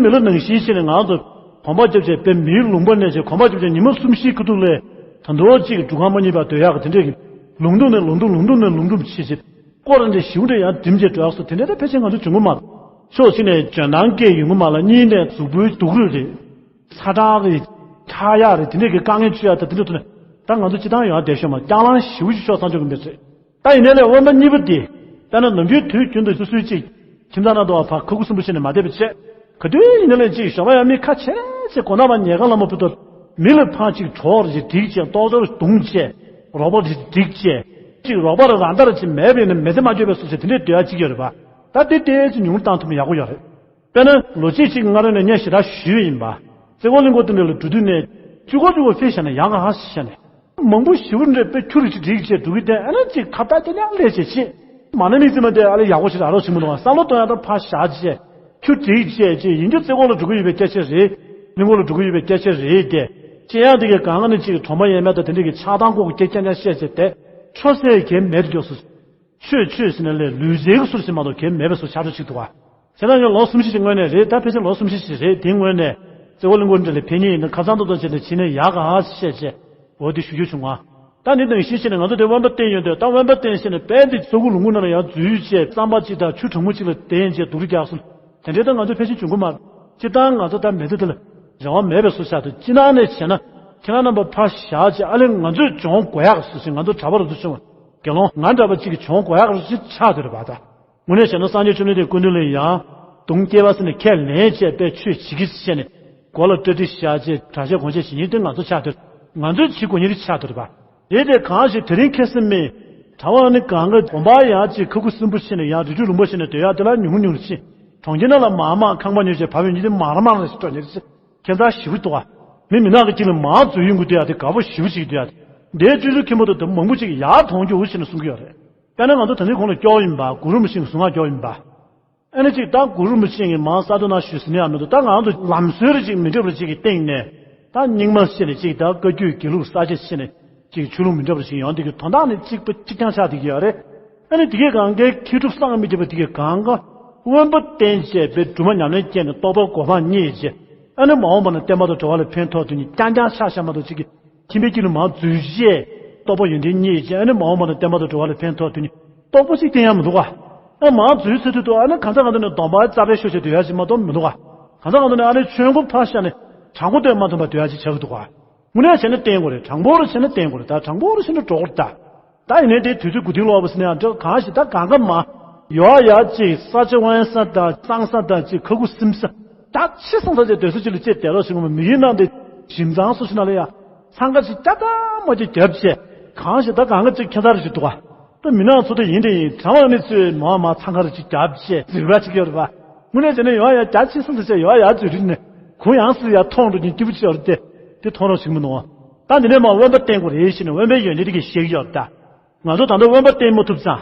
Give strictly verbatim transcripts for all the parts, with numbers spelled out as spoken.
མི་ལ་ནང་བཞིན་བྱས་ནས་ང་ཚོ་གོམ་པ་རྒྱབ་བྱས་དཔེ་མིའི་ལུང་པ་ནས་བྱས་གོམ་པ་རྒྱབ་བྱས་ཉི་མ་གསུམ་བཞིའི་ཁ་ཐུག་ལ་ད་འདོད་ཅིག་སྒྲུབ་ཁང་མ་རྙེད་པ་སྡོད་ཡག་གི་དེ་འདྲས་ཀྱི་ལུང་སྟོང་ནས་ལུང་སྟོང་ལུང་སྟོང་ནས་ལུང་སྟོང་བྱས་བྱས་སྐོར་ར་འདྲས་ཞིའུ་འདྲས་ཡང་འགྲིམ་བྱས་འགྲོ་ཡག་སོ་དེ་འདྲས་ད་ཕལ་ཆེར་ང་ཚོ་བྱུང་གི་མ་རེད། ཕྱོགས་གཅིག་ནས་འཇོན་ཐང་སྐྱེས་ཡོང་གི་མ་ལ་གཉིས་ནས་གཟུགས་པོའི་སྡུག་རུས་རེད། ཚ་གྲང་རེད། ཁྲག་ཡག་རེད། དེ་འདྲས་ཀྱི་དཀའ་ངལ་འཕྲད་ཡག་ད་དེ་འདྲས་ཐུག་ན་ད་ང་ཚོ་སྤྱི་བཏང་ཡང་བསྡད་ཤོག་མ་རྐྱང་ལང་ཞིའུ་ཞིག་ཤོག་བསམ་ཆོག་གི་མེད་ཚོད། ད་ཡིན་ནའི་ལས་དབེན་པ་གཉིས་པ་དེ། དཔེར་ན་ནམ་རྒྱུན་དུས་རྒྱུན་དུ་སོ་སོའི་གཅིག་ཁྱིམ་ཚང་ནང་དུ་བ་ཕར་ཁ་ཁུ་སིམ་པོ་བྱས་ནས་མ་བསྡད་པ་བྱས། ག་དུས་ཡིན་ནའི་ལས་གཅིག་ཞོགས་པ་ཡང་མི་ཁ་ཕྱེ་རེ་བྱས་སྒོ་ནང་མ་ཉལ་ཁང་ལ་མ་བུད་དོ། མི་ལ་ཕར་གཅིག་གྲོགས་རེ་བྱས་སྡིགས་བྱས་ལྟོ་ཚོར་བརྡུངས་བྱས། རོགས་པ་རེ་བྱས་སྡིགས་བྱས། གཅིག་རོགས་པ་ར་རང་ལྟར་གཅིག་མེད་པས་ནི་མི་ཚེ་མ་འགྱོད་པའི་སོ་སོ་དེ་འདྲས་སྡོད་ཡག་གཅིག་ཡོད་རེད་པ། ད་དེ་ལྟས་ཅིག་ཉུང་བཏང་ཐུབ་ན་ཡག་པོ་ཡོད་རེད། དཔེར་ན་ལོ་གཅིག་གཅིག་སྔ་རོལ་ནས་ངས་ཞེ་དྲག་ཞུས་ཡིན་པ། རྩེ་ཁོག་གླིང་སྐོར་དེ་འདྲ་ལ་འགྲོ་དུས་ནས་གཅིག་གོ་གཅིག་གོ་ཕེ་བྱས་ན་ཡག་ག་ཧ་ཤ་ནས། མང་པོ་ཞིབ་འདྲ་དཔེ་ཁྱུ་རིགས་ཅིག་སྒྲིག་བྱས་འགྲོ་གི་དེ་ཨ་ན་གཅིག་ཁ་བརྡ་དེ་ནས་ལས་བྱས་ཆེ། མ་ན་མི་རྩིས་མ་དེ་ཨ་ལས་ཡག་པོ་ཞིག་ར་རོགས་བྱེད་མི་འདུག་བསམ་བློ་གཏོང་ཡག་ད་ཕར་བཞག་བྱས། ཁྱུ་སྒྲིག་བྱས་ཅིག་ཡིན་རྒྱུ་རྩེ་ཁོག་ལ་འགྲོ་གི་ཡོད་པའི་སྐད་ཆ་རེད། གླིང་སྐོར་ལ་འགྲོ་གི་ཡོད་པའི་སྐད་ཆ་རེད་དེ། ཅི་ཡང་དེ་གའི་གང་ནས་གཅིག་གྲོང་པ་ཡས་མས་དང་དེ་འདྲ་གི་ཆགས་སྡང་ལྐོག་གི་སྐད་རྐྱང་རྐྱང་བཤད་བྱས་དེ། ཆོས་སེ་གའི་མེད་དུ་འཇོག་སོ། ཆོས་ཆོས་ཟེར་ནས་ལས་ལུས་རྩལ་གྱི་སུར་ཞིག་མ་གཏོགས་གལ་མེད་པའི་སུ་ཆགས་འགྲོ་ཅིག་འདུག་བ། བྱས་ན་ཡང་ལོ་གསུམ་བཞི་ཞིག་སྔོན་ནས་རེད། ད་ཕལ་ཆེར་ལོ་གསུམ་བཞི་ཞིག་རེད། དེའི་སྔོན་ནས་རྩེ་ཁོག་གླིང་སྐོར་འདྲ་ལ་ཕེབས་མཁན་ཡིན་ན་ཁ་སང་ཏོག་ཏོག་བྱས་ནས་ཕྱིན་ནས་ཡག་ག་ཧ་བཤད་བྱས། འོ་དེ་ཞུ་རྒྱུ་བྱུང་བ། ད་ནི་ནང་བཞིན་བྱས་ནས་ང་ཚོ་དེ་དབེན་པ་བསྟེན་ཡོང་དུས་ད་དབེན་པ་བསྟེན་བྱས་ནས་དཔལ་འདི་ས་ཁུག་ལུང་ཁུག་ནང་ལ་ཡང་འཛུལ་བྱས་རྩམ་པ་གཅིག་དང་ཆུ་གྲང་མོ་གཅིག་ལ་བསྡད་བྱས་སྡུག་རུས་རྒྱག་སོང་། དེ་འདྲའི་ད་ང་ཚོ་ཕལ་ཆེར་བྱུང་གི་མ་རེད། སྤྱིར་བཏང་ང་ཚོ་ད་མེད་དུས་དེ་ལ་རེ་བ་མེད་པའི་བཟོ་ཆགས་འདུག་སྤྱིར་བཏང་ནས་བྱས་ན་ཁྱེད་རང་རྣམ་པ་ཕར་བཞག་བྱས་ཨ་ལས་ང་ཚོས་སྦྱོང་དགོས་ཡག་བཟོ་ཞིག་ང་ཚོ་གྲྭ་པ་རུ་ཚོ་བྱུང་བ། དགེ་སློང་ང་འདྲ་པ་གཅིག་གིས་སྦྱོང་དགོས་ཡག་རུ་ཞིག་ཆགས་འདུག་རེད་པ་ད། དངོས་གནས་བྱས་ན་སངས་རྒྱས་བཅོམ་ལྡན་འདས་སྐུ་མདུན་ལ་ཡང་གདུང་སྐྱེ་བ་ཟེར་ནས་ཁས་ལེན་བྱས་པའི་ཆོས་བྱེད་ཀྱི་བྱས་ནས་མགོ་ལ་སྐྲ་ཁྲི་བཞག་བྱས་གྲྭ་ཆས་གོན་ཆས་བྱེད་མཁན་དེ་ང་ཚོ་ཆགས་འདུག་ང་ཚོས་བྱེད་དགོས་མཁན་རེ་ཆགས་འདུག་རེད་པ། དེ་དེ་གང་ཞིག་དེ་རིང་ཁ་སང་མིན། གྲྭ་པ་ནི་གང་ག་དགོན་པ་ཡང་ཅིག་ཁ་ཁུ་སིམ་པོ་བྱས་ནས་ཡང་རི་ཁྲོད་ལུང་པ་བྱས་ནས་སྡོད་ཡག་དེ་ལ་ཉུང་ཉུང་ཅིག་གྲོང་ཁྱེར་ནང་ལ་མར་མར་ཁང་པ་ཉོས་བྱས་བབས་ཡོང་རྒྱུ་དེ་མར་མར་ལ་ཞིག་འགྲོ་ཉེར་ཅིག་ཁྱད་མཚར་ཞེ་པོ་འདུག་ག་མི་མི་ནག་གི་དཀྱིལ་ལ་མར་འཛུལ་ཡོང་གི་འདུག་ཡ་དེ་དགའ་པོ་ཞེ་པོ་ཅིག་འདུག་ཡ། འདིའི་སྤྱོད་ཚུལ་མཁན་པོ་དེ་མང་པོ་ཅིག་ཡར་མཐོང་རྒྱུ་ཞེས་ནས་གསུང་གི་ཡོད་རེད། དཔེར་ན་ང་ཚོ་ད་ནི་གོང་ལ་སྐྱོ་ཡིན་པ་གུ་རུ་རིན་པོ་ཆེའི་གཟུངས་སྔགས་སྐྱོ་ཡིན་པ། ཨ་ནི་ཅིག་ད་གུ་རུ་རིན་པོ་ཆེ་གིས་མར་གསར་གཏོད་གནང་ཞུས་ཟིན་ནས་ཡང་མི་འདུག་ད་ང་ཚོ་ལམ་སྲོལ་རེ་ཅིག་མི་འགྲིག་པ་རེ་ཅིག་གི་སྟེང་ནས། ད་རྙིང་མ་ཞེས་ནས་ཅིག་ད་བཀའ་བརྒྱུད་དགེ་ལུགས་གསར་བརྗེ་ཞེས་ནས་ཅིག་ཆོས་ལུགས་མི་འདྲ་བ་ཞིག་ཡོང་དེ་གི་དོན་དག་ནི་གཅིག་པ་གཅིག་རྐྱང་ཆགས་བསྡད་ཀྱི་ཡོད་རེད། ཨ་ནི་དེ་གས་གང་གའི་མཁས་གྲུབ་སངས་མི་རྒྱས་པ་དེ་གས་གང་ག་དབེན་པ་བསྟེན་བྱས་པའི་སྒྲུབ་པ་ཉམས་ལེན་བསྐྱལ་ནས་རྟོགས་པ་གོ་འཕང་བརྙེས་བྱས། ཨ་ནི་མ་འོངས་པ་ན་བསྟན་པ་དང་འགྲོ་བ་ལ་ཕན་ཐོགས་དོན་གཉིས་རྐྱང་རྐྱང་ཆགས་བཞག་མ་གཏོགས་ཅིག་གི་ཁྱིམ་པའི་དཀྱིལ་ལ་མར་འཛུལ་བྱས་རྟོགས་པ་ཡོན་ཏན་བརྙེས་བྱས། ཨ་ནི་མ་འོངས་པ་ན་བསྟན་པ་དང་འགྲོ་བ་ལ་ཕན་ཐོགས་དོན་གཉིས་རྟོགས་པ་ཅིག་བསྟན་ཡ་མི་འདུག་ག་ཨ་མར་འཛུལ་ཚར་དུས་དུ་ཨ་ནི་གང་ཟག་གང་དུ་ནས་སྡོམ་པ་རྩ་བའི་ཤོ་ཆེ་སྡོད་ཡ་ཅིག་མ་གཏོགས་མི་འདུག་ག་གང་ཟག་གང་དུ་ནས་ཨ་ནི་ཆོས་མགོ་ཕར་བཞག་ནས་དྲང་པོ་སྟོན་མ་ཐུབ་པ་སྡོད་ཡ་ཅིག་ཆགས་ཀྱི་འདུག་ག་དངོས་གནས་བྱས་ན་བསྟེན་དགོས་རེད། དྲང་པོ་རུ་བྱས་ན་བསྟེན་དགོས་རེད། ད་དྲང་པོ་རུ་བྱས་ན་འགྲོ་དགོས་རེད་ད། ད་ཡིན་ནའི་དེ་དུས་ཚོད་དགུ་ཐིག་ལོག་པ་ཟེར་ན་ཡང་འདྲ་གང་ཞིག་ད་གང་ག་མ་ཡོད་ཡ་ཅིག་ས་ཆ་དབེན་ས་དང་གཙང་ས་དང་ཅིག་ཁ་ཁུ་སིམ་ས་ད་ཕྱི་སང་ས་ཅིག་སྡོད་ས་ཅིག་ལ་ཅིག་བསྡད་རོགས་ཞིག་ངོ་མ་མི་ཡིན་ནང་དེ་ཞིམ་ཚང་སོ་ཞིག་ན་ལ་ཡ་འཚང་ཁ་ཅིག་སྐྱ་ད་མ་ཅིག་རྒྱབ་བྱས་གང་ཞིག་ད་གང་ག་ཅིག་ཁྱད་མཚར་ཞིག་འདུག་ག་ད་མི་ནག་ཚོ་ད་ཡིན་དེ་ཡིན་གྲང་བ་ནི་ཚོས་མ་མ་འཚང་ཁ་ར་ཅིག་རྒྱབ་བྱས་འཛིར་བ་ཅིག་ཡོད་རེད་པ། དངོས་གནས་བྱས་ན་ཡོད་ཡ་རྒྱ་ཆེ་སོང་ཟེར་བྱས་ཡོད་ཡ་འཛིར་རིག་ནས་གུ་ཡངས་སུ་ཡ་མཐོང་འགྲོ་གིན་སྐྱིད་པོ་ཅིག་ཡོད་རེད་དེ། དེ་མཐོང་རོགས་ཞིག་མི་འདུག་ད་འདི་ནས་མར་དབེན་པ་བསྟེན་དགོས་རེད་ཞེས་ནས་དབེན་པའི་ཡོན་ཏན་དེ་གིས་བཤད་ཀྱི་ཡོད་རེད་ད། ང་ཚོ་ད་ལྟ་དབེན་པ་བསྟེན་མ་ཐུབ་ཙང་།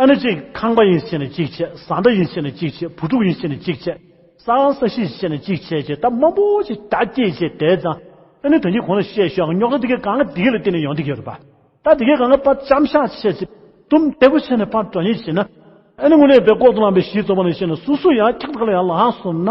ཨ་ནི་གཅིག་ཁང་པ་ཡིན་ཞེས་ནས་གཅིག་བྱས། བཟའ་ཟླ་ཡིན་ཞེས་ནས་གཅིག་བྱས། བུ་ཕྲུག་ཡིན་ཞེས་ནས་གཅིག་བྱས། ས་ཁང་ས་གཞི་ཞེས་ནས་གཅིག་བྱས་བྱས་ད་མང་པོ་ཞིག་རྒྱ་སྐྱེད་བྱས་བསྡད་ཙང་། ཨ་ནི་ད་གིན་གོང་ལ་བཤད་ཤོག་རྙོག་དྲ་དེ་གའི་གང་ག་དེ་ག་ལ་བརྟེན་ནས་ཡོང་བསྡད་ཀྱི་ཡོད་རེད་པ། ད་དེ་གའི་གང་ག་པ་ལྕམ་ཤག་བྱས་བྱས་དུམ་བདེ་པོ་བྱས་ནས་ཕར་འགྲོ་ཉེན་བྱས་ན། ཨ་ནི་དངོས་གནས་པའི་ལྐོག་ཏུ་བླངས་པའི་གཞི་རྩོམ་པ་ནང་བཤད་ན་སོ་སོ་ཡང་འཁྱག་ད་ག་ལ་ཡང་ལངས་སོང་ན།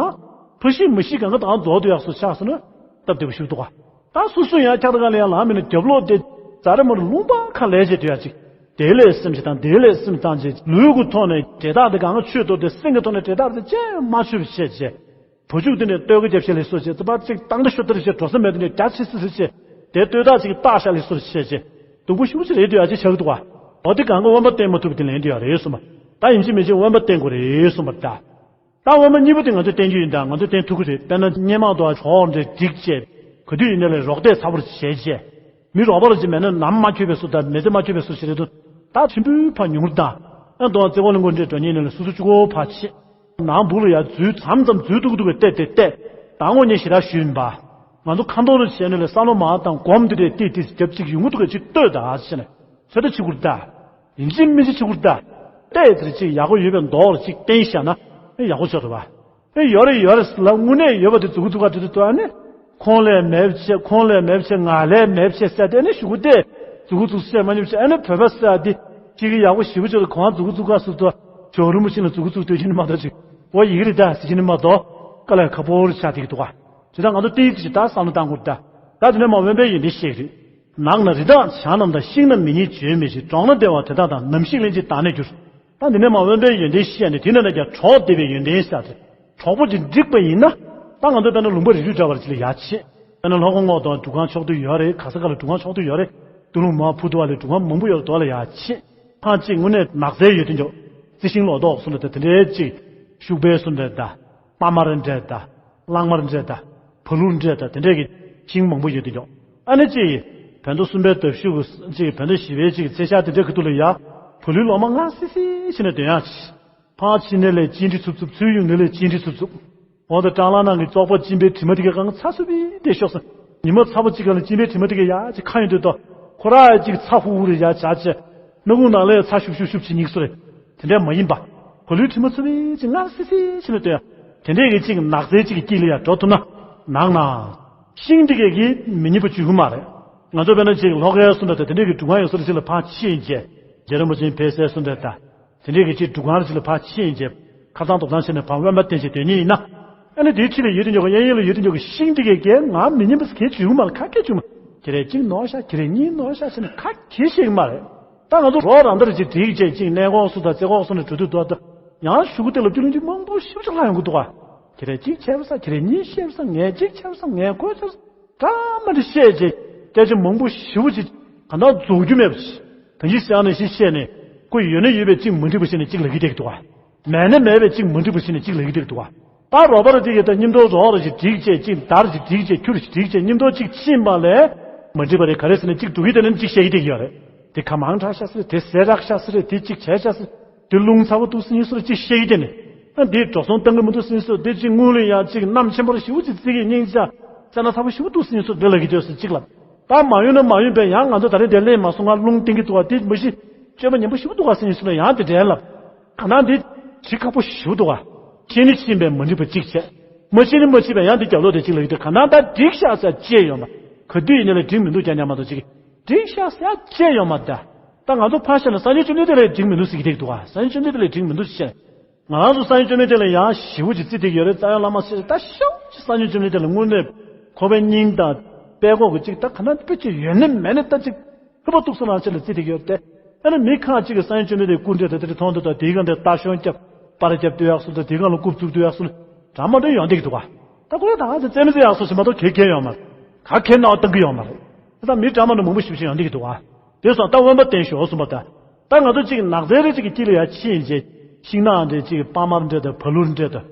ཕ་གཞིས་མ་གཞིས་གང་ག་དང་རྫོགས་དུ་ཡག་སོ་ཆགས་སོང་ན། སྟབས་བདེ་པོ་ཞིག་འདུག་ག་ད་སོ་སོ་ཡང་འཁྱག་ད་ག་ལ་ཡང་ལངས་མིན་ན་རྒྱབ་ལོག་དེ་རྫ་རི་མར་ལུང་པ་ཁ་ལས་བྱས་དུ་ཡག་ཅིག་དེ་ལས་སེམས་ཅིག་དང་དེ་ལས་སེམས་བཏང་བྱས་ལུས་ཀྱི་ཐོག་ནས་འབྲས་རྟགས་དེ་གང་ག་ཆོས་ཐོག་དེ་སེམས་ཀྱི་ཐོག་ནས་འབྲས་རྟགས་དེ་ཅན་མ་ཆོད་པ་བྱས་བྱས། བུ་ཕྲུག་དེ་ནས་ལྟོས་ག་རྒྱབ་ཤ་ལས་སོ་བྱས་ཙི་པ་ཅིག་བཏང་ད་ཤོ་ལྟར་བྱས་འགྲོ་ས་མེད་དེ་ནས་རྒྱ་ཆེ་སི་སི་བྱས་དེ་ལྟོས་ཐག་ཅིག་བཏགས་ཤ་ལས་སོ་བྱས་བྱས་སྡུག་པོ་ཞེ་པོ་ཅིག་རེད་འདུག་ཡ་ཅིག་ཆགས་ཀྱི་འདུག་ག་འོ་དེ་གང་ག་དབེན་པ་བསྟེན་མ་ཐུབ་པ་དེ་ལན་འདུག་ཡ་རེད་གསུངས་པ། ད་ཡིན་གཅིག་མིན་གཅིག་དབེན་པ་བསྟེན་དགོས་རེད་གསུངས་པ་ད། ད་དབེན་པ་གཉིས་པོ་དེ་ང་ཚོས་བསྟེན་རྒྱུ་ཡིན་ད་ང་ཚོས་བསྟེན་ཐུབ་ཀྱི་རེད། དཔེར་ན་སྔོན་མ་དུ་གྲོགས་འདྲ་སྒྲིག་བྱས་ག་དུས་ཡིན་ནའི་ལས་རོགས་འདེགས་ཚ་པོར་བྱས་བྱས། མི་རོགས་པ་ར་ཅིག་མེད་ན་ནམ་མ་འཁྱོལ་བའི་སུ་དང་མི་ཚེ་མ་འཁྱོལ་བའི་སུ་ཞིག་རེད་འདུག་ད་ཆེན་པོའི་ཕར་ཉུང་རུ་བཏང་། ཨ་དོ་བརྩེ་བ་ལ་མགོ་འདྲེ་འགྲོ་ཉེན་ནས་ལ་སུ་སུ་གཅིག་གོ་ཕར་ཆེ། ནང་སྦུག་ལ་ཡ་འཛུལ་མཚམས་མཚམས་འཛུལ་ཏུག་ཏུག་གི་བལྟས་བལྟས་བལྟས། ད་ངོ་ཉེ་ཞེ་དྲག་ཞུས་ཡིན་པ། ང་ཚོ་ཁ་འདོན་རུ་བྱས་ནས་ལ་བསམ་བློ་མ་བཏང་གོམ་འདི་རེད་ཏིག་ཏིག་རྒྱབ་ཅིག་ཡོང་གི་འདུག་ག་ཅིག་ལྟོས་ད་ཟེར་ནས། ཚོད་ལྟ་བྱེད་དགོས་རེད་ད། ཡིན་གཅིག་མིན་གཅིག་བྱེད་དགོས་རེད་ད། བལྟས་ཚེ་ཅིག་ཡག་པོ་ཡོད་པའི་མདོག་ལ་ཅིག་བསྟན་བཞག་ན་ཨེ་ཡག་པོ་ཆགས་རེད་བ། ཨེ་ཡོད་རེད་ཡོད་རེད་ཟེར་ལ་དངོས་གནས་ཡོད་པ་དེ་མཛུབ་གུ་བཙུགས་ག་དེ་དུས་ཨ་ནི། ཁོང་ལས་མེད་བྱས་ཁོང་ལས་མེད་བྱས་ང་ལས་མེད་བྱས་ཟེར་དེ་ནི་ཞུ་གུ་དེ། མཛུབ་གུ་བཙུགས་ཟེར་མ་ཉོབ་བྱས་ཨ་ནི་བོད་པ་ཟེར་དེ། ཅིག་གི་ཡག་པོ་ཞེ་པོ་ཅིག་ལ་གང་མཛུབ་གུ་བཙུགས་ག་ཟེར་དུས། ཇོ་རུ་མོ་ཆེན་ལ་མཛུབ་གུ་བཙུགས་སྡོད་ཀྱི་ནི་མ་གཏོགས་ཅིག་འོ་ཡི་གེ་རེད་ད་ཟེར་གྱི་ནི་མ་གཏོགས། དཀའ་ལས་ཁག་པོ་རེད་ཆགས་བསྡད་ཀྱི་འདུག་ག། དེ་དག་ང་ཚོ་ཏིག་ཙམ་ཞིག་ད་བསམ་བློ་བཏང་དགོས་ད། ད་དེ་ནས་མར་དབེན་པའི་ཡོན་ཏན་བཤད་ཀྱི་རེད། ནགས་ན་རི་དྭགས་བྱ་རྣམས་དང་། ཤིང་རྣམས་མི་སྙན་བརྗོད་མི་ཤེས། གྲོང་ན་བདེ་བ་དེ་དག་དང་། ནམ་ཞིག་གླེན་ཆེན་བདག་ནས་འགྱུར། ད་འདི་ནས་མར་དབེན་པའི་ཡོན་ཏན་བཤད་ནས། དེ་ནས་ན་ཀྱང་གྲོགས་བདེ་བའི་ཡོན་ཏན་ཤར་ཏེ། གྲོགས་པོ་དེ་འགྲིག་པ་ཡིན་ན། ད་ང་ཚོ་དཔེར་ན་ལུང་པ་རི་རུ་འདྲ་བར་ཅིག་ལ་ཡར་ཕྱིན། དཔེར་ན་ལྷོ་ཁ་ངོས་དང་འབྲུག་སྒང་ཕྱོགས་བསྡུས་ཡོད་རེད། ག་ས་ག་ལ་འབྲུག་སྒང་ཕྱོགས་བསྡུས་ཡོད་རེད། སྟོད་ལུང་མར་ཕུ་དུ་བ་ལ་འབྲུག་སྒང་མང་པོ་ཡོད་རེད། དོ་ལ་ཡར་ཕྱིན། ཕར་ཅིག་དངོས་གནས་ནགས་ཚལ་ཡོད་དེ་འཇོག་རྩི་ཤིང་ལོ་ཏོག་སོགས་འདྲ་དང་། དེ་འདྲའི་ཅིག་ཤུག་པའི་སོགས་འདྲ་དང་། པར་མར་འདྲ་དང་། གླང་མར་འདྲ་དང་། བ་ལུར་འདྲ་དང་། དེ་འདྲའི་གི་ཤིང་མང་པོ་ཡོད་དེ་འཇོག་ཨ་ནི་ཅིག་བོད་ཟླ་གསུམ་པའི་ཟླ་གཞུག་གི་ཅིག་བོད་ཟླ་བཞི་པའི་ཅིག་ཚེས་ཤར་དེ་འདྲའི་ཁ་ཐུག་ལ་ཡ། བ་ལུའི་ལོ་མ་ངར་སི་སི་བྱས་ནས་སྡོད་ཡག་ཕར་ཕྱིན་ནས་ལས་གཅིན་དྲི་འཚུབ་འཚུབ། ཚུར་ཡོང་ནས་ལས་གཅིན་དྲི་འཚུབ་འཚུབ། འོ་ད་སྲང་ལམ་ནང་གི་བཙོག་པ་གཅིན་པའི་དྲི་མ་དེ་གའི་སྒང་ཚ་སུབ་སི་སི་ཤོར་སོང་། ཉི་མ་ཚ་པོ་གཅིག་སྒང་ལ་གཅིན་པའི་དྲི་མ་དེ་གའི་ཡ་ཅིག་ཁ་ཡོང་དུས་ད། ཁོ་རང་ཡ་ཅིག་ཚ་ཧུ་ཧུ་རེ་ཡ་བྱ་བྱས། སྣ་ཁུང་ནང་ལ་ཚ་ཤུབ་ཤུབ་ཤུབ་བྱེད་སྙིང་སུ་རེད། དེ་འདྲ་མ་ཡིན་པ། བ་ལུའི་དྲི་མ་འཚུབ་སི་སི་ངར་སི་སི་བྱས་ནས་སྡོད་ཡག་དེ་འདྲའི་གི་ཅིག་ནགས་ཚལ་ཅིག་གི་དཀྱིལ་ལ་ཡ་འགྲོ་ཐུབ་ན། ནགས་ན། ཤིང་དེ་གའི་གི་མི་སྙན་པ་བརྗོད་ཀྱི་མ་རེད། ང་ཚོ་དཔེར་ན་ཅིག་ལྷོ་ཁའི་སོགས་འདྲ་དང་། དེ་འདྲའི་གི་འབྲུག་སྒང་ཡོད་ས་རེ་ཅིག་ལ་ཕར་ཕྱིན་བྱས། རྗེ་རིན་པོ་ཆེ་ཕེབས་སའི་སོགས་འདྲ་དང་། དེ་འདྲའི་གི་ཅིག་འབྲུག་སྒང་རེ་ཅིག་ལ་ཕར་ཕྱིན་བྱས། ཁ་སང་རྡོག་ཐང་བྱས་ནས་ཕར་དབེན་པ་བསྟེན་བྱས་སྡོད་མཁན་ཡིན་ན། ཨ་ནི་དེའི་འཁྲིས་ལ་ཡོད་དེ་འཇོག་ག་གཡས་གཡོན་ལ་ཡོད་དེ་འཇོག་གི་ཤིང་དེ་གའི་གི་ངར་མི་སྙན་པ་ཟེར་མཁན་བརྗོད་ཀྱི་མ་རེད། ཁ་སྐད་བརྗོད་མ། ཁྱེད་རང་གཅིག་ནོར་ཤག་ཁྱེད་རང་གཉིས་ནོར་ཤག་ཟེར་ནས་ཁ་གྱེས་བཤད་ཀྱི་མ་རེད། ད་ང་ཚོ་རོགས་རང་ལྟར་ཅིག་སྒྲིག་བྱས་ཅིག་གནས་སྐོར་སོགས་དང་རྩེ་སྐོར་སོགས་ནས་འགྲོ་དུས་དོ། ད་ཡང་གཞུག་གུ་དེ་ལ་བཅུད་ལེན་ཅིག་མང་པོ་ཞེ་པོ་ཅིག་ལྷག་ཡོང་གི་འདུག་ག། ཁྱེད་རང་གཅིག་བྱས་པ་ས། ཁྱེད་རང་གཉིས་བཤད་པ་ས། ངས་གཅིག་བྱས་པ་ས། ངས་ཁོ་བྱས་པ་ས། འདྲ་མི་འདྲ་བཤད་བྱས། སྐད་ཆ་མང་པོ་ཞེ་པོ་ཅིག་གང་ལྟར་རྫོགས་རྒྱུ་མེད་པ་ཅིག་ད་གིན་བཤད་ནས་ཤི་བཤད་ནས། ཁོ་ཡོད་ན་ཡོད་པའི་གཅིག་མ་འགྲིག་པ་བཤད་ནས་གཅིག་ལབ་ཀྱི་བསྡད་ཀྱི་འདུག་ག། མེད་ན་མེད་པའི་གཅིག་མ་འགྲིག་པ་བཤད་ནས་གཅིག་ལབ་ཀྱི་བསྡད་ཀྱི་འདུག་ག། ད་རོགས་པ་ར་དེ་གིས་ད་མཉམ་དུ་རོགས་ར་ཞིག་སྒྲིག་བྱས། གཅིག་དར་ཞིག་སྒྲིག་བྱས། ཁྱུ་ར་ཞིག་སྒྲིག་བྱས། མཉམ་དུ་གཅིག་ཕྱིན་པ་ལས་མ་འགྲིག་པ་རེད། ག་རེ་ཟེར་ན་གཅིག་འགྲོ་གི་བསྡད་ན་གཅིག་བཤད་ཀྱི་བསྡད་ཀྱི་ཡོད་རེད། དེ་ཁ་མང་དྲགས་ཤག་ཟེར། དེ་ཟས་རག་ཤག་ཟེར། དེ་གཅིག་བྱས་ཤག་ཟེར། དེ་རླུང་ཚ་པོ་འདུག་ཟེར་མཁན་སུ་རེད། གཅིག་བཤད་ཀྱི་བསྡད་ནས། ཨ་འདིས་འགྲོ་སོང་བཏང་གི་མི་འདུག་ཟེར་མཁན་སུ། དེ་གཅིག་དངུལ་ལ་ཡ་གཅིག་གནམ་ཆེན་པོ་ར་ཞེ་པོ་ཅིག་བརྩི་གི། སྙིང་རྗེ། སེར་སྣ་ཚ་པོ་ཞེ་པོ་འདུག་ཟེར་མཁན་སུ་འདི་ལབ་ཀྱི་འདུག་ཟེར་གཅིག་ལབ། ད་མ་ཡོང་ན་མ་ཡོང་པས། ཡང་ང་ཚོ་ད་རེས་འདིར་སླེབས་མ་སོང་ང་རླུང་བསྟན་གྱི་འདུག་ག། དེ་མ་གཞི་སྤྱོད་པ་ངན་པོ་ཞེ་པོ་འདུག་ག་ཟེར་མཁན་སུ་ལ་ཡང་དེ་འདྲའི་ལབ། གང་ལྟར་འདི་འགྲིག་ཁག་པོ་ཞེ་པོ་འདུག་ག། ཕྱིན་ནི་ཕྱིན་པས་མ་འགྲིག་པ་གཅིག་བྱས། མ་ཕྱིན་ནི་མ་ཕྱིན་པས་ཡང་འདི་རྒྱབ་ལོགས་དེ་གཅིག་ལབ་ཀྱི་འདུག། གང་ལྟར་ད་འགྲིག་ཤག་ཟེར་ཅི་ཡོད་མ། ག་དུས་ཡིན་ནའི་ལས་འགྲིག་མི་འདུག་རྒྱག་ཉན་མ་གཏོགས་གཅིག། འགྲིག་ཤག་ཟེར་ཅི་ཡོད་མ་ད། ད་ང་ཚོ་ཕར་བཞག་ན་སངས་རྒྱས་བཅོམ་ལྡན་འདས་ལས་འགྲིག་མི་འདུག་ཟེར་གྱི་བསྡད་ཀྱི་འདུག་ག། སངས་རྒྱས་བཅོམ་ལྡན་འདས་ལས་འགྲིག་མི་འདུག་ཟེར་བཤད། ང་རང་ཚོ་སངས་རྒྱས་བཅོམ་ལྡན་འདས་ལ་ཡང་ཞེ་པོ་ཅིག་བརྩི་བསྡད་ཀྱི་ཡོད་རེད། རྩ་བའི་བླ་མ་ཞེས་ད་ཤོག་ཅིག། སངས་རྒྱས་བཅོམ་ལྡན་འདས་ལ་དངོས་གནས་ཁོ་པའི་སྙིང་དང་དཔྲལ་ཁོག་གི་གཅིག་ད་ག་ན་དཔེ་ཅིག་ཡོད་ནི་མེད་ནི་ད་གཅིག་ཕུ་པ་གཏུགས་ས་རང་ཆེད་ལ་བརྩི་བསྡད་ཀྱི་ཡོད་རེད་དེ། ཨ་ནི་མི་ཁག་ཅིག་གིས་སངས་རྒྱས་བཅོམ་ལྡན་འདས་སྐུ་འདྲ་ད་དེ་འདྲ་མཐོང་དུས་ད་དེའི་སྒང་དེ་རྟ་ཞོན་རྒྱབ། པར་རྒྱབ་སྡོད་ཡག་སོགས་དང་། དེའི་སྒང་ལ་རྐུབ་བཙུགས་སྡོད་ཡག་སོགས་འདྲ་མ་འདྲ་ཡོང་བསྡད་ཀྱི་འདུག་ག། ད་ཁོ་ད་ང་ཚོ་རྩེད་མོ་རྩེ་ཡག་སོགས་ཞིག་མ་གཏོགས་ག་གེ་ཡོད་མ་རེད། ག་གེ་སྣང་བ་གཏོང་གི་ཡོད་མ་རེད། ད་མི་འདྲ་མ་འདྲ་མང་པོ་ཞེ་པོ་ཅིག་ཡོང་བསྡད་ཀྱི་འདུག་ག། དེ་སོང་ད་དབེན་པ་བསྟེན་ཤོག་གསུངས་པ་ད། ད་ང་ཚོ་གཅིག་ནགས་ཚལ་རེ་གཅིག་གི་དཀྱིལ་ལ་ཡར་ཕྱིན་བྱས། ཤིང་ནགས་འདྲ་གཅིག་པར་མར་འདྲ་དང་། བ་ལུར་འདྲ་དང་།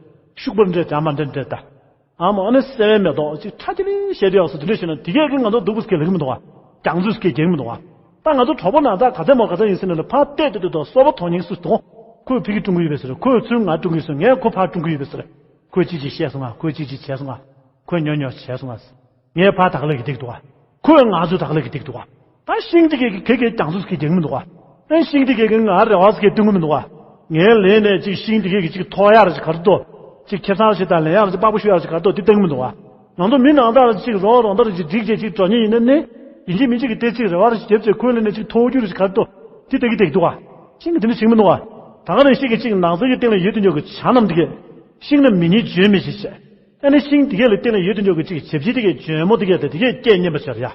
ཤུག་པ་འདྲ་འདྲ་མ་འདྲ་འདྲ་དང་། ཨ་མ་ཨ་ནི་སེ་བའི་མེ་ཏོག་ཅིག་ཁྲ་ཅི་ལི་བཤད་དུ་ཡག་སོགས་དེ་འདྲ་བཤད་ན། དེ་གས་ཀྱིས་ང་ཚོ་སྡུག་པོ་སྐྱེ་ལེགས་མི་འདུག་ག། རྒྱང་ཚུལ་སྐྱེ་རྒྱག་མི་འདུག་ག། ད་ང་ཚོ་གྲོགས་པོ་ནང་ད་ག་ཚད་མོ་ག་ཚད་ཡིན་ཟེར་ན་ལ། ཕར་བལྟས་དུས་དུས་དང་སོ་པ་མཐོང་སྙིང་སུ་དང་། ཁོས་ཕ་གི་སྲུང་གི་ཡོད་པའི་ཟེར། ཁོས་ཚུར་ང་སྲུང་གི་ཡོད་ཟེར། ངས་ཁོ་ཕར་སྲུང་གི་ཡོད་པའི་ཟེར། ཁོས་ཅི་ཅི་བཤད་སོང་ང་། ཁོས་ཅི་ཅི་བྱས་སོང་ང་། ཁོས་ཉོ་ཉོ་བྱས་སོང་ང་། ངས་ཕར་ད་ག་ལབ་ཀྱི་བསྡད་འདུག་ག། ཁོས་ང་ཚོ་ད་ག་ལབ་ཀྱི་བསྡད་འདུག་ག། ད་ཤིང་དེ་གས་ཀྱིས་ག་གེ་རྒྱང་ཚུལ་སྐྱེ་རྒྱག་མི་འདུག་ག། ཨ་ཤིང་དེ་གས་ཀྱིས་ང་རེ་བ་ཟེར་གྱི་སྟོན་གྱི་མི་འདུག་ག། ངའི་ལས་ནས་ཅིག་ཤིང་དེ་གས་ཀྱིས་ཅིག་ཐོག་ཡག་རེ་ཅིག་ག་རེ་འདུག། ཅིག་ཁེ་བཟང་ཞིག་དང་ལེན་ཡག་རེ་ཅིག་དཔའ་བོ་ཤོར་ཡག་རེ་ཅིག་ག་རེ་འདུག། དེ་སྟོན་གྱི་མི་འདུག་ག། ང་ཚོ་མི་ནང་ལྟར་ཅིག་རོགས་རོགས་ལྟར་ཅིག་སྒྲིག་བྱས་ཅིག་འགྲོ་མཁན་ཡིན་ན་ནི། ཡིན་གཅིག་མིན་གཅིག་གིས་དེ་ཅིག་རེ་བ་རེ་ཞིག་བརྒྱབ་བྱས། ཁོའི་ལས་ནས་ཅིག་ཐོག་རྒྱུ་རེ་ཞིག་ག་རེ་འདུག། དེ་ལྟ་གི་བསྡད་ཀྱི་འདུག་ག། ཤིང་གིས་དེ་འདྲ་བྱེད་ཀྱི་མི་འདུག་ག། ད་ག་ནང་བཞིན་གྱི་ཅིག་ནགས་ཚལ་གྱི་སྟེང་ལ་ཡོད་དུ་འཇོག་གི་བྱ་རྣམས་དེ་གས། ཤིང་རྣམས་མི་སྙན་བརྗོད་མི་ཤེས་བྱས། ཨ་ནི་ཤིང་དེ་གས་ལ་སྟེང་ལ་ཡོད་དུ་འཇོག་གི་ཅིག་བྱ་བྱིའུ་དེ་གས་འཇོལ་མོ་དེ་གས་དང་དེ་གས་སྐད་སྙན་པ་ཤར་ཡ།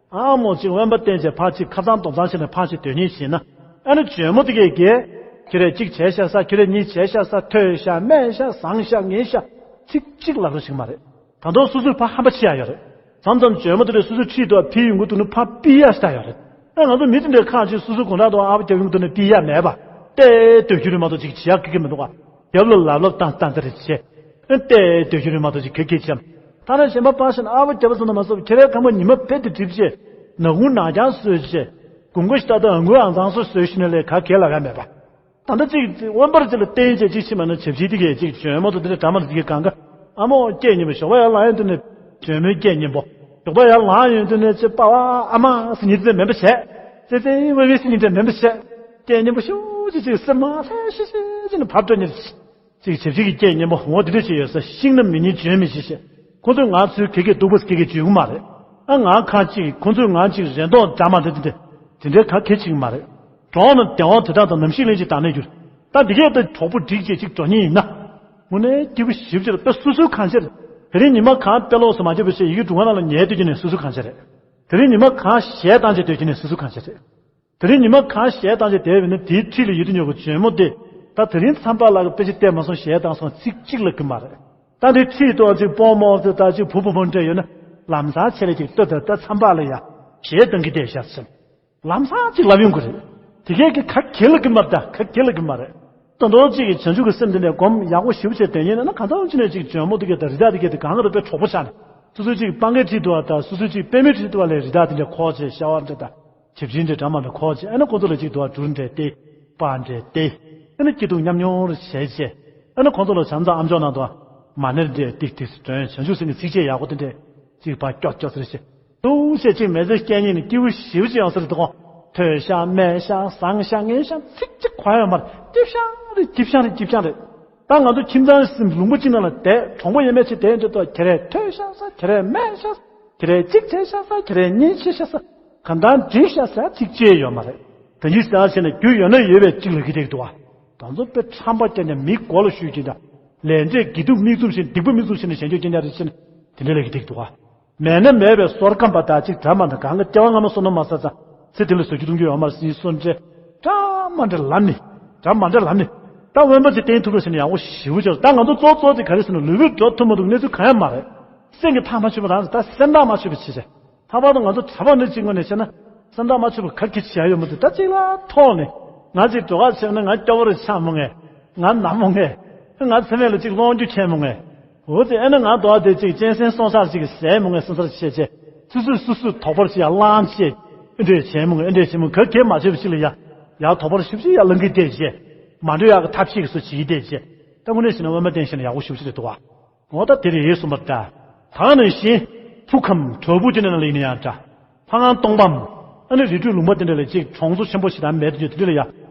ཨ་མོ་ཅིག་དབེན་པ་བསྟེན་བྱས་ཕར་ཅིག་ཁ་སང་རྡོག་ཐང་བྱས་ནས་ཕར་ཅིག་སྡོད་མཁན་ཞིག་ན། ཨ་ནི་འཇོལ་མོ་དེ་གས་ཀྱིས། ཁྱོད་རས་གཅིག་བྱས་ཤག་ཟེར། ཁྱོད་རས་གཉིས་བྱས་ཤག་ཟེར། ཐོས་ཤག་སྨྲས་ཤག་བཟང་ཤག་ངན་ཤག་ཚིག་གཅིག་ལབ་རོགས་ཞིག་མ་རེད། ད་དུང་སོ་སོར་ཕར་ཧམ་པ་ཕྱེ་ཡག་ཡོད་རེད། མཚམས་མཚམས་འཇོལ་མོ་དེ་རས་སོ་སོའི་འཁྲིས་དུ་ཕུད་ཡོང་གི་འདུག་ན་ཕར་ཕུད་ཡག་ཞིག་ད་ཡོད་རེད། ཨ་ང་ཚོ་མི་དེ་འདྲའི་ཁག་ཅིག་སོ་སོའི་དགུང་གྲངས་དུ་ཨ་ཕ་རྒྱབ་ཡོང་གི་འདུག་ན་ཕུད་ཡག་མེད་པ། བལྟས་སྡོད་རྒྱུ་རེད་མ་གཏོགས་ཅིག་བྱེད་ཡག་གི་གི་མི་འདུག་ག། རྒྱབ་ལ་ལབ་ལབ་བཏང་བཏང་ད་རེ་བྱས། ཨ་བལྟས་སྡོད་རྒྱུ་རེད་མ་གཏོགས་ཅིག་ག་གེ་བྱས། ད་ནི་གཞན་པ་ཕར་བཞག་ན་ཨ་ཕ་རྒྱབ་སོང་ན་མ་སོང་། ཁྱེད་རའི་ཁ་མ་ཉི་མ་བེད་དུ་སྒྲིབ་བྱས། ནག་ཁུང་ནག་རྐྱང་བཟོས་བྱས། དགུན་ཁ་ཞིག་ད་ལྟ་ཨ་ཁུ་ཨང་ཚང་སོགས་བཟོས་ཤི་ན་ལས་ག་གེ་ལབ་ཡག་མེད་པ། ད་ལྟ་ཅིག་དབེན་པར་ཅིག་ལ་བསྟེན་བྱས་ཅིག་ཕྱིན་པ་ན་བྱ་བྱིའུ་དེ་གས་ཅིག་འཇོལ་མོ་དང་དེ་འདྲ་འདྲ་མ་འདྲ་ཅིག་གི་སྒང་ག། ཨ་མོ་སྐད་སྙན་པོ། ཞོགས་པ་ཡར་ལངས་ཡོང་དུས་ནས་འཇོལ་མོའི་སྐད་སྙན་པོ། ཞོགས་པ་ཡར་ལངས་ཡོང་དུས་ནས་ཅིག་པ་ཕ་ཨ་མ་ཟེར་མཁན་དེ་འདྲ་མིན་པ་བྱས། ཙེ་ཙེ་ཝེ་ཝེ་ཟེར་མཁན་དེ་འདྲ་མིན་པ་བྱས། སྐད་སྙན་པོ་ཞུ་ཅིག་ཅིག་སེམས་མ་ལྷོད་ཤིག་ཤིག་ཅིག་ནས་ཕར་སྤྲོད་ཉེར། ཅིག་བྱ་བྱིའུ་གི་སྐད་སྙན་པོ་འོ་དེ་འདྲ་ཅིག་ཡོད་ས། ཤིང་རྣམས་མི་སྙན་བརྗོད་མི་ཤེས་ཞེས། ཁོ་ཚོས་ང་ཚོའི་ག་གེ་སྡུག་པོ་ག་གེ་བརྗོད་ཀྱི་མ་རེད། ཨ་ང་ཁ་ཅིག་ཁོ་ཚོས་ང་ཅིག་རེ་དོགས་འདྲ་མ་འདྲ་དེ་འདྲ་དེ་འདྲའི་ག་གེ་བྱེད་ཀྱི་མ་རེད། གྲོགས་རྣམས་བདེ་བ་དེ་དག་དང་། ནམ་ཞིག་གླེན་ཆེན་བདག་ནས་འགྱུར། ད་འདི་གས་ད་གྲོགས་པོ་སྒྲིག་བྱས་ཅིག་འགྲོ་མཁན་ཡིན་ན། དངོས་གནས་སྐྱིད་པོ་ཞེ་པོ་ཅིག་རེད། དཔེ་སོ་སོའི་གང་ཤེས་རེད། དེ་རིང་ཉི་མ་གང་དཔེ་ཀློག་སོང་མ་བྱས་པ་བྱས་ཡི་གེ་སྒྲུང་ཁང་ནང་ལ་ཉལ་སྡོད་ཀྱི་ནས་སོ་སོའི་གང་ཤེས་རེད། དེ་རིང་ཉི་མ་གང་གཞས་བཏང་བྱས་སྡོད་ཀྱི་ནས་སོ་སོའི་གང་ཤེས་རེད། དེ་རིང་ཉི་མ་གང་གཞས་བཏང་བྱས་བསྡད་པ་ཡིན་ན་དེའི་འཁྲིས་ལ་ཡོད་དུས་ཉོ་གི་འཇོལ་མོ་དེ། ད་དེ་རིང་མཚམས་པ་ལ་དཔེ་ཆ་བལྟས་མ་སོང་གཞས་བཏང་སོང་ཚིག་གཅིག་ལབ་ཀྱི་མ་རེད། ད་དེ་འཁྲིས་དུ་ཅིག་སྤོ་མོ་ཟེར་ད་ཅིག་བུ་བུ་མོ་འདྲ་ཡོད་ན་ལམ་སང་ཆེད་ལས་ཅིག་ལྟོས་དང་། ད་མཚམས་པ་ལ་ཡ་གཞས་བཏང་གི་བསྡད་ཤག་ཟེར། ལམ་སང་ཅིག་ལབ་ཡོང་གི་རེད། དེ་གས་ཀྱི་ག་གེ་ལབ་ཀྱི་མ་རེད། ད་ག་གེ་ལབ་ཀྱི་མ་རེད། ད་དུང་ཅིག་གི་བྱང་ཆུབ་ཀྱི་སེམས་འདི་ནས་སྒོམ་ཡག་པོ་ཞེ་པོ་བྱས་བསྡད་ཉན་ན་གང་ལྟར་ཅི་ནས་ཅིག་འཇོལ་མོ་དེ་གས་དང་རི་དྭགས་དེ་གས་དེ་གང་ག་རུ་དཔེ་གྲོགས་པོ་ཆགས་ནས། སོ་སོའི་ཅིག་སྤང་གའི་འཁྲིས་དུ་བ་དང་སོ་སོའི་ཅིག་པད་མའི་འཁྲིས་དུ་བ་ལས་རི་དྭགས་དེ་འདྲ་ཁོག་བྱས། ཤ་བ་འདྲ་དང་བྱེ་བྱི་འདྲ་འདྲ་མ་འདྲ་ཁོག་བྱས། ཨ་ནི་ཁོ་ཚོ་ལ་ཅིག་དུ་བ་འབྲུ་འདྲ་སྟེར། སྤང་འདྲ་སྟེར། ཨ་ནི་སྐྱིད་སྡུག་མཉམ་མྱོང་རུ་བྱས་བྱས། ཨ་ནི་ཁོ་ཚོ་ལ་བྱས་ཙང་ཨམ་ཅོག་ནང་དུ་མ་ཎི་འདྲ་ཏིག་ཏིག་སྒྲོན། བྱང་ཆུབ་སེམས་ཀྱི་ཚིགས་བཅད་ཡག་པོ་དེ་འདྲ་ཅིག་ཕར་ཀྱོག་ཀྱོག་ཟེར་བྱས། ཏུའུ་ཞེས་ཅིག་མེ་ལྩེ་སྐད་སྙན་ནས་སྐྱིད་པོ་ཞེ་པོ་ཅིག་ཡོང་ས་རེད་དོ། ཐོས་ཤག་སྨྲས་ཤག་ཟ་ཤག་ངས་ཤག་ཚིག་གཅིག་གོ་ཡ་ཡོད་མ་རེད། སྐྱིད་ཤག་རེད། སྐྱིད་ཤག་རེད། སྐྱིད་ཤག་རེད། ད་ང་ཚོ་ཁྱིམ་ཚང་ཟིན་ལུང་པ་གཅིག་ནང་ལ་བསྡད། གྲོགས་པོ་ཡས་མས་ཅིག་བསྡད་འདུག་དོ། ཁྱེད་རས་ཐོས་ཤག་ཟེར། ཁྱེད་རས་སྨྲས་ཤག་ཟེར། ཁྱེད་རས་གཅིག་བྱས་ཤག་ཟེར། ཁྱེད་རས་གཉིས་བྱས་ཤག་ཟེར། གང་ལྟར་འགྲིག་ཤག་ཟེར་ཚིག་གཅིག་ཡོད་མ་རེད། ད་གཉིས་ཟེར་བྱས་ནས་རྒྱུ་ཡོད་ན་ཡོད་པའི་གཅིག་ལབ་ཀྱི་བསྡད་འདུག་བ། ད་ཚོ་དཔེ་ཁྲམ་པ་རྐྱང་རྐྱང་མི་མགོ་ལ་གཞུས་ཀྱིན་འདྲ། ལས་འབྲས་དགེ་སྡིག་མིག་བཙུམ་བཞིན་སྡིག་པ་མིག་བཙུམ་བཞིན་ནས་བྱེད་རྒྱུ་རྐྱང་རྐྱང་རེད་ཟེར་ནས་དེ་འདྲ་ལབ་ཀྱི་བསྡད་འདུག་བ། མེད་ན་མེད་པའི་སོར་སྐམ་པ་དང་གཅིག་འདྲ་མ་འདྲ། གང་གི་སྐྱེ་བ་སྔ་མ་བསོད་ནམས་མ་བསགས་ཙང་ཚེ་འདི་ལ་བཟོ་རྒྱུ་གཏོང་རྒྱུ་ཡོད་མ་རེད་ཟེར་གསུངས་བྱས། འདྲ་མ་འདྲ་ལབ་ནས། འདྲ་མ་འདྲ་ལབ་ནས། ད་དབེན་པ་ཅིག་བསྟེན་ཐུབ་རོགས་བྱས་ནས་ཡག་པོ་ཞེ་པོ་བྱས། ད་ང་ཚོ་གཙོ་གཙོ་དེ་ག་རེ་ཟེར་ན་ལུས་པོས་འགྲོ་ཐུབ་མ་ཐུབ་གནས་ཚུལ་གང་ཡང་མ་རེད། སེམས་ཀྱི་ཐག་མ་ཆོད་པ་རང་ཟེར། ད་སེམས་ཐག་མ་ཆོད་པ་བྱས་བྱས། ལྷག་པར་དུ་ང་ཚོ་གྲྭ་པ་འདི་གཅིག་ངོས་ནས་བཤད་ན། སེམས་ཐག་མ་ཆོད་པ་ག་གེ་བྱས་ཡོད་མི་འདུག་ད་གཅིག་ལ་ཐོག་ནས་ང་གཅིག་འགྲོ་ཁ་ཆེ་ན་ང་སྐྱོ་བོ་རེ་ཆགས་མོ་ངས། ང་ན་མོ་ངས། ང་ཚེ་སྨད་ལ་གཅིག་སློང་རྒྱུ་ཁྱེར་མོ་ངས། འོ་དེ་ཨེ་ན་ང་དོ་དེ་གཅིག་གཅན་གཟན་སོང་ཚར་གཅིག་ཟས་མོ་ངས་སོང་ཚར་བྱས་བྱས། སུ་སུ་སུ་སུ་དོགས་པར་བྱས་ཡ་ལངས་བྱས། ཨེ་འདྲས་བྱས་མོ་ངས། ཨེ་འདྲས་བྱས་མོ་ག་གེ་མ་བྱས་པ་ཅིག་ལ་ཡ། ཡ་དོགས་པར་ཞིབ་ཅིག་ཡ་ལང་གི་བསྡད་བྱས། མ་འགྲོ་ཡག་གི་ཐབས་ཤེས་ཀྱི་སུ་བྱེད་ཀྱི་བསྡད་བྱས། ད་དངོས་གནས་བྱས་ན་དབེན་པ་བསྟེན་ཤེས་ན་ཡག་པོ་ཞེ་པོ་ཅིག་རེད་འདུག་བ། འོ་ད་དེ་རེད་གསུངས་པ་འདྲ། ད་ནང་བཞིན་ཕུག་གམ་བྲག་ཕུག་དེ་འདྲ་ནང་ལ་ཡིན་ན་ཡང་འདྲ། ལྷ་ཁང་སྟོང་པའམ། ཨ་ནི་རི་ཁྲོད་ལུང་པ་དེ་འདྲ་ལ་ཅིག་གྲོང་ཚོ་ཆེན་པོ་ཞིག་དང་མེད་དུ་ཡོད་དེ་འདྲ་ལ་ཡ།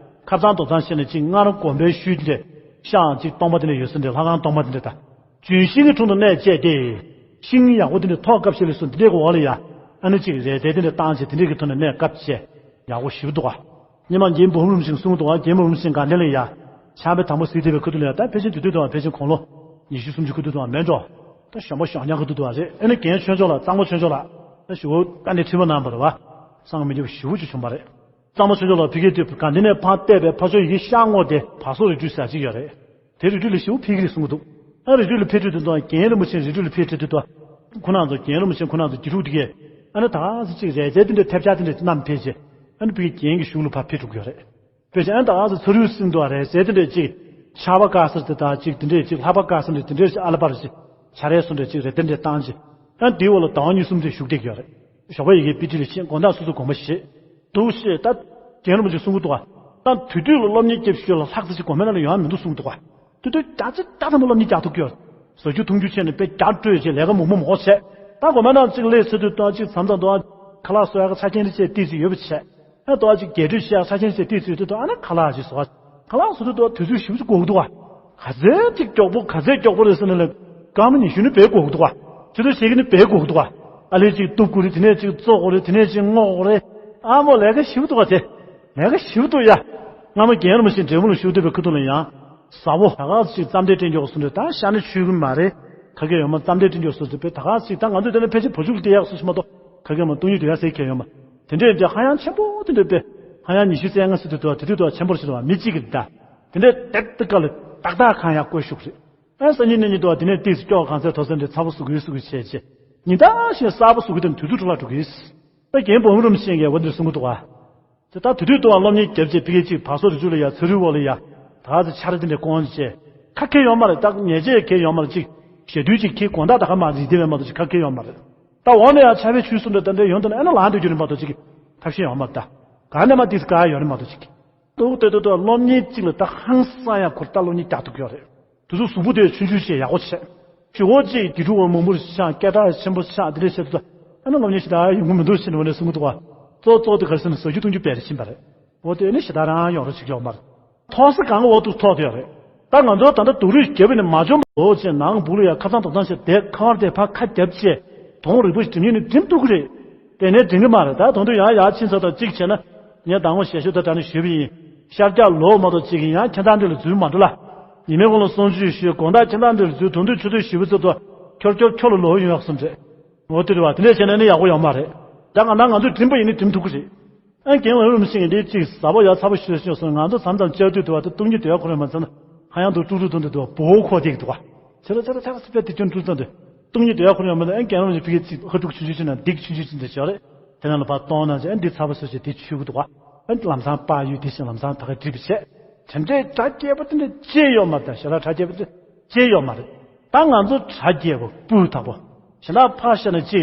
ཁ་སང་རྡོ་ཚང་བཤད་ན་ཅིག་སྔར་དགོན་པའི་ཤུལ་དེ་འདྲ། ཤག་ཅིག་སྟོང་པ་དེ་འདྲ་ཡོད་ས་འདྲ། ལྷ་ཁང་སྟོང་པ་དེ་འདྲ་དང་། ལྗོན་ཤིང་གི་དྲུང་དུ་གནས་བཅས་ཏེ། ཤིང་ཡག་པོ་དེ་འདྲ་ཐོག་བཀབ་བྱས་ལ་སོང་དེ་འདྲའི་འོག་ལ་ཡ། ཨ་ནི་ཅིག་རས་གཟན་དེ་འདྲ་བཏང་བྱས་དེ་འདྲའི་གི་ཐོག་ནས་གནས་སྐབས་བྱས། ཡག་པོ་ཞེ་པོ་འདུག་ག། སྔོན་མ་རྒན་འབུམ་རམས་ཤིང་གསུང་གི་འདུག་ག། རྒན་འབུམ་རམས་ཤིང་དགའ་ལྡན་ལ་ཡ། ཕྱག་དཔེ་དང་པོ་གཟིགས་བསྡད་པའི་ཁ་ཐུག་ལ་ཡ། ད་ཕལ་ཆེར་དེ་དུས་དུའང་ཕལ་ཆེར་དགུང་ལོ་ཉི་ཤུ་སུམ་ཅུ་ཁ་ཐུག་དུའང་མེད་འགྲོ། ད་གཞོན་པ་གཞོན་ཉག་ཁ་ཐུག་དུའང་རེད། ཨེ་ནི་རྒན་ཆོས་མཆོག་ལགས། གཙང་པ་ཆོས་མཆོག་ལགས། ད་ཞུ་བོ་བཀའ་འདྲི་ཁྲི་པ་གནང་བ་རེད་བ། གསང་མི་རྒྱབ་ཞུ་བོ་ཅིག་བྱུང་བ་རེད། གཙང་པ་ཆོས་མཆོག་ལགས་ཕ་གིའི་དུས་དགའ་ལྡན་ནས་ཕར་བལྟས་པའི་ཕ་ཆོས་ཡི་གེ་ཤར་ངོས་དེ་བར་སོག་རི་ཁྲོད་ཟེར་ཅིག་ཡོད་རེད། དེ་རི་ཁྲོད་ལ་ཞུ་བོ་ཕེབས་ཀྱི་རེད་གསུང་གི་འདུག། ཨ་རི་ཁྲོད་ལ་ཕེབས་དུས་དུ་དང་རྒན་རིན་པོ་ཆེ་རི་ཁྲོད་ལ་ཕེབས་དུས་དུ། ཁོ་རང་ཚོ་རྒན་རིན་པོ་ཆེ་ཁོ་རང་ཚོ་དགེ་ཕྲུག་དེ། ཨ་ནི་ད་ག་ཚོད་ཅིག་རས་གཟན་དེ་འདྲ་ཐེབས་ཆག་དེ་འདྲ་བསྣམས་ཕེབས་བྱས། ཨ་ནི་ཕ་གི་རྒན་གྱི་གཞུག་ལ་ཕར་ཕེབས་འགྲོ་གི་ཡོད་རེད། དཔེ་ཆ་ཨ་ད་ག་ཚོད་ཚུར་རུལ་སུ་འདུག་བ། རས་གཟན་དེ་འདྲས་ཅིག་ཆར་པ་བཀག་ས་དེ་དང་ཅིག་དེ་འདྲས་ཅིག་ལྷགས་པ་བཀག་ས་འདྲས་དེ་འདྲས་ཅིག་ཨ་ལ་པར་ཅིག་ཆ་རས་སུ་འདྲས་ཅིག་རེ་དེ་འདྲས་བཏང་ཅིག། ཨ་དེའི་འོག་ལ་ཟླ་བ་གཉིས་གསུམ་དེ་བཞུགས་བསྡད་ཀྱི་ཡོད་རེད། ཞོགས་པ་ཡི་གེ་དཔེ་ཁྲིད་ལ་ཕྱིན། དགོང་དག་སོ་སོ་དགོངས་པ་བཞེས་འདུག་ཞེས་ད་རྒན་རིན་པོ་ཆེ་གསུང་གི་འདུག་བ། ད་དུས་དུས་ལ་སློབ་གཉེར་སྐྱབས་ཞུས་ལ་ལྷག་ཙམ་ཅིག་དགོན་པའི་ནང་ལ་ཡོང་ཡ་མི་འདུག་གསུང་གི་འདུག་བ། དུས་དུས་རྒྱ་ཆེ་རྒྱ་ཐམ་པ་སློབ་གཉེར་རྒྱག་ཐུབ་ཀྱི་ཡོད། བཟོ་རྒྱུ་འཐུང་རྒྱུ་བྱས་ནས་དཔེ་རྒྱ་སྤྲོས་བྱས་ལས་ཀ་མོག་མོག་མོག་བྱས། ད་དགོན་པའི་ནང་གཅིག་སླེབས་ཚར་དུས་དང་གཅིག་མཚམས་དང་དུ་ཁ་ལག་བཟོ་ཡག་གི་ཆ་རྐྱེན་རེ་བྱས་ཏོག་ཙམ་ཡོད་པ་བྱས། ཨ་ཏོག་ཙམ་རྒྱས་སྤྲོས་བྱེད་ཡག་ཆ་རྐྱེན་བྱས་ཏོག་ཙམ་ཡོད་དུས་དང་ཨ་ནི་ཁ་ལག་ཅིག་བཟོ་བ། ཁ་ལག་བཟོ་དུས་དང་དུས་ཚོད་ཞིབ་ཅིག་འགོར་གི་འདུག་བ། ག་ཚོད་ཅིག་མགྱོགས་པོ་ག་ཚོད་མགྱོགས་པོ་རེད་ཟེར་ན་ལ། སྐར་མ་ཉི་ཤུ་ནི་བས་འགོར་གི་འདུག་བ། ཆུ་ཚོད་ཕྱེད་ཀ་ནི་བས་འགོར་གི་འདུག་བ། ཨ་ལས་ཅིག་གཏུབ་དགོས་རེད། དེ་ནས་ཅིག་བཙོ་དགོས་རེད། དེ་ནས་ཅིག་བརྔོ་དགོས་རེད། ཨ་མོ་ལས་ཀ་ཞིབ་འདུག་བ་དེ། ལས་ཀ་ཞིབ་འདུག་ཡ། སྔ་མ་རྒན་རིན་པོ་ཆེ་འབྲས་སྤུངས་ལ་བཞུགས་སྡོད་པའི་ཁ་ཐུག་ལ་ཡང་། ཟ་བོ་ད་ག་ཅིག་རྩམ་དེ་སྤྲད་མགྱོགས་སུ་འདྲ། ད་ཤ་ནི་མཆོད་གི་མ་རེད། ག་གེ་ཡོད་མ། རྩམ་དེ་སྤྲད་མགྱོགས་སུ་འདྲ། དཔེ་ད་ག་ཅིག་ད་ང་ཚོས་དེ་ནས་ཕལ་ཆེར་བུ་ཕྱུགས་ལ་སྟེར་ཡག་སུ་ཞིག་མ་གཏོགས་ག་གེ་མ། སྟོང་ཉིད་དུ་ཡ་ཟེར་གྱི་ཡོད་མ། དེ་འདྲས་འདྲ་ཧ་ཡང་ཆེན་པོ་དེ་འདྲས་དཔེ་ཧ་ཡང་ཉི་ཤུ་རྩ་ལྔ་ཟེར་དུས་དུ་དེ་དུས་དུ་ཆེན་པོར་ཞིག་དུ་མི་གཅིག་གི་ད། དེ་འདྲས་ཏེག་ཏེག་ག་ལ་ཏག་ཏག་གང་ཡག་བཀོད་ཤུགས་རེད། ཨ་སང་ཉིན་གནངས་ཉིན་དུ་བ་དེ་ནས་ཏིག་སྐྱོག་གང་ཚད་མཐོ་ས་འདྲ་ཚ་པོ་བཟོ་གི་བཟོ་གི་བྱས་བྱས། ཉིན་ལྟར་བཞིན་གསར་པ་བཟོ་གི་དང་དུས་ཚོད་འཕྲོ་བརླག་འགྲོ་གི་ཡིན། ད་རྒན་འབུམ་རམས་ཤིང་གིས་འོ་འདིར་གསུང་གི་འདུག་བ། དེ་ལྟར་དུས་དུས་དུ་བ་སློབ་གཉེར་རྒྱབ་བྱས་ཕ་གི་ཅིག་བར་སོག་རི་ཆུ་ལ་ཡ་ཚ་རུའི་འོག་ལ་ཡ། ད་ག་ཚོད་ཆར་དེ་འདྲ་སྐོང་བྱས། ཁ་ཁེ་ཡོང་མ་རེད། ད་ཉལ་ཆས་ཁེ་ཡོང་མ་རེད། ཅིག་ཞེ་དུས་ཅིག་ཁེ་དགོང་དག་ད་ག་མ་རེད། དེ་བས་མ་གཏོགས་ཅིག་ཁ་ཁེ་ཡོང་མ་རེད། ད་འོག་ནས་ཡང་ཆར་པའི་ཆུ་སུ་འདྲ་ད་འདྲ་ཡོང་དུས་ན་ཨ་ན་ལངས་སྡོད་རྒྱུ་རེད་མ་གཏོགས་ཅིག་ཐབས་ཤེས་ཡོང་མ་རེད། ད་ག་ནས་མ་དེ་ག་ཡོང་རེད་མ་གཏོགས་ཅིག་ཏོག་ཏོག་ཏོག་ཏོག་སློབ་གཉེར་གཅིག་ལ་ད་ཧང་སང་ཡང་ཁུར་ད་སློབ་གཉེར་རྒྱག་ཐུབ་ཀྱི་ཡོད་རེད། དེ་ཚོ་གཟུགས་པོ་དེ་ཆུང་ཆུང་བྱས་ཡག་པོ་བྱས། ཞུ་བོ་གཅིག་དེ་ཕྲུ་གུ་མང་པོ་ཆགས། སྐད་གྲགས་ཆེན་པོ་ཆགས། དེ་འདྲས་བྱས་ཏེ་ཨ་ནི་སློབ་གཉེར་ཞིག་ད་ཡོང་གི་མི་འདུག་ཟེར་ནས་འོ་ནས་གསུང་གི་འདུག་བ། གཙོ་གཙོ་དེ་ག་རེ་ཟེར་ན་བཟོ་རྒྱུ་འཐུང་རྒྱུ་བེད་ཕྱིན་པ་རེད། འོ་དེ་ནི་ཞེ་དྲག་རང་ཡོང་རོགས་བྱེད་ཀྱི་ཡོད་མ་རེད། མཐོ་ས་གང་གི་འོག་ཏུ་ཐོག་དེ་ཡོད་རེད། ད་ང་ཚོ་ད་ལྟ་སྡུག་རུས་བརྒྱབ་པ་ནི་མ་བྱུང་བ་འོ་བྱས་ནང་སྦུག་ལ་ཡ་ཁ་ཚང་དོག་ཚང་བྱས་བསྡད། ཁ་བར་དེ་ཕར་ཁ་རྒྱབ་བྱས་དོང་རིང་པོ་ཞིག་འགྲིམ་ཉིན་ནི་འགྲིམ་ཐུབ་ཀྱི་རེད། དེ་ནས་འགྲིམ་གྱི་མ་རེད། ད་དོན་དུ་ཡང་ཡར་ཕྱིན་ཚར་དང་གཅིག་བྱས་ན་ངས་ཟླ་ངོ་ཞེ་ཤོས་ད་དྲ་ནས་ཞུས་པ་ཡིན། ཤར་རྒྱག་ལོག་མ་གཏོགས་གཅིག་གིས་ཡང་ཁྱེད་ཚང་འདི་ལ་འཛུལ་མ་འགྲོ་ལ། ཉི་མའི་གུང་ལ་གསུང་ཆོས་ཞུས། དགོང་དག་ཁྱིམ་ཚང་འདིར་འཛུལ། དུང་འདོད་ཆུ་འདོད་ཞེ་པོ་ཅིག་འདུག་ཁྱོར་ཁྱོར་ཁྱོ་ལ་ལོག་ཡོང་ཡག་སོང་རེད། འོ་དེ་རེད་བ། དེ་འདྲ་བྱས་ན་ནི་ཡག་པོ་ཡོད་མ་རེད། ད་ང་ད་ང་ཚོས་འགྲིམ་པ་ཡིན་ནི་འགྲིམ་ཐུབ་ཀྱི་རེད། ཨ་རྒན་ལགས་རིན་པོ་ཆེ་གིས་འདི་གཅིག་ཟ་བ་ཡག་ཚ་པོ་ཞིག་ཤོག་སོང་། ང་ཚོ་མཚམས་མཚམས་བཅར་དུས་འདུག་བ། ད་སྟོང་ཉིད་དེ་ཡག་ཁོ་རང་མ་ཚང་ན་ཧ་ཡང་འདུག་ཀྲུག་ཀྲུག་གཏོང་དུས་འདུག་བ། སྦོ་ཁོག་དེ་གི་འདུག་བ། ཆེ་ར་ཆེ་ར་ཆེ་ར་སི་པེ་དེ་ཁྱོད་ཀྲུག་གཏོང་དུས་སྟོང་ཉིད་དེ་ཡག་ཁོ་རང་མ་ཚང་ན། ཨ་རྒན་ལགས་རིན་པོ་ཆེ་ཕ་གི་གཅིག་ཧ་ཀྲུག་ཆུང་ཆུང་ཅིག་ན་འདི་གི་ཆུང་ཆུང་ཅིག་འདི་ཞོག་རེད། དེ་ནང་ལ་ཕར་གཏོང་ན་ཅིག་ཨ་འདི་ཚ་པོ་སོ་ཅིག་དེ་ཆུ་གི་འདུག་བ། ཨ་ལམ་སང་པར་ཡོད་དེ་བཞིན་ལམ་སང་ད་ག་འགྲིག་པ་བྱས། དེ་འདྲའི་གྲ་རྒྱས་པོ་དེ་འདྲ་ཅི་ཡོད་མ་རེད། ད་ཞེ་དྲག་གྲ་རྒྱས་པོ་དེ་ཅི་ཡོད་མ་རེད། ད་ང་ཚོ་གྲ་རྒྱས་པོ་སྤུས་དག་པོ་ཞེ་དྲག་ཕར་བཤད་ན་ཅི།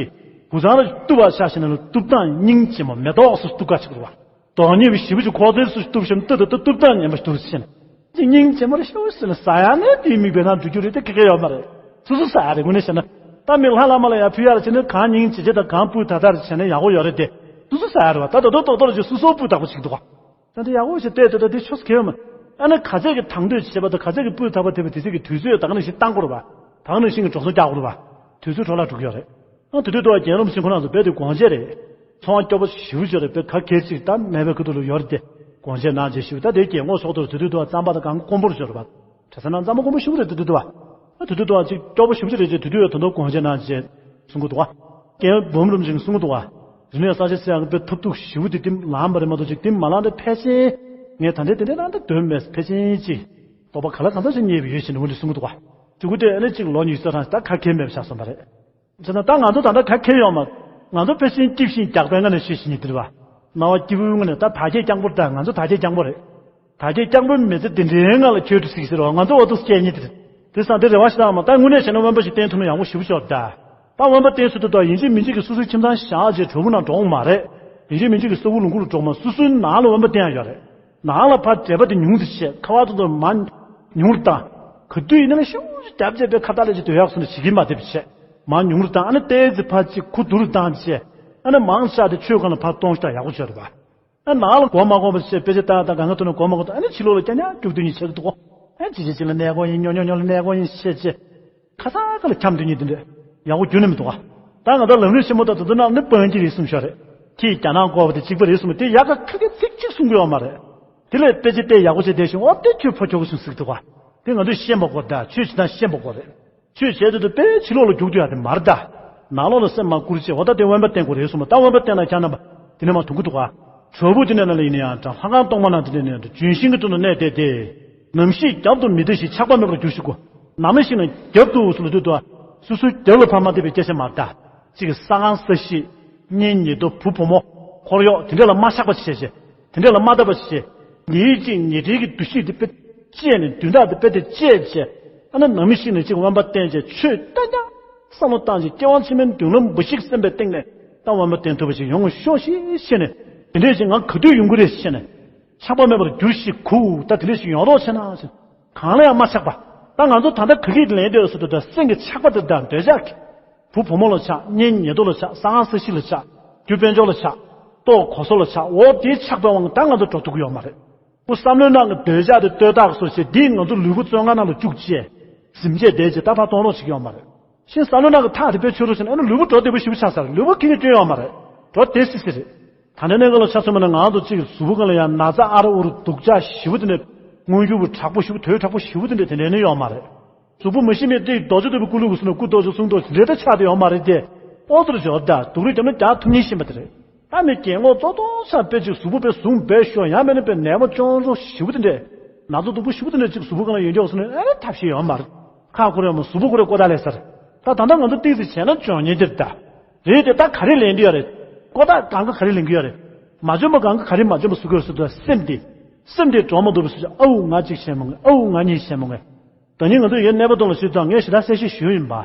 བུ་ཚང་ལ་གཏུབ་པ་ཆ་བཞག་ན་ལ་གཏུབ་སྟངས་སྙིང་རྗེ་མོ་མེ་ཏོག་སུ་གཏུབ་ཀ་ཆགས་འདུག་བ། དོན་གཉེར་བ་ཞེ་པོ་ཅིག་ཁོག་རྩལ་སུ་གཏུབ་བཞིན་ཏུ་ཏུ་ཏུ་གཏུབ་སྟངས་ངན་པ་ཞིག་འདུག་ཟེར་ན། ཅི་སྙིང་རྗེ་མོ་རེད་ཤོག་ཟེར་ན། ཟ་ཡ་ནས་དེའི་མིག་དཔེ་ན་འགྲོ་རྒྱུ་རེད། དེ་ཁེ་ཁེ་ཡོད་མ་རེད། སུ་སུ་ཟ་ཡ་རེད། དངོས་གནས་བཤད་ན། ད་མི་ལྷ་ལ་མ་ལ་ཡ་ཕུལ་ཡ་རེད་བྱས་ན་གང་སྙིང་རྗེ་རྗེ་དང་གང་སྤུས་དག་དག་རེད་བྱས་ན་ཡག་པོ་ཡོད་རེད་དེ། སུ་སུ་ཟ་ཡ་རེད་བ། ད་ད་དུང་ཏོག་ཏོག་ཅིག་སུ་སུ་སྤུས་དག་པོ་ཅིག་འདུག་བ། ད་འདི་ཡག་པོ་ཞིག་བལྟས་ཏེ་ད་འདི་ཆོས་སུ་ཁེལ་མ། ཨ་ནི་ག་ཚད་ཀྱི་དང་དོད་བྱེད་པ་དང་ག་ཚད་ཀྱི་སྤུས་དག་པ་ཐེབས་པའི་དེ་ཚད་ཀྱི་དུས་ཚོད་ད་ག་ནང་བཞིན་བཏང་དགོས་རེད་བ། ད་ག་ནང་བཞིན་གྱི་འགྲོ་སོང་རྒྱག་དགོས་རེད་བ། དུས་ཚོད་འཕྲོ་བརླག་འགྲོ་གི་ཡོད་རེད། ཨ་དེ་དུས་དུ་བ་རྒན་རིན་པོ་ཆེ་ཁོང་རྣམ་ཚོ་རྦད་དེ་དགོངས་བཞེས་རེད། ཚོང་བ་སྐྱོ་པོ་ཞེ་པོ་ཅིག་རེད། དཔེ་ག་གལ་ཅིག་ད་མེད་པའི་ཁུ་ཐུག་ལ་ཡོད་རེད་དེ། དགོངས་བཞེས་གནང་བྱས་ཞུ། ད་དེ་རྒན་གོག་ཚོགས་འདུར་དེ་དུས་དུ་བ་རྩམ་པ་དང་གང་དཀོན་པོར་ཤོར་བ། གྲྭ་ས་ནང་རྩམ་པ་དཀོན་པོ་ཞེ་པོ་རེད། དེ་དུས་དུ་བ། ཨ་དེ་དུས་དུ་བ་ཅིག་སྐྱོ་པོ་ཞེ་པོ་ཅིག་རེད་ཅེས་དེ་དུས་ཡོད་དོན་དུ་དགོངས་བཞེས་གནང་བྱས་གསུང་གི་འདུག་བ། རྒན་འབུམ་རིན་པོ་ཆེས་གསུང་གི་འདུག་བ། རིག་གནས་གསར་བརྗེ་ཟེར་ཡག་གི་དཔེ་ཐབས་སྡུག་ཞེ་པོ་དེ་དེ་ལངས་པ་རེད་མ་གཏོགས་ཅིག་དེ་མ་ལངས་ཏེ་ཕལ་ཆེར། ངས་ད་ལྟའི་དེ་འདྲའི་ནང་དུ་འདོན་མེད། ཕལ་ཆེར་ཅིག་དོགས་པ་ག་ལ་གང་འདྲ་ཞིག་རྙེད་པ་ཡོད་ཞེས་ནས་འོན་ཏེ་གསུང་གི་འདུག་བ། ཅིག་གུ་དེ་ཨ་ནི་ཅིག་ལོ་ཉི་ཤུ་རྩ་གྲངས་ད་ག་གེ་མེད་པ་ཆགས་སོང་བ་རེད། བྱས་ན་ད་ང་ཚོ་ད་ལྟ་ག་གེ་ཡོད་མ། ང་ཚོ་ཕལ་ཆེར་སྐྱིད་ཤིང་རྒྱགས་པའི་ངང་ནས་ཤི་ཞིག་ཉིད་དེ་རེད་བ། སྣང་བ་སྐྱིད་པོའི་ངང་ནས། ད་དར་རྒྱས་རྐྱང་པོ་རེད། ད་ང་ཚོ་དར་རྒྱས་རྐྱང་པོ་རེད། དར་རྒྱས་རྐྱང་པོའི་མི་ཚེ་འདི་འདྲའི་ངང་ལ་འཁྱོལ་འགྲོ་སྲིད་ཟེར་བ་ང་ཚོ་འོ་ཐུག་སྐྱེལ་ཉིད་དེ་རེད། དེ་སང་དེ་རེ་བ་ཞིག་བཏང་མ། ད་དངོས་གནས་བྱས་ན་དབེན་པ་ཞིག་བསྟེན་ཐུབ་ན་ཡག་པོ་ཞེ་པོ་ཅིག་ཡོད་རེད་ད། ད་དབེན་པ་བསྟེན་ཚུལ་དེ་དག་ཡིན་གཅིག་མིན་གཅིག་གིས་སོ་སོའི་ཁྱིམ་ཚང་བཞག་བྱས་གྲོགས་པོ་ནང་འགྲོ་འོང་མ་རེད། ཡིན་གཅིག་མིན་གཅིག་གིས་ས་ཁུག་ལུང་ཁུག་ལ་འགྲོ་མ། སོ་སོའི་ནང་ལ་དབེན་པ་བསྟེན་ཡ་ཡོད་རེད། ནང་ལ་ཕར་འགྲེལ་པ་དེ་ཉུང་དུ་བྱས། ཁ་པར་ཐོག་ཏུ་མར་ཉུང་རུ་བཏང་། ག་དུས་ཡིན་ན་ཤུགས་རྒྱབ་བྱས་པའི་ཁ་བརྡ་ལས་ཀྱི་སྡོད་ཡག་སོང་ནས་བྱེད་ཀྱི་མ་བསྡད་པ་བྱས། མར་ཉུང་རུ་བཏང་། ཨ་ནི་ཏོག་ཙམ་ཕར་ཅིག་ཁུ་བསྡུ་རུ་བཏང་བྱས། ཨ་ནི་མང་ཆེ་བ་དེ་ཆོས་སྒང་ལ་ཕར་གཏོང་ཤོག་ད་ཡག་པོ་བྱོས་རེད་པ། ཨ་ནང་ལ་གོ་མ་གོ་བ་བྱས། དཔེ་ཆ་ལྟ་ད་གང་ག་ཐོག་ནས་གོ་མ་གོ་ད། ཨ་ནི་ཕྱི་ལོགས་ལ་རྐྱང་རྐྱང་རྒྱུག་སྡོད་མཁན་བྱེད་ཀྱི་འདུག་ཨ་ཅི་ཅི་ཅི་ལ་གནས་སྐོར་ཡིན། ཉོ་ཉོ་ཉོ་ལ་གནས་སྐོར་ཡིན་བྱས་བྱས། ཁ་སང་ཁ་ལ་འཁྱམས་སྡོད་མཁན་དེ་འདྲས་ཡག་པོ་ཁྱོན་ནས་མི་འདུག་ག་ད་ང་ཚོ་ལམ་རིམ་ཆེན་མོ་དང་དེ་ཚོ་ནང་ནི་དཔོན་གྱི་རེད་གསུངས་ཤག་རེད། ཁྱེད་རྒྱ་ནག་སྐོར་བ་དེ་གཅིག་པ་རེད་གསུངས་པ་དེ་ཡག་ག་ཁ་སྐད་ཚིག་གཅིག་གསུང་གི་ཡོད་མ་རེད། དེ་ལས་དཔེ་ཆ་བལྟས་ཡག་པོ་བྱས་བསྡད་ཤིང་། འོ་དེ་ཁྱོད་ཕོ་ཁྱོ་ག་གསུང་ཟིག་འདུག་ག་དེ་ང་ཚོས་ཤེས་པ་དགོས་ད། ཆོས་བྱེད་སྟངས་ཤེས་པ་དགོས་རེད། ཆོས་བྱས་དུས་དུ་དཔེ་ཕྱི་ལོགས་ལ་རྒྱུག་རྒྱུ་ཡག་དེ་མ་རེད་ད། ནང་ལོགས་ལ་སེམས་མ་བཀུར་བྱས། འོ་ད་དེ་དབེན་པ་བསྟེན་དགོས་རེད་གསུངས་པ། ད་དབེན་པ་བསྟེན་ན་ཁྱང་ན་མ་དེ་ནས་མ་དུང་གི་འདུག་ག་གྲོགས་པོ་དེ་ནས་ལ་ལ་ཡིན་ན་ཡང་འདྲ། ལྷ་ཁང་གཏོར་མ་ནང་དེ་ནས་ནས་འདྲ། ལྗོན་ཤིང་གི་དྲུང་དུ་གནས་བསྡད་དེ། ནམ་ཞིག་རྒྱབ་ཏུ་མི་བདའ་ཞིང་། ཆགས་པ་མེད་པར་འགྱུར་ཞིག་གོ། ནམ་ཞིག་ན་རྒྱབ་ཏུ་སུ་ལ་ལྟོས་དུས། སོ་སོའི་རྒྱབ་ལ་ཕར་མ་བལྟས་པའི་སྐད་ཆ་མ་རེད་ད། གཅིག་གི་ས་ཁང་ས་གཞི། གཉེན་ཉེ་དུ་བུ་བུ་མོ། འཁོར་གཡོག་དེ་འདྲ་ལ་མ་ཆགས་པ་བྱས་བྱས། དེ་འདྲ་ལ་མ་བལྟ་བ་བྱས། ཉེ་གཅིག་ཉེ་འབྲེལ་གྱི་འདུ་ཤེས་དེ་དཔེ་བཅད་ནས། བདུན་ཕྲག་དེ་དཔེ་དེ་བཅད་བྱས། ཨ་ན་ནམ་ཞིག་ནས་གཅིག་དབེན་པ་བསྟེན་བྱས། ཆོས་ལྟ་རྐྱང་བསམ་བློ་བཏང་བྱས། སྐྱེ་བ་ཕྱི་མའི་མདུན་ལམ་འབའ་ཞིག་སེམས་པའི་གཏིང་ནས་ད་དབེན་པ་བསྟེན་ཐུབ་པ་ཞིག་ཡོང་ཤོག་ཤིག་བྱས་ནས། དེ་འདྲས་ཞིག་ང་ག་དུས་ཡོང་གི་རེད་བྱས་ནས། ཆགས་པ་མེད་པར་འགྱུར་ཞིག་གོ། ད་དེ་འདྲས་ཞིག་ཡོང་རོགས་བྱས་ན་ཟེར། གང་ལ་ཡང་མ་ཆགས་པ། ད་ང་ཚོ་ད་ལྟ་ག་གིས་ལན་འདེབས་སུ་འདུག་ད་སེམས་ཀྱི་ཆགས་པ་དེ་དང་འདོད་ཆགས་ཀྱི། བུ་བུ་མོ་ལ་ཆགས། གཉེན་ཉེ་དུ་ལ་ཆགས། ས་ཁང་ས་གཞི་ལ་ཆགས། རྒྱུ་དཔལ་འབྱོར་ལ་ཆགས། ལྟོ་གོས་སོ་ལ་ཆགས། འོ་དེའི་ཆགས་པའི་དབང་ད་ང་ཚོ་འགྲོ་ཐུབ་ཀྱི་ཡོད་མ་རེད། ཁོ་བསམ་བློའི་ནང་གི་འདོད་ཆགས་དེ་བསྟོད་བཏགས་སོ་བྱས། འདིས་ང་ཚོ་ལུས་པོ་བཙོན་ཁང་ནང་ལ་བཅུག་བྱས། གཟིམ་བྱས་བསྡད་བྱས་ད་ཕར་གཏོང་རོགས་བྱེད་ཀྱི་ཡོད་མ་རེད། ཤིང་ས་ལོ་ནང་གི་ཐག་དེ་དཔེ་ཆོད་རོགས་བྱས་ན། ཨ་ནི་ལུས་པོ་འགྲོ་བདེ་པོ་ཞེ་པོ་ཆགས་ས་རེད། ལུས་པོ་ཁེ་ཁེ་སྐྱོན་ཡོད་མ་རེད། འགྲོ་བདེ་སི་སི་རེད། ད་ལྟའི་གནས་སྐབས་ལ་ཆ་མཚོན་པ་ན་ང་ཚོ་གཅིག་གི་གཟུགས་པོ་སྒང་ལ་ཡང་ན་ཚ་ཨ་རུ་ཨུ་རུ་སྡུག་ཅག་ཞེ་པོ་དེ་འདྲ། མངོན་གྱུར་བུ་དྲག་པོ་ཞེ་པོ། དོས་དྲག་པོ་ཞེ་པོ་དེ་འདྲ་དེ་འདྲ་ནི་ཡོད་མ་རེད། གཟུགས་པོ་མ་ཤི་མེད་དེ་རྡོ་རྗེ་ལྟ་བུའི་སྐུ་ལུས་ཀྱི་སུ་ན་སྐུ་རྡོ་རྗེ་གསུང་རྡོ་རྗེ་འདྲ་ད་ཆགས་དེ་ཡོད་མ་རེད་དེ། ཨོ་ཙི་རུ་བྱོས་ད། སྡུག་རུས་བརྒྱབ་ན་རྒྱག་ཐུབ་ཉེན་ཤེས་པ་དེ་རེད། ད་མི་རྒན་གོག་ཙོག་ཙོག་ཆགས་དཔེ་ཅིག་གཟུགས་པོ་དཔེ་ཟུངས་དཔེ་ཤོར། ཡང་མིན་ན་དཔེ་ནད་པ་གཅོང་རོ་ཞེ་པོ་དེ་འདྲ། ན་ཚ་སྡུག་པོ་ཞེ་པོ་དེ་འདྲ་ཅིག་གཟུགས་པོ་སྒང་ལ་ཡོད་འཇོག་སོང་ན་ཨ་ནི་ཐབས་ཤེས་ཡོད་མ་རེད། ཁ་ཁོ་རེ་མ་གཟུགས་པོ་ཁོ་རེ་ཀོ་ད་ལས་སར། ད་ད་ལྟ་ང་ཚོ་ཏིག་ཙི་བྱས་ན་འཇོན་ཉེན་དེར་ད། རེད་དེ་ད་ག་རེ་ལེན་གི་ཡོད་རེད། ཀོ་ད་གང་ག་ག་རེ་ལེན་གི་ཡོད་རེད། མ་འཇོན་པ་གང་ག་ག་རེ་མ་འཇོན་པ་བཟོ་གི་ཡོད་ཟེར་དུས། སེམས་དེ། སེམས་དེ་གྲོགས་མ་འདུག་པ་བཟོ་ཅིག་ཨའུ་ང་གཅིག་བྱས་མ་ངེས། ཨའུ་ང་གཉིས་བྱས་མ་ངེས། ད་ནི་ང་ཚོ་ཡོད་གནས་པ་དོ་ལ་ཞུས་ཙང་ངས་ཞེ་དྲག་གསལ་བཤད་ཞུས་ཡིན་པ།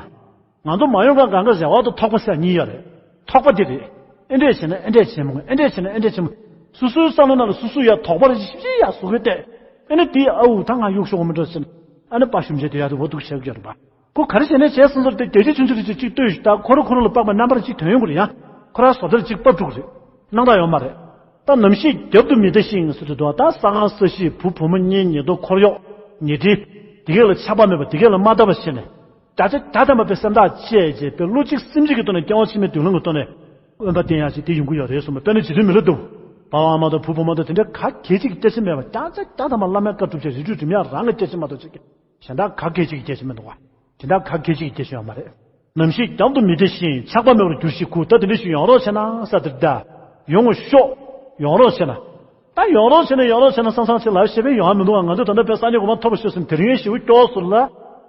ང་ཚོ་མ་ཡོང་ག་གང་ག་རེ་བ་དང་དོགས་པ་ཟེར་གཉིས་ཡོད་རེད། དོགས་པ་དེ་རེད། ཨེ་འདྲས་བྱས་ན་ཨེ་འདྲས་བྱས་མ་ངེས། ཨེ་འདྲས་བྱས་ན་ཨེ་འདྲས་བྱས་མ། སོ་སོའི་བསམ་བློ་ནང་ལ་སོ་སོ་ཡ་དོགས་པ་རེ་ཞིབ་ཞིབ་ཡ་བཟོ་གི་བལྟས། ཨེ་ནི་དེའི་ཨའུ་ད་ང་གཡུག་ཤོག་མི་འགྲོ་ཟེར་ནས། ཨ་ནི་དཔའ་ཞུམ་བྱས་དེ་ཡ་དེ་འོ་འདུག་བྱས་ཡོད་རེད་པ། ཁོ་ག་རེ་བྱས་ནས་བྱས་སོང་ཟེར་ཏེ། རྒྱལ་སྤྱི་ཆུང་ཆུང་རེ་ཅིག་གཅིག་ལྟོས་ཤིག་ད་ཁོ་རང་ཁོ་རང་ལ་དཔག་པའི་རྣམ་པར་ཅིག་ཐོན་ཡོང་གི་རེད་ཡ། ཁོ་རང་བཟོ་ལྟར་ཅིག་ཕབ་འགྲོ་གི་རེད། སྣང་དག་ཡོད་མ་རེད། ད་ནམ་ཞིག་རྒྱབ་ཏུ་མི་བདའ་ཞིང་ཟེར་དུས་དོ། ད་ས་ཁང་ས་གཞི། བུ་བུ་མོ། གཉེན་ཉེ་དུ། འཁོར་གཡོག་ཉེ་འབྲེལ། དེ་གས་ལ་ཆགས་པ་མེད་པ། དེ་གས་ལ་མ་བལྟ་བ་བྱས་ནས། བརྒྱ་ཆ་བརྒྱ་ཐམ་པ་དཔེ་སེམས་ཐག་བཅད་བྱས། དཔེ་བློ་གཅིག་སེམས་གཅིག་གི་ཐོག་ནས་སྐྱེ་བ་ཕྱི་མའི་མདུན་ལམ་གྱི་ཐོག་ནས་དབེན་པ་བསྟེན་ཡག་ཅིག་དེ་ཡོང་གི་ཡོད་རེད་གསུངས་པ། དཔེར་ན་རྗེ་བཙུན་མི་ལ་འདུག་པ་པ་ཨ་མ་དང་བུ་བུ་མོ་དང་དེ་འདྲ་ག་གེ་ཅིག་གི་སྐྱེ་ས་མེད་པ། བརྒྱ་ཆ་བརྒྱ་ཐམ་པ་བླ་མའི་བཀའ་སྒྲུབ་བྱས། རིགས་རུས་སྒྲིམ་ཡག་རང་གི་སྐྱེ་ས་མ་གཏོགས་ཅིག་གི། གཞན་དག་ག་གེ་ཅིག་གི་སྐད་ཆ་མི་འདུག་བ། དེ་དག་ག་གེ་ཅིག་གི་སྐད་ཆ་ཡོད་མ་རེད། ནམ་ཞིག་རྒྱབ་ཏུ་མི་བདེ་ཞིང་ཆགས་པ་མེད་པར་འགྱུར་ཞིག་གུ་ད་དེ་འདྲ་ཞིག་ཡོང་རོགས་བྱས་ན་ས་དེར་ད། ཡོང་ངོ་ཤོག་ཡོང་རོགས་བྱས་ན། ད་ཡོང་རོགས་བྱས་ན་ཡོང་རོགས་བྱས་ན་བསམ་བསམ་ཆེ་ལབ་བཤད་པས་ཡོང་བ་མི་འདུག་བ། ང་ཚོ་ད་ལྟ་དཔེ་སངས་རྒྱས་གོ་འཕང་ཐོབ་པར་ཤོག་ཟེར་ནས་དེ་རིང་ཞེ་པོ་སྐྱོ་སོང་ལ།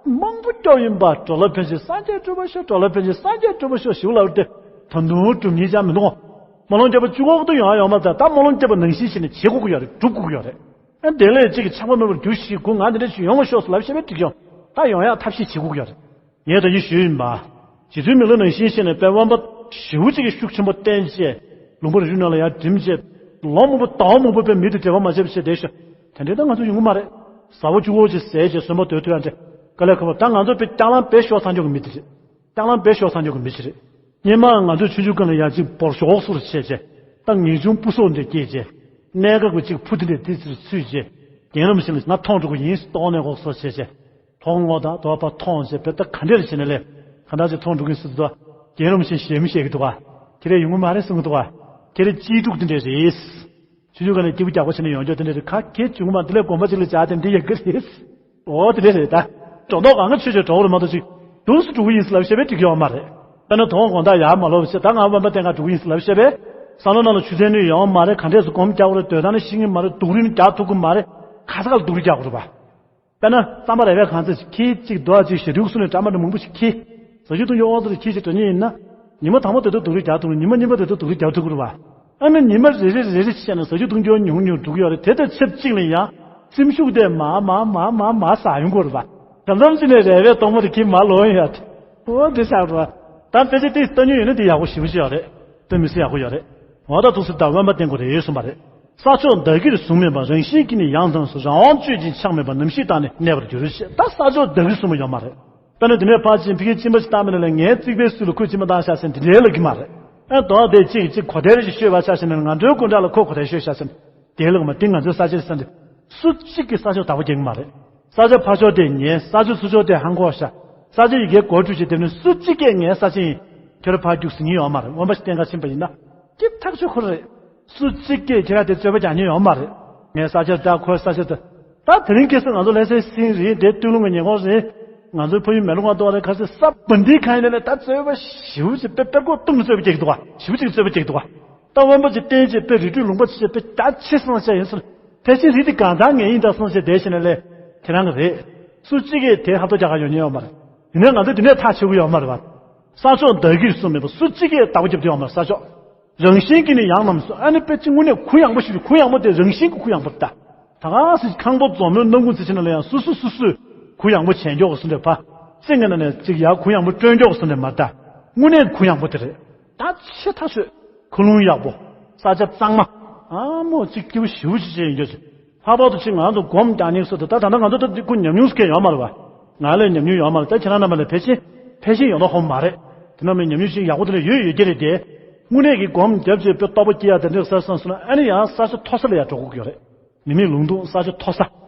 མང་པོ་སྐྱོ་ཡིན་པ་འགྲོ་ལ་ཕན་ཕྱིར་སངས་རྒྱས་སྤྲུལ་པར་ཤོག་འགྲོ་ལ་ཕན་ཕྱིར་སངས་རྒྱས་སྤྲུལ་པར་ཤོག་ཞེ་པོ་ལབ་སྟེ། ད་དུང་སྒྲུབ་ཉེས་ཅང་མི་འདུག་སྨོན་ལམ་བརྒྱབ་པ་བཅུ་གོ་དུ་ཡོང་ཡོང་མ་ད་ད་སྨོན་ལམ་བརྒྱབ་པ་ནང་བཞིན་བྱས་ནས་བྱེད་དགོས་ཀྱི་ཡོད་རེད། སྒྲུབ་དགོས་ཀྱི་ཡོད་རེད། ཨ་དེ་ལས་གཅིག་གི་ཆགས་པ་མེད་པར་འགྱུར་ཞིག་གུ་ང་དེ་འདྲ་ཞིག་ཡོང་བ་ཤོག་ཟེར་ལབ་བཤད་པས་འགྲིག་ཡོང་། ད་ཡོང་ཡག་ཐབས་ཤེས་བྱེད་དགོས་ཀྱི་ཡོད་རེད། ངས་ད་གིན་ཞུས་ཡིན་པ། རྗེ་བཙུན་མི་ལ་ནང་བཞིན་བཤད་ནས་དཔལ་དབེན་པ་ཞེ་པོ་གཅིག་གི་ཤུགས་ཆེན་པོ་བསྟན་བྱས། ལུང་པ་རི་རུ་ནང་ལ་ཡར་འགྲིམ་བྱས། ལོ་མང་པོ་ཟླ་བ་མང་པོ་དཔེ་མི་དེ་འབྲེལ་བ་མ་བྱས་པ་བྱས་བསྡད་ཤག་དེ་འདྲའི་ད་ང་ཚོ་ཡོང་གི་མ་རེད། ཟ་བ་བཅུ་བོ་ཅིག་ཟས་བྱས་གསོན་པོ་སྡོད་ཐུབ་ཡག་འདྲ། དཀའ་ལས་ཁག་པོ། ད་ང་ཚོ་དཔེ་སྐྱག་ལང་དཔེ་ཤོར་ཚར་ཆོག་གི་མི་དེ་རེད། སྐྱག་ལང་དཔེ་ཤོར་ཚར་ཆོག་གི་མི་ཅིག་རེད། སྔོན་མ་ང་ཚོའི་ཆུང་ཆུང་སྒང་ལ་ཡ་གཅིག་འབོར་ཤོག་སོར་བྱས་བྱས། ད་ངེས་འབྱུང་སྤུ་སོགས་འདྲ་སྐྱེས་བྱས། གནས་སྐབས་ཀྱི་གཅིག་ཕུ་དེ་འདྲ་དེ་ཚུར་ཚུད་བྱས། རྒན་རབས་ཤིག་ལ་ང་མཐོང་འགྲོ་གི་ཡིན་ལྟོགས་ནས་འོག་སོར་བྱས་བྱས། མཐོང་ངོ་ད་དོ་བ་མཐོང་བྱས་བེ་ད་ག་འདྲ་རེ་བྱས་ནས་ལས། ག་འདྲ་ཅིག་མཐོང་འགྲོ་གི་ཡིན་ཟེར་དུས། རྒན་རབས་ཤིག་ཞལ་མི་བཤད་གི་འདུག་ག་ཁྱེད་རས་ཡོང་གི་མ་རེད་གསུང་གི་འདུག་ག་ཁྱེད་རས་གཅེས་ཕྲུག་དེ་འདྲ་རེད། ཆུང་ཆུང་སྒང་ནས་སྐྱིད་པོ་རྒྱག་པོ་བྱས་ནས་ཡོང་ཆོག་དེ་འདྲ་རེད། ཁ་ཁྱེད་བྱུང་མ་འདི་ལས་དགོན་པ་ཅིག་ལ་བྱ་དེ་འདི་ཡག་གི་རེད། འོ་དེ་འདྲ་རེད་ད། འགྲོ་མདོག་གང་ག་ཆོས་ཆོས་འགྲོ་བར་མ་གཏོགས་ཅིག་དུས་སུ་འགྲོ་གི་ཡིན་ཟེར་ལབ་བཤད་པས་འགྲིག་གི་ཡོད་མ་རེད། དཔེར་ན་དོ་དགོང་དག་ཡར་མ་ལོག་བྱས་ད་ང་དབེན་པ་བསྟེན་ག་འགྲོ་གི་ཡིན་ཟེར་ལབ་བཤད་པས། བསམ་བློ་ནང་ལ་ཆུ་ཚན་ནུས་ཡོང་མ་རེད། ག་འདྲས་སུ་སྒོམ་རྒྱག་དགོས་རེད། སྡོད་སྟངས་ནི་ཤེས་ཀྱི་མ་རེད། སྡུག་རུས་ནི་རྒྱག་ཐུབ་ཀྱི་མ་རེད། ག་ས་ག་ལ་སྡུག་རུས་རྒྱག་དགོས་རེད་པ། དཔེར་ན་རྩམ་པ་རེ་རེ་གང་ཚད་ཅིག་ཁྱེར། གཅིག་རྡོ་གཅིག་ཞེ་དྲུག་གསུམ་ནས་འདྲ་མ་འདྲ་མང་པོ་ཞིག་ཁྱེར། ཟ་རྒྱུ་འཐུང་རྒྱུ་དབང་ཚད་ཅིག་ཁྱེར་ཞིག་འདྲ་མཉམ་ཡིན་ན། ཉི་མ་དང་པོ་དེ་ཚོ་སྡུག་རུས་རྒྱག་ཐུབ་རུང་ཉི་མ་གཉིས་པ་དེ་ཚོ་སྡུག་རུས་རྒྱག་ཐུབ་ཀྱི་རེད་པ། ཨ་ནི་ཉི་མ་རེ་རེ་རེ་རེ་བྱས་ནས་ཟ་རྒྱུ་འཐུང་རྒྱུ་ཉུང་ཉུང་འགྲོ་གི་ཡོད་རེད། དེ་དང་ཆབས་ཅིག་ལ་ཡང་སེམས་ཤུགས་དེ་མར་མར་མར་མར་མར་ཟག་ཡོང་གི་རེད་པ། གང་འཚམ་ཅིག་ནས་རེ་བའི་གཏོང་མ་དེ་ཁྱེར་མར་ལོག་ཡོང་ཡ་དེ། འོ་དེ་ཆགས་འགྲོ་བ། ད་དཔེ་ཆ་ཏིག་ལྟ་མྱོང་ཡོད་ན་དེ་ཡག་པོ་ཞེ་པོ་ཅིག་ཡོད་རེད། དཔེ་མི་སྲིད་ཡག་པོ་ཡོད་རེད། འོ་ད་ཐུགས་སུ་ད་དབེན་པ་བསྟེན་དགོས་རེད་གསུངས་པ་རེད། ས་ཕྱོགས་བདག་གིར་བཟུང་མེད་པ། རང་བཞིན་གྱིས་ནི་ཡང་དང་སོ། རང་དབང་སྤྱོད་ཅིང་ཆགས་མེད་པ། ནམ་ཞིག་བདག་ནི་གནས་པར་འགྱུར་ཞེས། ད་ས་ཕྱོགས་བདག་གིར་བཟུང་བ་ཡོད་མ་རེད། དཔེར་ན་དེ་ནས་ཕར་ཕྱིན་ཕ་གིར་གཅིན་པ་ཞིག་བཏང་མེད་ན་ལས་ངའི་རྩིག་པའི་ཟུར་ལ་ཁོས་གཅིན་པ་བཏང་ཤག་ཟེར་འདི་འདྲའི་ལབ་ཀྱི་མ་རེད། ཨ་དོ་དེ་གཅིག་གཅིག་གོ་དེར་ཞིག་ཤོད་པ་ཆ་བཞག་ན་ང་འདྲའི་སྐུ་འདྲ་ལ་ཁོ་གོ་དེར་ཤོད་ཤག་ཟེར་དེ་ལབ་ཀྱི་མ། དེ་ང་ཚོའི་ས་ཆ་རེད་ས་འདི། སུ་གཅིག་གིས་ས་ཕྱོགས་བདག་པོ་རྒྱག་གི་མ་རེད། ས་ཆ་ཕར་ཕྱོགས་དེ་ངའི། ས་ཆ་ཚུར་ཕྱོགས་དེ་ཧང་གོ་ཤག་ས་ཆ་ཡི་གེ་སྒོར་བཅུ་ཞིག་དེ་ནི་སུ་གཅིག་གིས་ངའི་ས་ཆ་ཡིན། ཁྱོད་རང་ཕར་རྒྱུགས་ཟེར་མཁན་ཡོད་མ་རེད། དབེན་པ་ཞིག་བསྟེན་ག་ཕྱིན་པ་ཡིན་ན། སྐྱིད་ཐག་ཆོད་ཁོ་རེད། སུ་གཅིག་གིས་ཁྱེད་རང་དེ་རྩོད་པ་རྒྱག་མཁན་ཡོད་མ་རེད། ངའི་ས་ཆ་ད་ཁོའི་ས་ཆ་ད། ད་དེ་རིང་ཁ་སང་ང་ཚོ་ལྷ་སའི་སེང་རི་དེ་སྟོད་ལུང་གི་ཉེ་འཁོར་རེད། ང་ཚོའི་ཕ་ཡུལ་མེ་ལོང་ང་གཏོགས་རེད། ཁ་སང་ས་བ་འདི་གང་ཡིན་ན་ད་རྩོད་པ་ཞེ་པོ་ཅིག་དཔེ་དཔེ་ཀོ་བཏུམས་རྩོད་པ་རྒྱག་གི་འདུག་ག་ཞེ་པོ་ཅིག་རྩོད་པ་རྒྱག་གི་འདུག་ག་ད་དབེན་པ་ཅིག་བསྟེན་བྱས་དཔེ་རི་ཁྲོད་ལུང་པ་ཅིག་དཔེ་རྒྱ་ཆེ་སོང་བྱས་ཡིན་ཟེར། ཕལ་ཆེར་རི་དེ་གང་ལྟར་ངེས་ཡིན་ད་སོང་བྱས་བསྡད་བྱས་ན་ལས་དེ་རང་གི་རེད། སུ་གཅིག་གིས་དེ་ཧབ་ཐོབ་རྒྱག་ག་ཡོང་མཁན་ཡོད་མ་རེད། ཡིན་ནའི་ང་ཚོ་དེ་ནས་ཐག་ཆོད་ཀྱི་ཡོད་མ་རེད་པ། ས་ཕྱོགས་བདག་གིར་བཟུང་མེད་པ། སུ་གཅིག་གིས་བདག་པོ་རྒྱབ་ཀྱི་ཡོད་མ་རེད་ས་ཕྱོགས། རང་བཞིན་གྱིས་ནི་ཡང་རྣམས་སོ། ཨ་ནི་དཔེ་ཅིག་དངོས་གནས་གུ་ཡངས་པོ་ཞིག་གུ་ཡངས་པོ་དེ་རང་བཞིན་གྱི་གུ་ཡངས་པོ་ད། ད་ག་སེ་ཁང་པ་རྫོང་མའི་སྣ་ཁུང་ཟེར་བྱས་ན་ལ་ཡང་སུ་སུ་སུ་སུ་གུ་ཡངས་པོ་བྱས་མགྱོགས་སུ་འདྲ་བ། ཙི་ང་ན་ནས་ཅིག་ཡར་གུ་ཡངས་པོ་སྤྲོད་མགྱོགས་སུ་འདྲ་མ་ད། དངོས་གནས་གུ་ཡངས་པོ་དེ་རེད། ད་ཆེ་ཐག་ཆོད། མཁའ་རླུང་ཡག་པོ། ས་ཆ་གཙང་མ། ཨ་མོ་ཅིག་སྐྱིད་པོ་ཞེ་པོ་ཅིག་བྱས་ཡིན་རྒྱུ་ཅིག་ལྷག་པར་དུ་ཅིག་ང་ཚོ་སྒོམ་རྒྱག་སྙིང་སུ་དེ་ད་ད་ལྟ་ང་ཚོ་ད་འདི་ཁུ་ཉམས་མྱོང་སུ་གས་ཡོད་མ་རེད་བ། ང་ལས་ཉམས་མྱོང་ཡོད་མ་རེད། ད་ཁྱེད་རང་རྣམ་པ་ལ་ཕལ་ཆེར་ཕལ་ཆེར་ཡོད་ན་ཧོ་མ་རེད། དེ་རྣམས་ལ་ཉམས་མྱོང་ཅིག་ཡག་པོ་དེ་འདྲ་ཡོད་ཡོད་ཀྱི་རེད་དེ། དངོས་གནས་ཀྱི་སྒོམ་རྒྱབ་ཅིག་དཔེ་རྟོགས་པ་སྐྱེ་ཡག་དེ་འདྲ་ས་སོང་སོང་ན་ཨ་ནི་ཡང་ས་ཆ་མཐོ་ས་ལ་ཡར་འགྲོ་དགོས་ཀྱི་ཡོད་རེད། མི་མེད་ལུང་སྟོང་ས་ཆ་མཐོ་ས།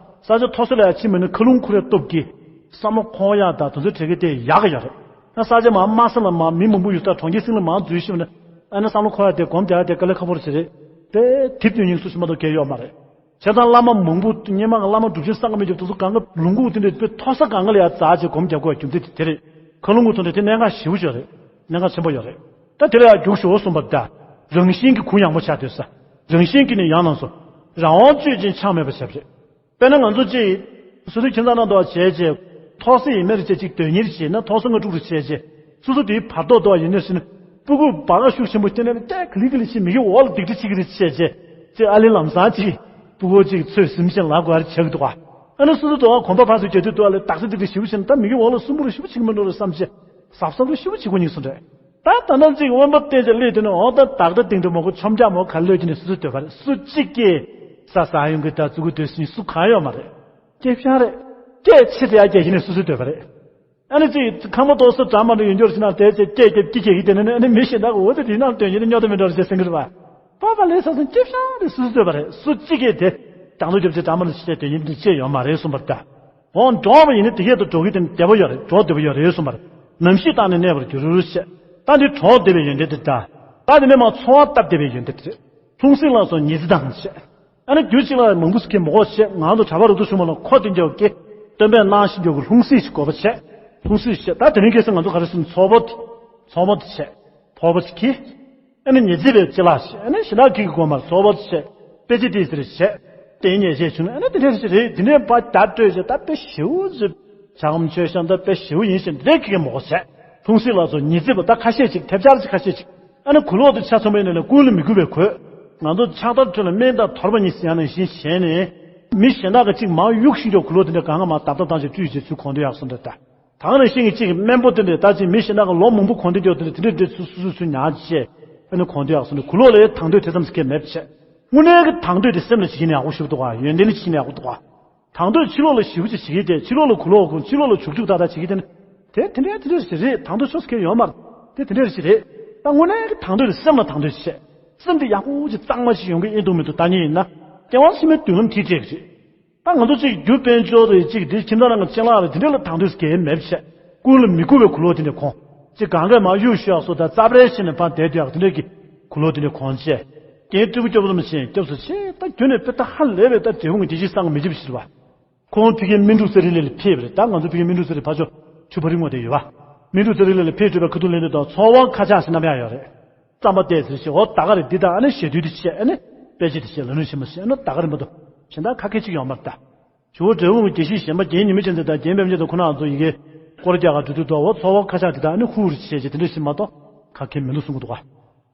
ས་ཆ་མཐོ་ས་ལ་ཡར་ཕྱིན་མིན་ན་མཁའ་རླུང་ཁོ་རའི་སྟོབས་ཀྱིས་བསམ་བློ་འཁོར་ཡག་དང་དེ་ཚོའི་གྲས་ཀྱི་དེ་ཡག་གི་ཡོད་རེད། ཡང་ས་ཆ་མར་དམའ་ས་ལ་མར་མི་མང་པོ་ཡོད་ས་གྲོང་ཁྱེར་སྲིད་ལ་མར་འཛུལ་ཤེས་པ་ན་ཨ་ནི་བསམ་བློ་འཁོར་ཡག་དེ་སྒོམ་རྒྱག་ཡག་དེ་དཀའ་ལས་ཁག་པོ་རེད་ཟེར་རེད། དེ་དེབ་སྟོན་སྙིང་སུ་ཞིག་མ་གཏོགས་གལ་ཡོད་མ་རེད། བྱས་ཙང་བླ་མ་མང་པོ་སྔོན་མ་གི་བླ་མ་གྲུབ་ཆེན་སངས་རྒྱས་མི་འཇུག་དེ་ཚོ་གང་ག་ལུང་ཁུག་དེ་འདྲ་དཔེ་མཐོ་ས་གང་ག་ལ་ཡར་འཛེགས་བྱས་སྒོམ་རྒྱག་དགོས་རྒྱུ་མཚན་དེ་དེ་རེད། མཁའ་རླུང་གི་ཐོག་ནས་དེ་གནད་འགག་ཞེ་པོ་ཅིག་རེད། གནད་འགག་ཆེན་པོ་ཡོད་རེད། ད་དེ་ལ་ཡར་རྒྱུགས་ཤོག་གསུངས་པ་ད། རང་བཞིན་གྱིས་གུ་ཡངས་པོ་ཆགས་སྡོད་ས། རང་བཞིན་གྱིས་ནི་ཡང་ནང་སོ། རང་དབང་སྤྱོད་ཅིང་ཆགས་མེད་པ་བྱས་པ་རེད། དཔེར་ན་ང་ཚོ་ཅིག་སོ་སོའི་ཁྱིམ་ཚང་ནང་དུ་བྱས་རྗེས། མཐོ་ས་ཡིན་མིན་རེ་བྱས་ཅིག་དོན་གཉེར་བྱས་ན་མཐོ་ས་ལྔ་དྲུག་རེ་བྱས་རྗེས། སོ་སོ་དེའི་བར་ཐོག་ཏུ་ཡིན་ནས་ཟིན། སྤུ་གུ་བག་ཤུགས་ཆེན་པོ་སྐྱེས་ནས་ཀྱེ་ག་ལི་ག་ལི་ཞིག་མི་གི་འོག་ལ་སྡིག་སྒྲིབ་ཅིག་རེ་བྱས་རྗེས། ཅིག་ཨ་ལི་ལམ་སང་ཅིག་སྤུ་གུ་ཅིག་ཚོད་ཟིན་བྱས་ལབ་དགོས་རེ་བྱེད་ཀྱི་འདུག་ག་ཨ་ནི་སོ་སོ་དུ་གོམ་པ་ཕར་ཚུར་རྒྱག་དུས་དུ་ཨ་ལི་དག་ས་སྡིག་སྒྲིབ་ཞེ་པོ་ཆེ་ན་ད་མི་གི་འོག་ལ་སུན་པོ་རེ་ཞེ་པོ་བྱེད་ཀྱི་མི་འགྲོ་རེ་བསམ་བྱས། གཟབ་གཟབ་རེ་ཞེ་པོ་བྱེད་དགོས་ཉིན་སོང་རེད། ད་ད་ལྟ་ཅིག་དབེན་པ་བསྟན་བྱས་སླེབས་དུས་ནས་འོ་ད་བདག་ད་དེང་དུ་མོ་གོ་ཆོམ་རྒྱག་མོ་ག་ལོས་ཀྱི་ནས་སུ་སུ་སྡོད་པ་རེད། སུ་གཅིག་གིས་ས་ཟ་ཡོང་གི་ད་ཙུ་གུ་སྡོད་སྲིད་སུ་གང་ཡོད་མ་རེད། སྐྱེ་བྱང་རེད། སྐྱེ་ཆེ་དེ་ཡ་རྒྱལ་གྱི་ནས་སུ་སུ་སྡོད་པ་རེད། ཨ་ནི་ཅིག་ཁང་པ་ཏོག་སུ་གྲ་མ་འདྲ་ཡོད་འགྱུར་ཕྱིན་ན་དེ་ཚེ་སྐྱེ་སྐྱེ་སྐྱེ་སྐྱེ་གི་དེ་ནས་ཨ་ནི་མི་ཤེས་ད་གོ་འོ་དེ་དེ་ནང་དོན་ཡིན་ནི་སྨྱོ་དེ་མི་འགྲོ་རེ་བྱས་སེང་གི་རེད་པ། པ་པ་ལས་ས་སང་སྐྱེ་བྱང་རེད་སུ་སུ་སྡོད་པ་རེད། སུ་གཅིག་གིས་དེ་དང་དུ་རྒྱབ་ཆེ་གྲ་མ་འདྲ་ཞིག་དོན་ཡིན་དེ་ཅེས་ཡོད་མ་རེད་གསུངས་པ་ད། འོང་འགྲོ་བ་ཡིན་ན་དེ་སྐད་དུ་འགྲོ་གི་དེ་ནི་བདེ་བ་ཡོད་རེད། འགྲོ་བདེ་བ་ཡོད་རེད་གསུངས་པ་རེད། ནམ་ཞིག་བདག་ནི་གནས་པར་འགྱུར་ཞེས། ད་འདི་གྲོགས་བདེ་བའི་ཡོན་ཏན་དེ་ད། ད་དེ་ནས་མ་འཚོ་བ་སྟབས་བདེ་བའི་ཡོན་ཏན་དེ་རེད། ལྷུང་བཟེད་ལ་སོགས་ཉི་ཚེ་དང་ཞེས། ཨ་ནི་རྒྱུ་གཅིག་ལ་མང་པོ་ཞིག་གིས་མོ་གོ་ཞེས་ང་ཚོ་གྲྭ་པ་རུ་ཏུ་ཞུ་མ་ལ་ཁོ་དེ་འཇོག་གི། སྟོན་པས་གནང་བཞིན་དུ་ལྷུང་བཟེད་ཅིག་དགོས་པ་བྱས། ལྷུང་བཟེད་བྱས། ད་དེ་རིང་ཁ་སང་ང་ཚོ་ག་རེ་ཟེར་ན་ཚོགས་པ་དེ། ཚོགས་པ་དེ་བྱས། ཕོར་པ་ཅིག་གིས། ཨ་ནི་ཉི་ཚེ་བའི་ཅི་ལགས་ཤིག་ཨ་ནི་ཞེ་དྲག་གི་གོ་མར་ཚོགས་པ་ཅིག་བྱས། དཔེ་ཆ་དེ་ཟེར་བྱས། དེ་ཉེས་ཆད་བྱུང་ཨ་ནི་དེ་འདྲ་ཞིག་རེད། དེ་འདྲའི་པ་རྒྱ་སྤྲོད་བྱས། ད་དཔེ་ཞེ་པོ་ཅིག་བྱ་ངམ་ཆོས་ཤམ་ད་དཔེ་ཞེ་པོ་ཡིན་ཞིང་དེ་འདྲའི་གི་མོ་བྱས། ལྷུང་བཟེད་ལ་སོགས་ཉི་ཚེ་བ་ད་ཁ་ཤས་ཅིག་ཐེབས་ཆག་ཅིག་ཁ་ཤས་ཅིག་ཨ་ནི་གུ་ལོག་དེ་ཆ་ཚང་མ་ཡིན་ན་ནི་ཀུན་ལ་མི་གུས་པའི་གོས། ང་ཚོ་ཕྱག་དར་ཁྲོད་ལ་སྨན་དང་དོར་བ་གཉིས་ཟེར་ཡང་ནང་བཞིན་བྱས་ནས། མི་གཞན་དག་གི་ཅིག་མར་གཡུག་བཞིན་ཀྱང་གུ་ལོག་དེ་འདྲ་གང་ག་མར་བརྡབ་བརྡབ་བཏང་ཞིང་བཀྲུས་བྱས་ཚུར་གོན་དུ་ཡག་སོང་འདྲ་ད། ད་ག་ནང་བཞིན་གྱི་ཅིག་སྨན་པོ་དེ་འདྲས་ད་ཅིག་མི་གཞན་དག་གི་ལོ་མང་པོ་གོན་དུ་འཇོག་དེ་འདྲས་དེ་འདྲས་འདྲས་སུ་སུ་སུ་སུ་ཉར་བྱས། ཨ་ནི་གོན་དུ་ཡག་སོང་འདྲ་གུ་ལོག་ལ་དང་དོད་དེ་ཙམ་ཞིག་གས་མེད་བྱས། དངོས་གནས་ཀྱི་དང་དོད་དེ་སེམས་ལ་བྱེད་ཀྱི་ནས་ཡག་པོ་ཞུ་འདུག་ག་ཡོན་ཏན་ལ་བྱེད་ཀྱི་ནས་ཡག་པོ་འདུག་ག་དང་དོད་ཕྱི་ལོགས་ལ་ཞེ་པོ་ཅིག་བྱེད་ཀྱི་དེ་ཕྱི་ལོགས་ལ་གུ་ལོག་གུ་ཕྱི་ལོགས་ལ་བྱུག་བྱུག་ཏག་ཏག་བྱེད་ཀྱི་དེ་ནི། དེ་དེ་འདྲས་དེ་འདྲས་ཞིག་རེད། དང་དོད་ཆོས་སུ་གས་ཡོད་མ་རེད། དེ་དེ་འདྲས་ཞིག་རེད། ད་དངོས་གནས་ཀྱི་དང་དོད་དེ་སེམས་ལ་དང་དོད་བྱས། སེམས་དེ་ཡག་པོ་ཅིག་གཙང་མ་ཞིག་ཡོང་གི་ཨེ་འདུག་མི་འདུག་ད་ཉིད་ཡིན་ན། སྐྱེ་བ་ཕྱི་མའི་མདུན་ལམ་ཐིག་བྲལ་གྱི་རེད། ད་ང་ཚོ་གཅིག་རྒྱུ་དཔལ་འབྱོར་རེད་ཅིག་འདི་ཁྱིམ་ཚང་ནང་གི་ཅ་ལག་རེད་དེ་འདྲ་ལ་དང་དོད་གས་མེད་བྱས། ཀུན་ལ་མི་གུས་པའི་གུ་ལོག་དེ་འདྲ་གོན། ཅིག་གང་གས་མར་གཡུག་ཞུ་ཡག་སོགས་དང་རྩབ་རལ་བྱས་ནས་ཕར་བསྡད་དུ་ཡག་དེ་འདྲ་གི་གུ་ལོག་དེ་འདྲ་གོན་བྱས། རྒན་སྤྲུལ་སྐུ་སྐྱོབ་རམ་བྱས་སྐྱབས་སུ་མཆི། ད་རྒྱུ་ནས་དཔེ་ད་ཧ་ལས་པའི་ད་འབྲས་སྤུངས་ཀྱི་དགེ་བཤེས་སངས་མི་འཇིགས་ཞེས་པ། ཁོང་ཕ་གིའི་སྨིན་དྲུག་ཚེ་རིང་ལས་ལ་ཕེབས་པ་རེད། ད་ང་ཚོ་ཕ་གིའི་སྨིན་དྲུག་ཚེ་རིང་ཕར་ཕྱོགས་ཆུ་ཕ་རི་ངོས་དེ་ཡོད་པ། སྨིན་དྲུག་ཚེ་རིང་ལས་ལ་ཕེབས་གྲུབ་པའི་ཁ་ཐུག་ལེན་དུས་དང་ཚོགས་དབང་ཁ་ཆག་ཟེར་རྣམ་གཡག་ཡོད་རེད། རྩམ་པ་བལྟས་ཟེར་ཞེས་འོ་ད་ག་རེ་འདི་དང་ཨ་ནི་ཞེ་དུས་དེ་བྱས་ཨ་ནི་དཔེ་ཆ་དེ་བྱས་ལ་ནུས་ཤེས་མ་ཤེས་ཨ་ནི་ད་ག་རེ་མ་གཏོགས་གཞན་དག་ཁ་སྐད་ཅིག་ཡོད་མ་རེད་ད། ཇོ་བོ་འབྲས་སྤུངས་ཀྱི་དགེ་བཤེས་གཞན་པ་རྒན་ཉི་མ་ཅན་དེ་དང་རྒན་པད་མ་ཅན་དེ་ཁོ་རང་ཚོ་ཡི་གེ་སྐོར་རྒྱག་ག་འགྲོ་དུས་དོ་འོ་ཚོགས་དབང་ཁ་ཆག་དེ་དང་ཨ་ནི་ཧུ་རུ་བྱས་བྱས་དེ་འདྲ་ཞིག་མ་གཏོགས་ཁ་ཁྱེར་མི་འདུག་གསུང་གི་འདུག་ག་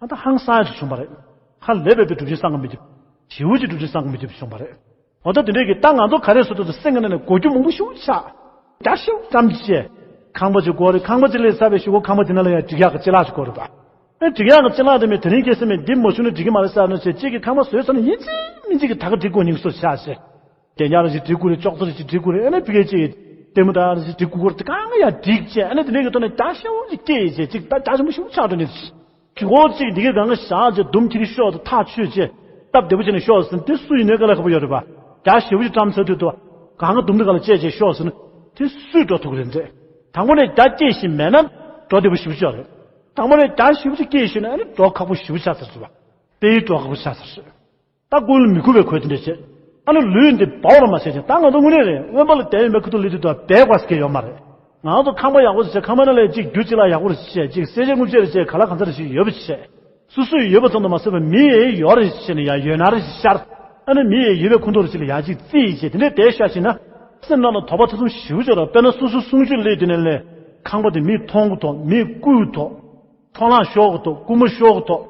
ཨ་ད་ཧང་སང་ཡ་ཅིག་བྱུང་བ་རེད། ཧ་ལས་པའི་པའི་གྲུབ་ཆེན་སངས་རྒྱས་མི་འཇིགས། བྱིའུ་ཅིག་གྲུབ་ཆེན་སངས་རྒྱས་མི་འཇིགས་བྱུང་བ་རེད། འོ་ད་དེ་འདྲས་ཀྱི་ད་ང་ཚོ་ག་རེ་བཟོ་ཐུབ་ཐུབ་སེམས་ཀྱི་ནང་ནས་གོ་རྒྱུ་མང་པོ་ཞིག་ཆགས། རྒྱ་ཞེ་པོ་ཙམ་ཅིག་བྱས། ཁང་པ་ཅིག་བསྐོར་རེད། ཁང་པ་ཅིག་ལས་ཚར་བའི་གཞུག་གུ་ཁང་པ་དེ་ནང་ལ་ཡང་འགྲིག་ཡག་གི་ཅ་ལག་ཅིག་བསྐོར་རེད་པ། ཨེ་འགྲིག་ཡག་གི་ཅ་ལག་དེ་མིན་དེ་རིང་ཁ་སང་མིན་འདི་མ་བྱུང་ན་འགྲིག་གི་མ་རེད་ཟེར་ནས་བྱས་གཅིག་གིས་ཁང་པ་བཟོས་ཚར་ན་ཡིན་གཅིག་མིན་གཅིག་གིས་ད་ག་འགྲིག་དགོས་ཉིན་སོ་ཆགས་བྱས། བདེ་ཉར་རེ་ཞིག་འགྲིག་དགོས་རེད། ཅོག་ཙེ་རེ་ཞིག་འགྲིག་དགོས་རེད། ཨ་ནི་ཕ་གིའི་ཅིག་ལྟད་མོ་ད་རེ་ཞིག་འགྲིག་དགོས་རེད། དེ་གང་ག་ཡང་འགྲིག་བྱས་ཨ་ནི་དེ་འདྲས་ཀྱི་ཐོག་ནས་རྒྱ་ཞེ་པོ་ཅིག་སྐྱེས་བྱས་ཅིག་ད་རྒྱ་ཆེན་པོ་ཞེ་པོ་ཆགས་འགྲོ་ནས། གི་འོག་གཅིག་འདི་གའི་སྒང་ག་བཞག་བྱས་དུམ་ཁྱེར་ཤོག་ཏུ་ཐག་ཆོད་བྱས། སྟབས་བདེ་པོ་བྱས་ནས་ཤོག་ཟེར་ན་དེ་སུ་ཡིན་ནའི་དཀའ་ལས་ཁག་པོ་ཡོད་རེད་པ། རྒྱ་ཞེ་པོ་ཅིག་བཀྲམ་ཚར་དུས་དུ་སྒང་ག་དུམ་འདི་ག་ལ་བཅད་བྱས་ཤོག་ཟེར་ན་དེ་སུས་འགྲོ་ཐུབ་ཀྱི་རེད་འདྲས། དང་པོ་ནས་རྒྱ་སྐྱེད་བཞིན་མེད་ན་འགྲོ་བདེ་པོ་ཞེ་པོ་ཅིག་རེད། དང་པོ་ནས་རྒྱ་ཞེ་པོ་ཅིག་སྐྱེད་བཞིན་ཨ་ནི་འགྲོ་ཁག་པོ་ཞེ་པོ་ཆགས་ཚར་ཟེར་བ། དཔེ་ཡིས་འགྲོ་ཁག་པོ་ཆགས་ཚར་ཟེར། ད་ཀུན་ལ་མི་གུས་པའི་གོས་དེ་འདྲ་བྱས། ཨ་ནི་ལུས་འདི་འབར་བར་མ་བྱས་ཀྱང་ད་ང་ཚོ་དངོས་གནས་རེད། དབེན་པ་ལ་བསྡད་ཡོད་པའི་ཁ་ཐུག་ལས་དུས་དུ་བས་དགོས་ཟེར་གྱི་ཡོད་མ་རེད། ང་ཚོ་ཁང་པ་ཡག་པོ་ཞིག་བྱས། ཁང་པ་ནང་ལ་གཅིག་རྒྱུ་གཅིག་ལ་ཡག་པོ་ཞིག་བྱས། གཅིག་གསེར་ཆས་དངུལ་ཆས་རེ་བྱས། ག་ལ་གང་འཚམ་རེ་ཞིག་ཡོད་པ་བྱས། སོ་སོས་ཡོད་པ་ཙམ་དུ་མ་ཟད་པར་མི་ཡས་ཡོད་རེ་བྱས་ནས་ཡང་ཡོད་ན་རེ་ཞིག་ཤར། ཨ་ནི་མི་ཡས་ཡོད་པའི་ཁོངས་གཏོགས་རེ་ཞིག་ལ་ཡང་གཅིག་རྩིས་བྱས། དེ་འདྲས་བསྡད་ཤག་བྱས་ན་སེམས་ནང་ལ་དོགས་པ་ཐེ་ཚོམ་ཞེ་པོ་ཅིག་རེད། དཔེར་ན་སོ་སོའི་གསུང་ཆོས་ལས་དུས་ནས་ལས་ཁང་པ་དེ་མིས་མཐོང་གི་འདུག་མིས་བརྐུས་འདུག་འཕྲོ་བརླག་ཤོར་གི་འདུག་རྐུན་མ་ཤོར་གི་འདུག་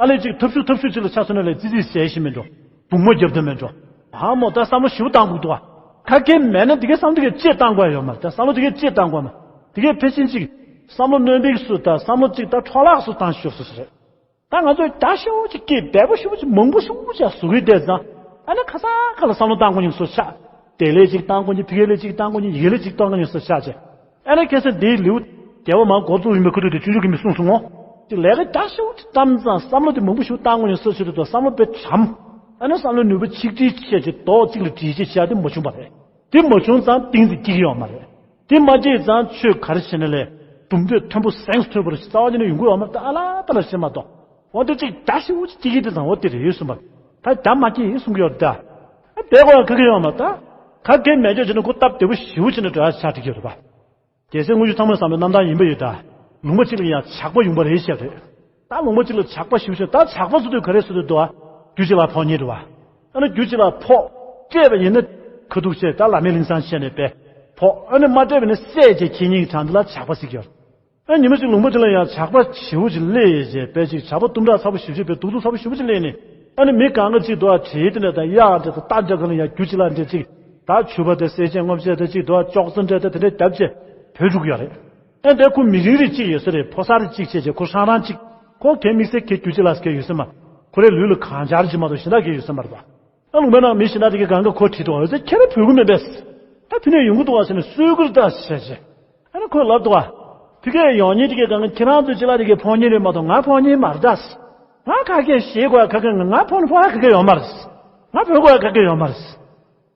ཨ་ལས་ཅིག་ཐབས་ཤུགས་ཐབས་ཤུགས་ཅིག་ལ་ཆ་མཚོན་ན་ལས་ཙི་ཙི་ཟེར་ཤེས་མི་འགྲོ། སྦུག་མ་རྒྱབ་ཐུབ་མི་འགྲོ། ཨ་མོ་ད་བསམ་བློ་ཞེ་པོ་བཏང་དགོས་འདུག་ཨ། ག་གེ་མེད་ན་དེ་གའི་བསམ་བློ་དེ་གའི་ཅེས་བཏང་དགོས་ཡོད་མ་རེད། ད་བསམ་བློ་དེ་གའི་ཅེས་བཏང་དགོས་མ། དེ་གའི་ཕལ་ཆེར་ཅིག་བསམ་བློ་གནོན་པའི་སུ་ད་བསམ་བློ་ཅིག་ད་འཕྲོ་བརླག་སུ་བཏང་ཤོར་སོ་སོ་རེད། ད་ང་ཚོས་རྒྱ་ཞེ་པོ་ཅིག་སྐྱེས། འབེལ་པོ་ཞེ་པོ་ཅིག་མང་པོ་ཞེ་པོ་ཅིག་བཟོ་གི་བསྡད་ཙང་། ཨ་ནི་ཁ་སང་ཁ་ལ་བསམ་བློ་བཏང་དགོས་ཉིན་སོ་ཆགས། དེ་ལས་ཅིག་བཏང་དགོས་ཉིན། ཕ་གི་ལས་ཅིག་བཏང་དགོས་ཉིན། ཡི་གེ་ལས་ཅིག་བཏང་དགོས་ཉིན་སོ་ཆགས་བྱས། ཨ་ནི་ཁ་སང་འདིའི་ལེའུ་བརྒྱད་པ་མར་འགོ་བཙུགས་ཡིན་པའི་ཁ་ཐུག་དེ་ཆུང་ཆུང་གིས་མི་གསུངས་སོང་ངོ་། ཅིག་ལས་ཀ་རྒྱ་ཞེ་པོ་ཅིག་བཀྲམ་ཙང་བསམ་བློ་དེ་མང་པོ་ཞིག་བཏང་དགོས་ཉིན་སོ་ཆེད་དུ་བསམ་བློ་དཔེ་གྲམ། ཨ་ནི་བསམ་བློའི་ནུས་པ་ཆིག་སྒྲིལ་བྱས་ཅིག་རྡོག་གཅིག་ལ་སྒྲིལ་བྱས་བྱས་དེ་མ་བྱུང་བ་རེད། དེ་མ་བྱུང་ཙང་གཏིང་ཟིག་སྐྱེ་གི་ཡོད་མ་རེད། དེ་མ་སྐྱེས་ཙང་ཆོས་ག་རེ་བྱས་ན་ལས་གྲུབ་འབྲས་མཐོན་པོ་གཟེངས་སུ་ཐོན་པ་རེ་རྩ་བ་ཉིད་ནས་ཡོང་གི་ཡོད་མ་རེད། ད་ཨ་ལ་ད་ལ་བྱེད་མ་གཏོགས། འོ་དེ་གཅིག་རྒྱ་ཞེ་པོ་ཅིག་སྐྱེ་གི་དེ་ཙང་འོ་དེ་རེད་ཡོད་གསུངས་པ་རེད། ད་རྒྱ་མ་སྐྱེ་ཡིན་གསུང་གི་ཡོད་རེད་ད། ཨ་བསྡད་དགོས་ཡ་ག་གེ་ཡོད་མ་རེད་ད། ག་གེ་མེད་ཆོག་བྱས་ན་ཁོ་སྟབས་བདེ་པོ་ཞེ་པོ་བྱས་ནས་འགྲོ་ཡ་ཆགས་འགྲིག་གི་ཡོད་རེད་པ། རྒྱལ་སྲས་དངུལ་ཆུ་ཚང་མའི་བསམ་པའི་རྣམ་ཐར་ཡིན་པ་ཡོད་ད། ལུང་པ་གཅིག་ལ་ཡང་ཇག་པ་ཡོང་པ་རེད་བཤད་རེད། ད་ལུང་པ་གཅིག་ལ་ཇག་པ་ཞེ་པོ་ཅིག་ད་ཇག་པ་ཚོ་དུས་ག་རེ་བཟོ་འདོད་འདུག་ཨ། རྒྱུ་གཅིག་ལ་ཕོག་ཉེན་རེད་བ། ཨ་ནི་རྒྱུ་གཅིག་ལ་ཕོག་སྤྲད་པ་ཡིན་ན། ཁ་ཐུག་བཤད་ད་ལ་མེ་ལིང་ཚང་བཤད་ནས་པས་ཕོག་ཨ་ནི་མ་སྤྲད་པ་ཡིན་ན་བསད་བྱས་ཁྱེར་ཉེན་གྱི་གྲངས་འདི་ལ་ཇག་པ་ཟེར་གྱི་ཡོད། ཨ་ཉི་མ་ཞིག་ལུང་པ་དེ་ལ་ཡང་ཇག་པ་ཞེ་པོ་ཅིག་སླེབས་བྱས་པས་ཅིག་ཇག་པ་གཏུམ་དྲག་ཚ་པོ་ཞེ་པོ་ཅིག་པས་གདུག་རྩུབ་ཚ་པོ་ཞེ་པོ་ཅིག་སླེབས་ནས། ཨ་ནི་མི་གང་ག་ཅིག་འདུག་ཨ་བྲིས་དེ་འདྲ་དང་གཡག་འདྲ་དང་རྟ་འདྲ་ག་ལ་ཡང་རྒྱུ་ཅིག་ལ་འདྲ་ཅིག་ད་ཕྱུ་པ་དང་གསེར་ཆས་སྔོ་ཆས་དང་ཅིག་འདུག་ཨ་ཅོག་ཙེ་འདྲ་དང་དེ་འདྲ་བརྒྱབ་བྱས་བྲོས་འགྲོ་གི་ཡོད་རེད། ཨ་འདྲ་ཁོ་མི་རིང་རེ་ཅིག་ཡོད་ས་རེད། ཕོ་གསར་རེ་ཅིག་བྱས་བྱས་ཁོ་ཧྲང་ཧྲང་ཅིག་ཁོ་གའི་དམིགས་བསལ་གའི་རྒྱུ་ཅིག་ལ་གའི་ཡོད་ས་མ། ཁོ་རའི་ལུས་ལ་གང་ཅར་ཅིག་མ་གཏོགས་གཞན་དག་གའི་ཡོད་ས་མ་རེད་པ། ཨ་ལུང་པའི་ནང་མི་གཞན་དག་དེ་གའི་གང་ག་ཁོ་བྲིས་འདུག་ཨ་ཟེར་ཁྱེད་རང་བོད་གི་མིན་པས། ད་དེ་ནས་ཡོང་གི་འདུག་ཨ་ཟེར་ནས་གསོད་གི་རེད་ད་ཟེར་བྱས། ཨ་ནི་ཁོས་ལབ་འདུག་ཨ། ཕ་གིར་ཡོང་མཁན་དེ་གའི་གང་ག་ཁྱེད་རང་ཚོའི་ཅི་ལ་དེ་གའི་ཕོག་མཁན་རེད་མ་གཏོགས་ང་ཕོག་མཁན་མ་རེད་ད། ང་ག་གེ་ཞེད་དགོས་ཡ་ག་གེ་ང་ཕོག་ནི་ཕོག་ཡ་ག་གེ་ཡོད་མ་རེད། ང་བོད་དགོས་ཡ་ག་གེ་ཡོད་མ་རེད།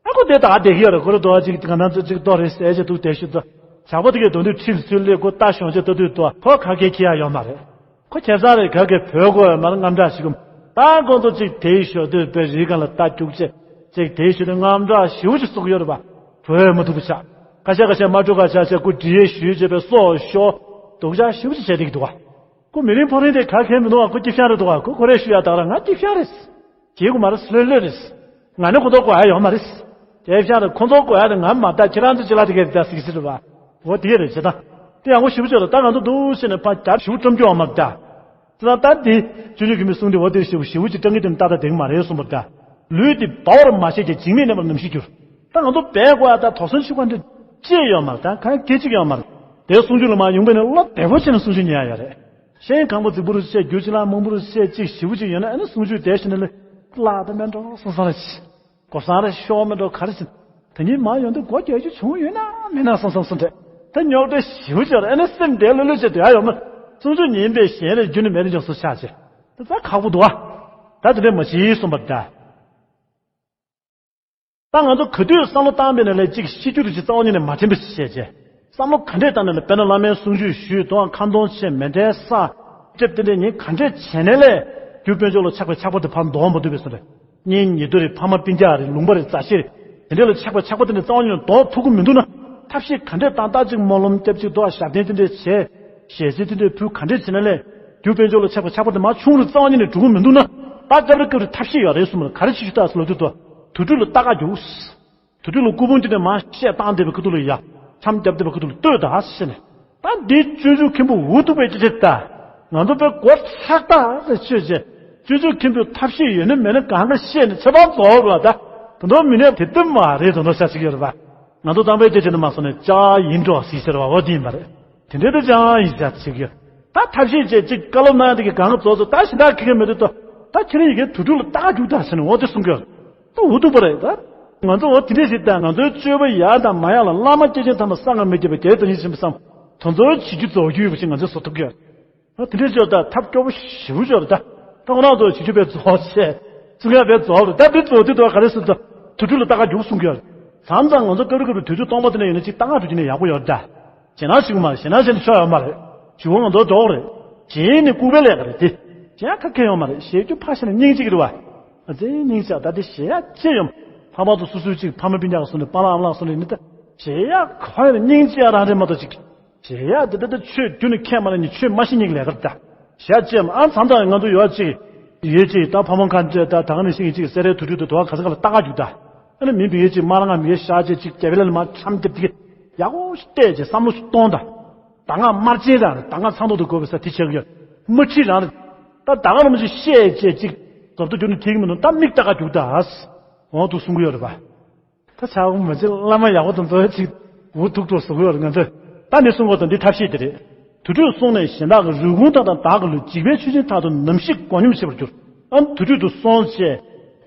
ཨ་ཁོ་དེ་ད་བསྡད་ཀྱི་ཡོད་རེད། ཁོ་རེ་དོ་ཅིག་ང་རང་ཚོ་ཅིག་ལྟོ་རེ་ཟས་ཅིག་འདུག་དེ་ཞུ་དོ། ཇག་པ་དེ་གའི་དོན་དུ་ཁྲིད་ཚུལ་ལས་ཁོ་ལྟ་ཞོག་ཅིག་ལྟ་དུས་དོ་ཁོ་ག་གེ་ཁྱེར་ཡ་ཡོད་མ་རེད། ཁོ་ཁྱེར་ས་རེད་ག་གེ་བོད་དགོས་ཡ་མ་རེད་རྔམ་དྲག་ཞིག་གམ། ད་ཁོང་ཚོ་ཅིག་དེའི་ཞོ་དོད་པའི་རི་སྒང་ལ་ལྟ་རྒྱུག་བྱས་ཅིག་དེའི་ཞོ་དོད་རྔམ་དྲག་ཞེ་པོ་ཅིག་བཟོ་གི་ཡོད་རེད་པ། བོད་མ་ཐུབ་པ་ཆགས། ཁ་ཤས་ཁ་ཤས་མ་འགྲོ་ཁ་ཤས་ཤས་ཁོ་འདྲི་ཡས་ཞུས་བྱས་པའི་སོ་ཤོ་སྡུག་ཅག་ཞེ་པོ་ཅིག་བྱས་བསྡད་ཀྱི་འདུག་ག་ཁོ་མི་རིང་ཕོ་རིང་དེ་ག་གེ་མི་འདུག་ག་ཁོ་སྐྱིད་ཤང་རེད་འདུག་ག་ཁོ་ཁོ་རེ་ཞུ་ཡ་དག་ར་ང་སྐྱིད་ཤང་རེད། བྱེད་དགོས་མ་རེད། ལྷོད་ལྷོད་རེད། ང་ནི་ཁོ་ཚོ་དགོས་ཡ་ཡོད་མ་རེད། སྐྱིད་ཤང་རེད། ཁོ་ཚོ་དགོས་ཡ་དེ་ང་མ་ད་ཁྱེད་རང་ཚོ་ཅི་ལ་དེ་གས་ད་སིག་སི་རེད་བ། འོ་དེ་རེད་བྱེད་ད། དེ་ཡང་ཁོ་ཞེ་པོ་ཅིག་རེད། ད་ང་ཚོ་འདུག་ཟེར་ནས་ཕ་རྒྱབ་ཞེ་པོ་བཀྲམ་རྒྱུ་ཡོད་མ་རེད་ད། ཙི་ན་ད་འདི་ཅུ་ཅུ་གི་མི་གསུང་དེ་འོ་དེ་ཞེ་པོ་ཞེ་པོ་ཅིག་སྤྲང་གི་དེ་ནི་ཏག་ཏག་དེ་གི་མ་རེད་གསུངས་པ་ད། ལུས་འདི་སྦ་བར་མ་བྱས་ཀྱང་འཇིགས་མེད་གནས་པར་ནམ་ཞིག་འགྱུར། ད་ང་ཚོ་བས་དགོས་ཡ་ད་དོགས་ཟོན་ཆུ་ཁ་འདི་ཅི་ཡོད་མ་རེད། ད་གང་སྐད་ཅིག་ཡོད་མ་རེད། དེ་གསུང་ཆོས་ལ་མ་ཡོང་པས་ནི་བློ་བདེ་པོ་བྱས་ནས་གསུང་ཆོས་ཉན་ཡ་ཡོད་རེད། གཞན་གང་པོ་རྫིག་པོ་རུ་བཤད་རྒྱུ་ཅི་ལ་མང་པོ་རུ་བཤད་ཅིག་ཞེ་པོ་ཅིག་ཡོད་ན་ཨ་ནི་གསུང་ཆོས་དེ་བཞིན་ལ་བརླག་ད་མེད་འགྲོ་སོང་སང་རེད། སྒོ་སང་རེ་ཤོག་མེད་འགྲོ་ག་རེ་ཟིན། ད་ཉིན་མ་ཡོང་དུས་སྒོ་རྒྱག་རྒྱུ་བྱུང་ཡོད་ན་མེད་ན་བསམ་བསམ་སོང་དྲན། ད་རྙོག་དྲ་ཞེ་པོ་ཅིག་ཨ་ནི་སེམས་བདེ་ལྷོད་ལྷོད་བྱས་སྡོད་ཡ་ཡོད་མ། གསུང་ཆོས་ཉན་པའི་གཞན་རེ་རྒྱུ་ནི་མེད་ནི་ཅང་སུ་ཆགས་ཆེ། ད་ད་ཁག་པོ་འདུག་ཨ། ད་དེ་འདྲས་མ་བྱེད་གསུངས་པ་ད། ད་ང་ཚོ་ག་དུས་བསམ་བློ་བཏང་པའི་ནང་ལས་གཅིག་ཤི་རྒྱུ་དེ་ཅིག་རྩ་བ་ཉིད་ནས་མ་དྲན་པ་ཞིག་བྱས་རྗེས། བསམ་བློ་ག་འདྲས་བཏང་ནས་ལ་དཔེར་ན་བླ་མའི་གསུང་ཆོས་ཞུས་དང་ཁ་འདོན་བྱས་མེ་འདྲའི་ས། ལྕེབ་དེ་འདྲས་ཉིན་ག་འདྲས་བྱས་ནས་ལས། རྒྱུ་དཔལ་འབྱོར་ལ་ཆགས་པའི་ཆགས་པ་དེ་ཕར་འདོར་མ་ཐུབ་པའི་སོ་རེད། གཉེན་ཉེ་དུ་རེད། ཕ་མ་སྤུན་ཀྱག་རེད། ལུང་པ་རེད། མཛའ་བཤེས་རེད། དེ་འདྲས་ལ་ཆགས་པའི་ཆགས་པ་དེ་འདྲས་རྩ་བ་ཉིད་ནས་འདོར་ཐུབ་ཀྱི་མི་འདུག་ན། ཐབས་ཤེས་ག་འདྲས་བཏང་ལྟ་ཅིག་སྨོན་ལམ་སྐྱབས་གཅིག་ཏོ་ཞབས་བརྟན་དེ་འདྲས་བྱས། ཞལ་གཟིགས་དེ་འདྲས་ཕུལ་ག་འདྲས་བྱས་ན་ལས། རྒྱུ་དཔལ་འབྱོར་ལ་ཆགས་པའི་ཆགས་པ་དེ་མ་ཆུང་རུ་རྩ་བ་ཉིད་ནས་འགྲོ་གི་མི་འདུག་ན། ད་སྐབས་རེ་སྐབས་རེ་ཐབས་ཤེས་ཡོད་རེད་གསུངས་པ་ལ་ག་རེ་བྱེད་རྒྱུ་ད་ཟེར་ལབ་དུས་དོ། དུར་ཁྲོད་ལ་ལྟ་ག་རྒྱུགས། དུར་ཁྲོད་ལ་སྐུ་ཕུང་དེ་འདྲ་མར་བཤས་བཏང་བསྡད་པའི་ཁ་ཐུག་ལ་ཡ། འཆམ་རྒྱབ་བསྡད་པའི་ཁ་ཐུག་ལ་ལྟོས་དང་ཟེར་ནས། ད་འདི་སྤྱོད་འཇུག་མཁན་པོ་འུ་ཐུག་པའི་སྐད་ཆ་ད། ང་ཚོ་དཔེ་མགོ་ཚག་ཐག་རེ་ཆོད་རྗེས། སྤྱོད་འཇུག་མཁན་པོས་ཐབས་ཤེས་ཡོད་ན་མེད་ན་གང་ག་བཤད་ནས་ཁྱད་པར་རྫོགས་རོགས་ད། ད་དུང་མི་ནས་དེ་ལྟ་མ་རེད་དོ་ནོ་ཤ་ཅིག་ཡོད་རེད་པ། ང་ཚོ་གཙང་པའི་སྐད་ཆ་འདི་མ་སོང་ནས་ཅག་ཡིན་འགྲོ་ཟིག་ཟེར་བ་འོ་དེ་ཡིན་པ་རེད། དེ་འདྲའི་ད་ཅང་ཡིན་ཤ་ཅིག་ཡོད། ད་ཐབས་ཤེས་བྱས་ཅིག་བཀའ་སློབ་གནང་ཡ་དེ་གི་གང་ག་རྫོགས་སོང་། ད་གཞན་དག་ཁེ་གེ་མེད་དུས་ད། ད་ཁྱེད་རང་ཡི་གེ་དུར་ཁྲོད་ལ་ལྟ་ག་རྒྱུགས་དང་ཟེར་ནས་འོ་དེ་གསུང་གི་ཡོད། ད་འུ་ཐུག་པ་རེད་ད། ང་ཚོ་འོ་དེ་འདྲས་ཞིག་ད་ང་ཚོའི་སྤྱོད་པ་ཡག་དང་མ་ཡག་ལ་བླ་མ་སྐྱེས་ཆེན་དམ་པ་གསང་སྔགས་མི་རྒྱབ་པའི་དེ་ལྟ་ཉིད་ཕྱིན་པ་བསམ། དོན་ཚོར་བྱེད་རྒྱུ་རྫོགས་རྒྱུ་ཡོད་པ་ཞིག་ང་ཚོས་བཟོ་ཐུབ་ཀྱི་ཡོད། ད་དེ་འདྲས་བྱོས་ད་ཐབས་སྐྱོ་པོ་ཞེ་པོ་བྱོས་རེད་ད། ད་ཁོ་རང་ཚོ་བྱེད་རྒྱུ་བས་རྫོགས་བྱས། གསུང་ཡག་བས་རྫོགས་རེད་ད། དེ་རྫོགས་དུས་ད་ག་རེ་ཟེར་ད། དུར་ཁྲོད་ལ་ལྟ་ག་རྒྱུགས་གསུང་གི་ཡོད་རེད། མཚམས་མཚམས་ང་ཚོ་སྐབས་རེ་སྐབས་རེ་དུས་ཚོད་སྟོང་པ་དེ་འདྲ་ཡོད་ན་ཅིག་ལྟ་ག་འགྲོ་རྒྱུ་ནས་ཡག་པོ་ཡོད་རེད་ད། ཞེད་སྣང་ཞིག་མ་རེད། ཞེད་སྣང་བྱས་ན་ཆོ་ཡོད་མ་རེད། བྱིས་པ་ང་ཚོ་འགྲོགས་རེད། གཞན་ནི་ལྐུགས་པའི་ལས་ཀ་རེད་དེ། གཞན་ཁ་ཁེ་ཡོད་མ་རེད། ཞེད་རྒྱུ་ཕ་ཤེ་ན་སྙིང་གཅིག་རེད་བ། ཨ་ཙི་སྙིང་ཆགས་ད་དེ་ཞེད་ཡག་ཅི་ཡོད། ཕ་མ་ཚོ་སོ་སོའི་གཅིག་ཕ་མ་སྤུན་ཀྱག་ག་སོང་ནས་པཱ་ལགས་ཨ་མ་ལགས་སོང་ནས་ནི་ད། ཞེད་ཡག་ག་ཡོད་ན་སྙིང་རྗེ་ཡག་རང་རེད་མ་གཏོགས་ཅིག་ཞེད་ཡག་དེ་ད་ད་ཆོས་རྒྱུ་ནི་ཁས་མ་ལེན་ནི་ཆོས་མ་ཤེས་ཉིག་ལས་ཀར་ད། ཞེད་ཡག་ཅི་ཡོད་མ། ཨ་མཚམས་མཚམས་ང་ཚོ་ཡོད་ཅིག་ཡོད་ཅིག་ད་ཕ་མ་ཁ་འདྲ་ད་ད་ག་ནས་ཤེས་ཀྱི་ཅིག་སེ་རའི་དུར་ཁྲོད་དུ་དོ་ག་ས་ག་ལ་ལྟ་ག་རྒྱུགས་ད། ཨ་ནི་མི་འབུད་ཡས་ཅིག་དམར་ང་མི་ཡས་ཤ་ཅེ་ཅིག་རྒྱབ་ལ་ལ་མ་འཆམ་རྒྱབ་དེ་གི་ཡག་པོ་ཞིག་བལྟས་ཅེ་བསམ་བློ་ཞིག་གཏོང་ད། ད་ང་དམར་རྗེན་རང་རེད། ད་ང་ཚང་ཐོག་ཏུ་དགོས་པའི་ས་དེ་བྱེད་ཀྱི་ཡོད། མ་ཁྲིད་རང་རེད། ད་ད་ག་རང་མ་ཅིག་བཤད་ཅེ་ཅིག་རྫོབ་ཏུ་གྱུར་ནས་ཁྲིད་ཀྱི་མི་འདུག་ད་མིག་ལྟ་ག་རྒྱུགས་ད། འོང་དུ་གསུང་གི་ཡོད་རེད་པ། ད་ཆག་སྒོ་མ་བྱེད། བླ་མ་ཡག་པོ་དང་འཛོལ་ཅིག་འུ་ཐུག་ཐུག་བཟོ་གི་ཡོད་རེད་ང་ཚོས། ད་ནི་གསུང་གོ་དང་འདི་ཐབས་ཤེས་དེ་རེད། དུར་ཁྲོད་སོང་ནས་གཞན་དག་གི་རུས་ཁུངས་དག་དང་བདག་གི་ལུས་འཇིགས་པའི་ཆུ་ཆེན་དག་ཏུ་ནམ་ཞིག་མགོ་སྙོམས་བྱེད་པར་འགྱུར། ཨ་ནི་དུར་ཁྲོད་དུ་སོང་བྱས།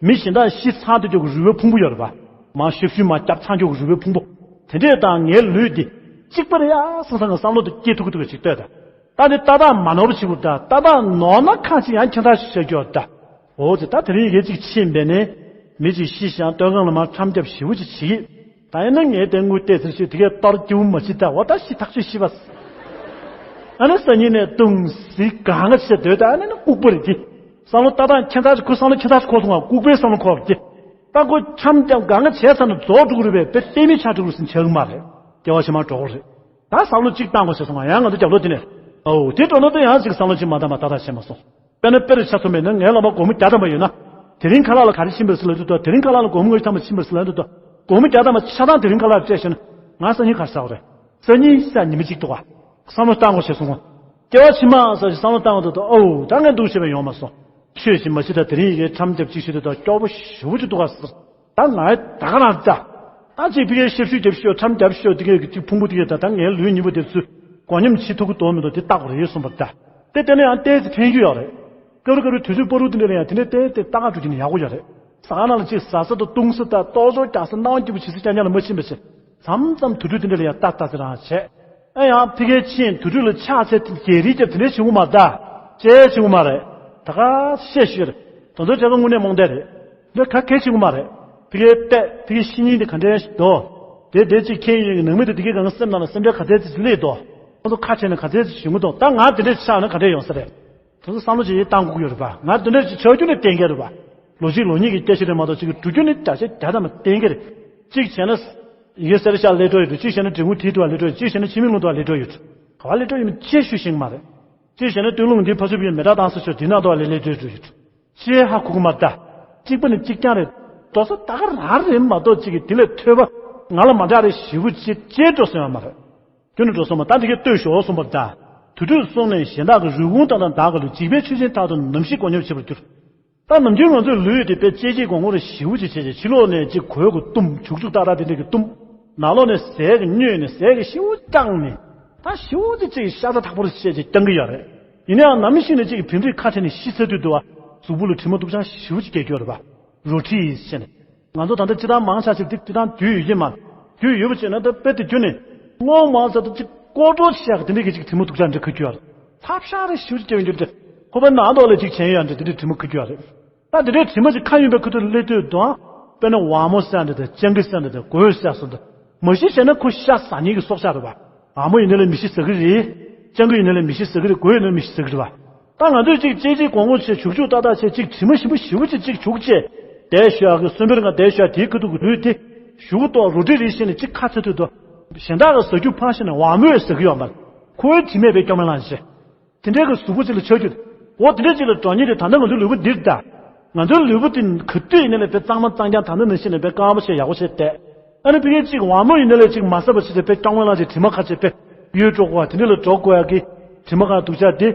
མི་གཞན་དག་ཤི་ཚར་དུས་ཀྱི་རུས་པའི་ཕུང་པོ་ཡོད་རེད་པ། མ་ཤབ་ཤུབ་མ་བརྒྱབ་ཚར་ཀྱི་རུས་པའི་ཕུང་པོ། དེ་འདྲས་དང་ངའི་ལུས་འདི་གཅིག་པ་རེད་ཡ་བསམ་བསམ་གི་བསམ་བློ་དེ་སྐྱེ་ཐུབ་ཀྱི་འདུག་ག་ཅིག་ལྟོས་དང་། ད་ནི་ལྟ་སྟངས་མ་ནོར་བ་བྱེད་དགོས་ད། ལྟ་སྟངས་ནོར་ན་ཁ་ཅིག་ཡང་ཁྱད་མཚར་ཞིག་བྱེད་རྒྱུ་ཡོད་ད། འོ་ཙི་ད་དེ་རིང་ཡི་གེ་གཅིག་ཕྱིན་པས་ནི། མི་གཅིག་ཤི་ཞིང་སྟོད་འགྲམ་ལ་མར་འཁྱམ་རྒྱབ་ཞེ་པོ་ཅིག་བྱེད་ཀྱི། ད་ཡིན་ན་ངས་དེ་དངུལ་བལྟས་ཚར་ཤོས་དེ་གས་གཏོར་སྐྱིད་པོ་མ་བྱེད་ད། འོ་ད་ཤི་ཐག་ཆོད་ཤི་བ། ཨ་ནི་སང་ཉིན་ནས་ལྟུང་ཟིག་གང་ག་བྱས་སྡོད་ད། ཨ་ནི་ནི་ལྐུགས་པ་རེད་དེ། བསམ་བློ་ལྟ་སྟངས་ཁྱད་མཚར་ཅིག་ཁོ་བསམ་བློ་ཁྱད་མཚར་ཅིག་འཁོར་སོང་ང་། ལྐུགས་པའི་བསམ་བློ་འཁོར་རེད་དེ། ད་ཁོ་འཁྱམ་རྒྱབ་གང་ག་བྱས་ཚར་ན་རྫོགས་འགྲོ་གི་རེད་པས། དཔེ་གཏན་མེད་ཆགས་འགྲོ་གི་རེད་ཟེར་ཆགས་གི་མ་རེད། སྐྱེ་བ་ཕྱི་མར་འགྲོ་གི་རེད། ད་བསམ་བློ་གཅིག་བཏང་དགོས་བྱས་སོང་ང་། ཡང་ང་ཚོ་རྒྱབ་ལོགས་དེ་ནས། ཨོ་དེ་འགྲོ་ན་ད་ཡང་ཅིག་བསམ་བློ་གཅིག་མ་བཏང་བ་ཏག་ཏག་བྱས་མ་སོང་། དཔེར་ན་དཔེ་རུ་ཆ་མཚོན་པས་ན་ངའི་ལག་པ་སྒོར་མོ་བརྒྱ་ཐམ་པ་ཡོད་ན། དེ་རིང་ཁ་ལག་ལ་ག་རེ་ཕྱིན་པ་རེད་ཟེར་ལབ་དུས་ད། དེ་རིང་ཁ་ལག་ལ་སྒོར་མོ་ལྔ་བཅུ་ཐམ་པ་ཕྱིན་པ་རེད་ཟེར་ལབ་དུས་ད། སྒོར་མོ་བརྒྱ་ཐམ་པ་ཆ་ཚང་དེ་རིང་ཁ་ལག་ལ་སྤྲད་ཤེ་ན། ང་སང་ཉིན་ག་རེ་ཟ་དགོས་རེད། སང་ཉིན་ས་ཉི་མ་གཅིག་འདུག་ག་བསམ་བློ་བཏང་དགོས་བྱས་སོང་ང་། སྐྱེ་བ་ཕྱི་མ་ཟེར་ཞིག་བསམ་བློ་བཏང་དགོས་འདུག་ཨོ་ད་ངས་འདུག་བྱས་པ་ཡོང་མ་སོང་། ཆོས་ཤིག་མ་བྱེད་ད། དེ་རིང་ཡི་གེ་འཁྱམ་རྒྱབ་གཅིག་ཞུ་དུས་ད་སྐྱོ་པོ་ཞེ་པོ་ཅིག་འདུག་ག་ཟེར། ད་ང་ད་ག་རང་ད། ད་ཅིག་ཕ་གིའི་ཤབ་ཤུབ་རྒྱབ་ཤོག་འཁྱམ་རྒྱབ་ཤོག་དེ་གའི་ཅིག་ཕུང་པོ་དེ་གའི་ད་ད་ངའི་ལུས་ཉིད་པོ་དེ་ཚུར་མགོ་སྙོམས་བྱེད་ཐུབ་ཀྱི་འདུག་མི་འདུག་དེ་བལྟ་དགོས་རེད་གསུངས་པ་རེད་ད། དེ་དེ་ནས་ཡང་ཏོག་ཙམ་ཕན་གྱི་ཡོད་རེད། སྐབས་རེ་སྐབས་རེ་དུས་ཚོད་སྤོ་རུ་དེ་འདྲ་ལ་ཡང་དེ་འདྲ་ཏོག་ཙམ་ཏག་ཏག་འགྲོ་རྒྱུ་ནི་ཡག་པོ་ཡོད་རེད། ཟ་ཁང་ནང་ལ་ཅིག་ཟ་ས་དང་བཏུང་ས་དང་ལྟོ་ཚོ་རྒྱག་ས་སྣང་བ་སྐྱིད་པོ་བྱེད་ས་རྐྱང་རྐྱང་ལ་མ་ཕྱིན་པ་བྱས། མཚམས་མཚམས་དུར་ཁྲོད་དེ་འདྲ་ལ་ཡང་ལྟ་ལྟ་ཚེ་རང་བྱས། ཨ་ཡང་ཕ་གིར་ཕྱིན་དུར་ཁྲོད་ལ་ཆགས་ཚེ་རྒྱལ་རིགས་ཀྱང་དེ་འདྲ་བྱེད་དགོས་མ་རེད་ད། ཅེས་བྱེད་དགོས་མ་རེད། ད་ག་བཤད་ཤེས་རེད། དོན་ཚོ་བྱས་ན་དངོས་གནས་རྨོངས་དད་རེད། འདི་ག་གེ་བྱེད་དགོས་མ་རེད། ཕ་གིར་བལྟས་ཕ་གིའི་གཤིས་རྙིང་དེ་ག་འདྲ་ཞིག་འདུག་དེ་དེ་ཅིག་མཁྱེན་ཡོན་གྱི་ནང་མི་དེ་དེ་གའི་གང་སེམས་ནང་ལ་སེམས་ཁྲལ་ག་ཚད་ཅིག་སླེབས་འདུག་ཁོ་ཚོ་ཁ་བྱས་ནས་ག་ཚད་ཅིག་ཞུ་གི་འདུག་ད་ང་དེ་འདྲ་ཆགས་ན་ག་འདྲ་ཡོང་ས་རེད། དེ་ཚོ་བསམ་བློ་ཅིག་བཏང་དགོས་ཀྱི་ཡོད་རེད་པ། ང་དེ་འདྲ་ཅིག་ཆགས་རྒྱུ་ནི་གཏན་འཁེལ་རེད་པ། ལོ་གཅིག་ལོ་གཉིས་ཀྱི་སྐད་ཆ་རེད་མ་གཏོགས་ཅིག་གི་འགྲོ་རྒྱུ་ནི་བརྒྱ་ཆ་བརྒྱ་ཐམ་པ་གཏན་འཁེལ་རེད། གཅིག་བྱས་ན། ཡི་གེ་གསེར་ཞྭ་ལས་འགྲོ་ཡོད་འགྲོ། གཅིག་བྱས་ན་འབྲི་གུང་མཐིལ་དུ་ལས་འགྲོ་ཡོད། གཅིག་བྱས་ན་འཆི་མེད་ཀླུང་དུ་ལས་འགྲོ་ཡོད། ག་བ་ལས་འགྲོ་ཡོད་མིན་ཅེས་ཞུ་ཤེས་མ་རེད། གཅིག་བྱས་ན་སྟོད་ལུང་འདི་ཕ་ཚུ་བའི་མེ་སྟག་བཏང་ས་ཆོག་འདི་ན་དུ་ལས་ལས་འགྲོ་ཡོད། ཅེས་ཧ་གོ་གི་མ་རེད་ད། གཅིག་པ་ནི་གཅིག་རྐྱང་རེད། འགྲོ་ས་ད་ག་རང་རེད་མ་གཏོགས་གཅིག་གིས་དེ་ལས་ཐོས་པ་ང་ལ་མ་འདྲ་རེད་ཞེ་པོ་ཅིག་ཅེས་འགྲོ་སོང་ཡོད་མ་རེད། ཁྱོད་ནི་འགྲོ་སོང་མ་ད་འདི་གས་ལྟོས་ཤོག་གསུངས་པ་ད། དུར་ཁྲོད་སོང་ནས་གཞན་དག་གི་རུས་ཁུངས་དང་དང་བདག་གི་ལུས་འཇིག་པའི་ཆོས་ཅན་དག་ཏུ་ནམ་ཞིག་མགོ་སྙོམས་བྱེད་པར་འགྱུར། ད་ནམ་རྒྱུན་ང་ཚོའི་ལུས་དེ་དཔེ་ལྕེ་གཅིག་གོང་གོང་རེ་ཞེ་པོ་ཅིག་བྱས་བྱས་ཕྱི་ལོགས་ནས་ཅིག་གོས་གོ་བཏུམ་བྱུག་བྱུག་ཏག་ཏག་དེ་འདྲ་གི་བཏུམ། ནང་ལོགས་ནས་ཟས་ཀྱི་སྨྱོས་ནས་ཟས་ཀྱི་ཤིང་བུ་བཀྲག་ནས་ད་ཤིང་བུ་དེ་ཅིག་ཤ་ཚ་ཐག་པོ་རེ་བྱས་བྱས་བཏང་གི་ཡོད་རེད། ཡིན་ནའང་ནམ་ཞིག་ནས་ཅིག་བིང་རིགས་ཁ་ཕྲལ་ནས་ཤི་ཚར་དུས་འདུག་བ། གཟུགས་པོ་ལ་དྲི་མ་སྡུག་ཅག་ཞེ་པོ་ཅིག་སྐྱེ་རྒྱུ་རེད་པ། རོ་ཁྲི་ཡིས་བྱས་ནས། ང་ཚོ་ད་ལྟ་སྤྱི་བཏང་མང་ཆ་ཞིག་འདི་སྤྱི་བཏང་རྒྱུས་ཡོད་ཀྱི་མ། རྒྱུས་ཡོད་པ་བྱས་ན་ད་དཔེ་དེ་རྒྱུ་ནས་སྔོན་མ་ཚ་ད་ཅིག་ཀོ་ཀྲོ་ཆགས་དེ་འདྲ་གི་ཅིག་དྲི་མ་སྡུག་ཅག་འདྲ་ཁུ་རྒྱུ་ཡ་རེད། ཐབ་ཤ་རེ་ཞུ་ཅིག་ཡོད་རྒྱུ་རེད། ཁོ་པ་ནང་དོག་ལ་ཅིག་བྱས་ཡོད་འདྲ་དེ་འདྲ་དྲི་མ་ཁུ་རྒྱུ་ཡ་རེད། ད་དེ་འདྲའི་དྲི་མ་ཅིག་ཁ་ཡོད་པའི་ཁུ་ཐུག་སླེབས་དུས་དང་། དཔེར་ན་ཝ་མོ་ཟེར་འདྲ་དང་སྤྱང་ཀི་ཟེར་འདྲ་དང་གོས་ཟེར་སོང་འདྲ། མ་ཤི་བྱས་ན་ཁོ་ཤ་ཟ་མཁན་གྱི་སྲོག་ཆགས་རེད་པ། ཝ་མོ་ཡིན་ན་ལས་མི་ཤི་ཟ་གི་རེད། སྤྱང་ཀི་ཡིན་ན་ལས་མི་ཤི་ཟ་གི་རེད། གོས་ཡིན་ན་ལས་མི་ཤི་ཟ་གི་རེད་པ། ད་ང་ཚོས་ཅིག་ལྕེ་གཅིག་གོང་གོང་བྱས་བྱུག་བྱུག་ཏག་ཏག་བྱས་ཅིག་དྲི་མ་ཞིམ་པོ་ཞེ་པོ་ཅིག་ཅིག་བྱུག་བྱས། བསྡད་ཤོག་གི་གསོན་པོའི་ང་བསྡད་ཤོག་དེའི་ཁ་ཐུག་གི་ལུས་དེ། ཞུ་གུ་ཏོག་རུ་ཏྲི་རི་བཞིན་ནས་ཅིག་ཁ་ཚ་ཐུག་ཏུ། གཞན་དག་གི་ཟ་རྒྱུ་ཕངས་ཤེས་ནས་ཝ་མོས་ཟ་གི་ཡོད་མ་རེད། ཁོའི་དྲི་མས་བས་སྐྱོ་མེད་ལངས་ཤེས། དེ་འདྲའི་གི་གཟུགས་པོ་ཅིག་ལ་ཆགས་རྒྱུ། འོ་དེ་འདྲའི་ཅིག་ལ་འགྲོ་མཁན་དེ་ད་ལྟ་ང་ཚོའི་ལུས་པོ་འདིར་གདའ། ང་ཚོའི་ལུས་པོ་དེ་ག་དུས་ཡིན་ནའི་ལས་དཔེ་གཙང་མ་གཙང་རྐྱང་ད་ལྟ་ནང་བཞིན་ལས་དཔེ་སྐར་མ་བྱས་ཡག་པོ་བྱས་བསྡད། ཨ་ནི་ཕ་གིར་ཅིག་ཝ་མོ་ཡིན་ནའི་ལས་ཅིག་མ་ཟ་བ་བྱས་ཏེ་དཔེ་སྐྱོ་མེད་ལངས་ཅིག་དྲི་མ་ཁ་ཆེ་དཔེ་གཡོལ་འགྲོ་དགོས་པ་དེ་འདྲ་ལ་འགྲོ་དགོས་ཡག་གི། དྲི་མ་ཁ་སྡུག་ཅག་དེ།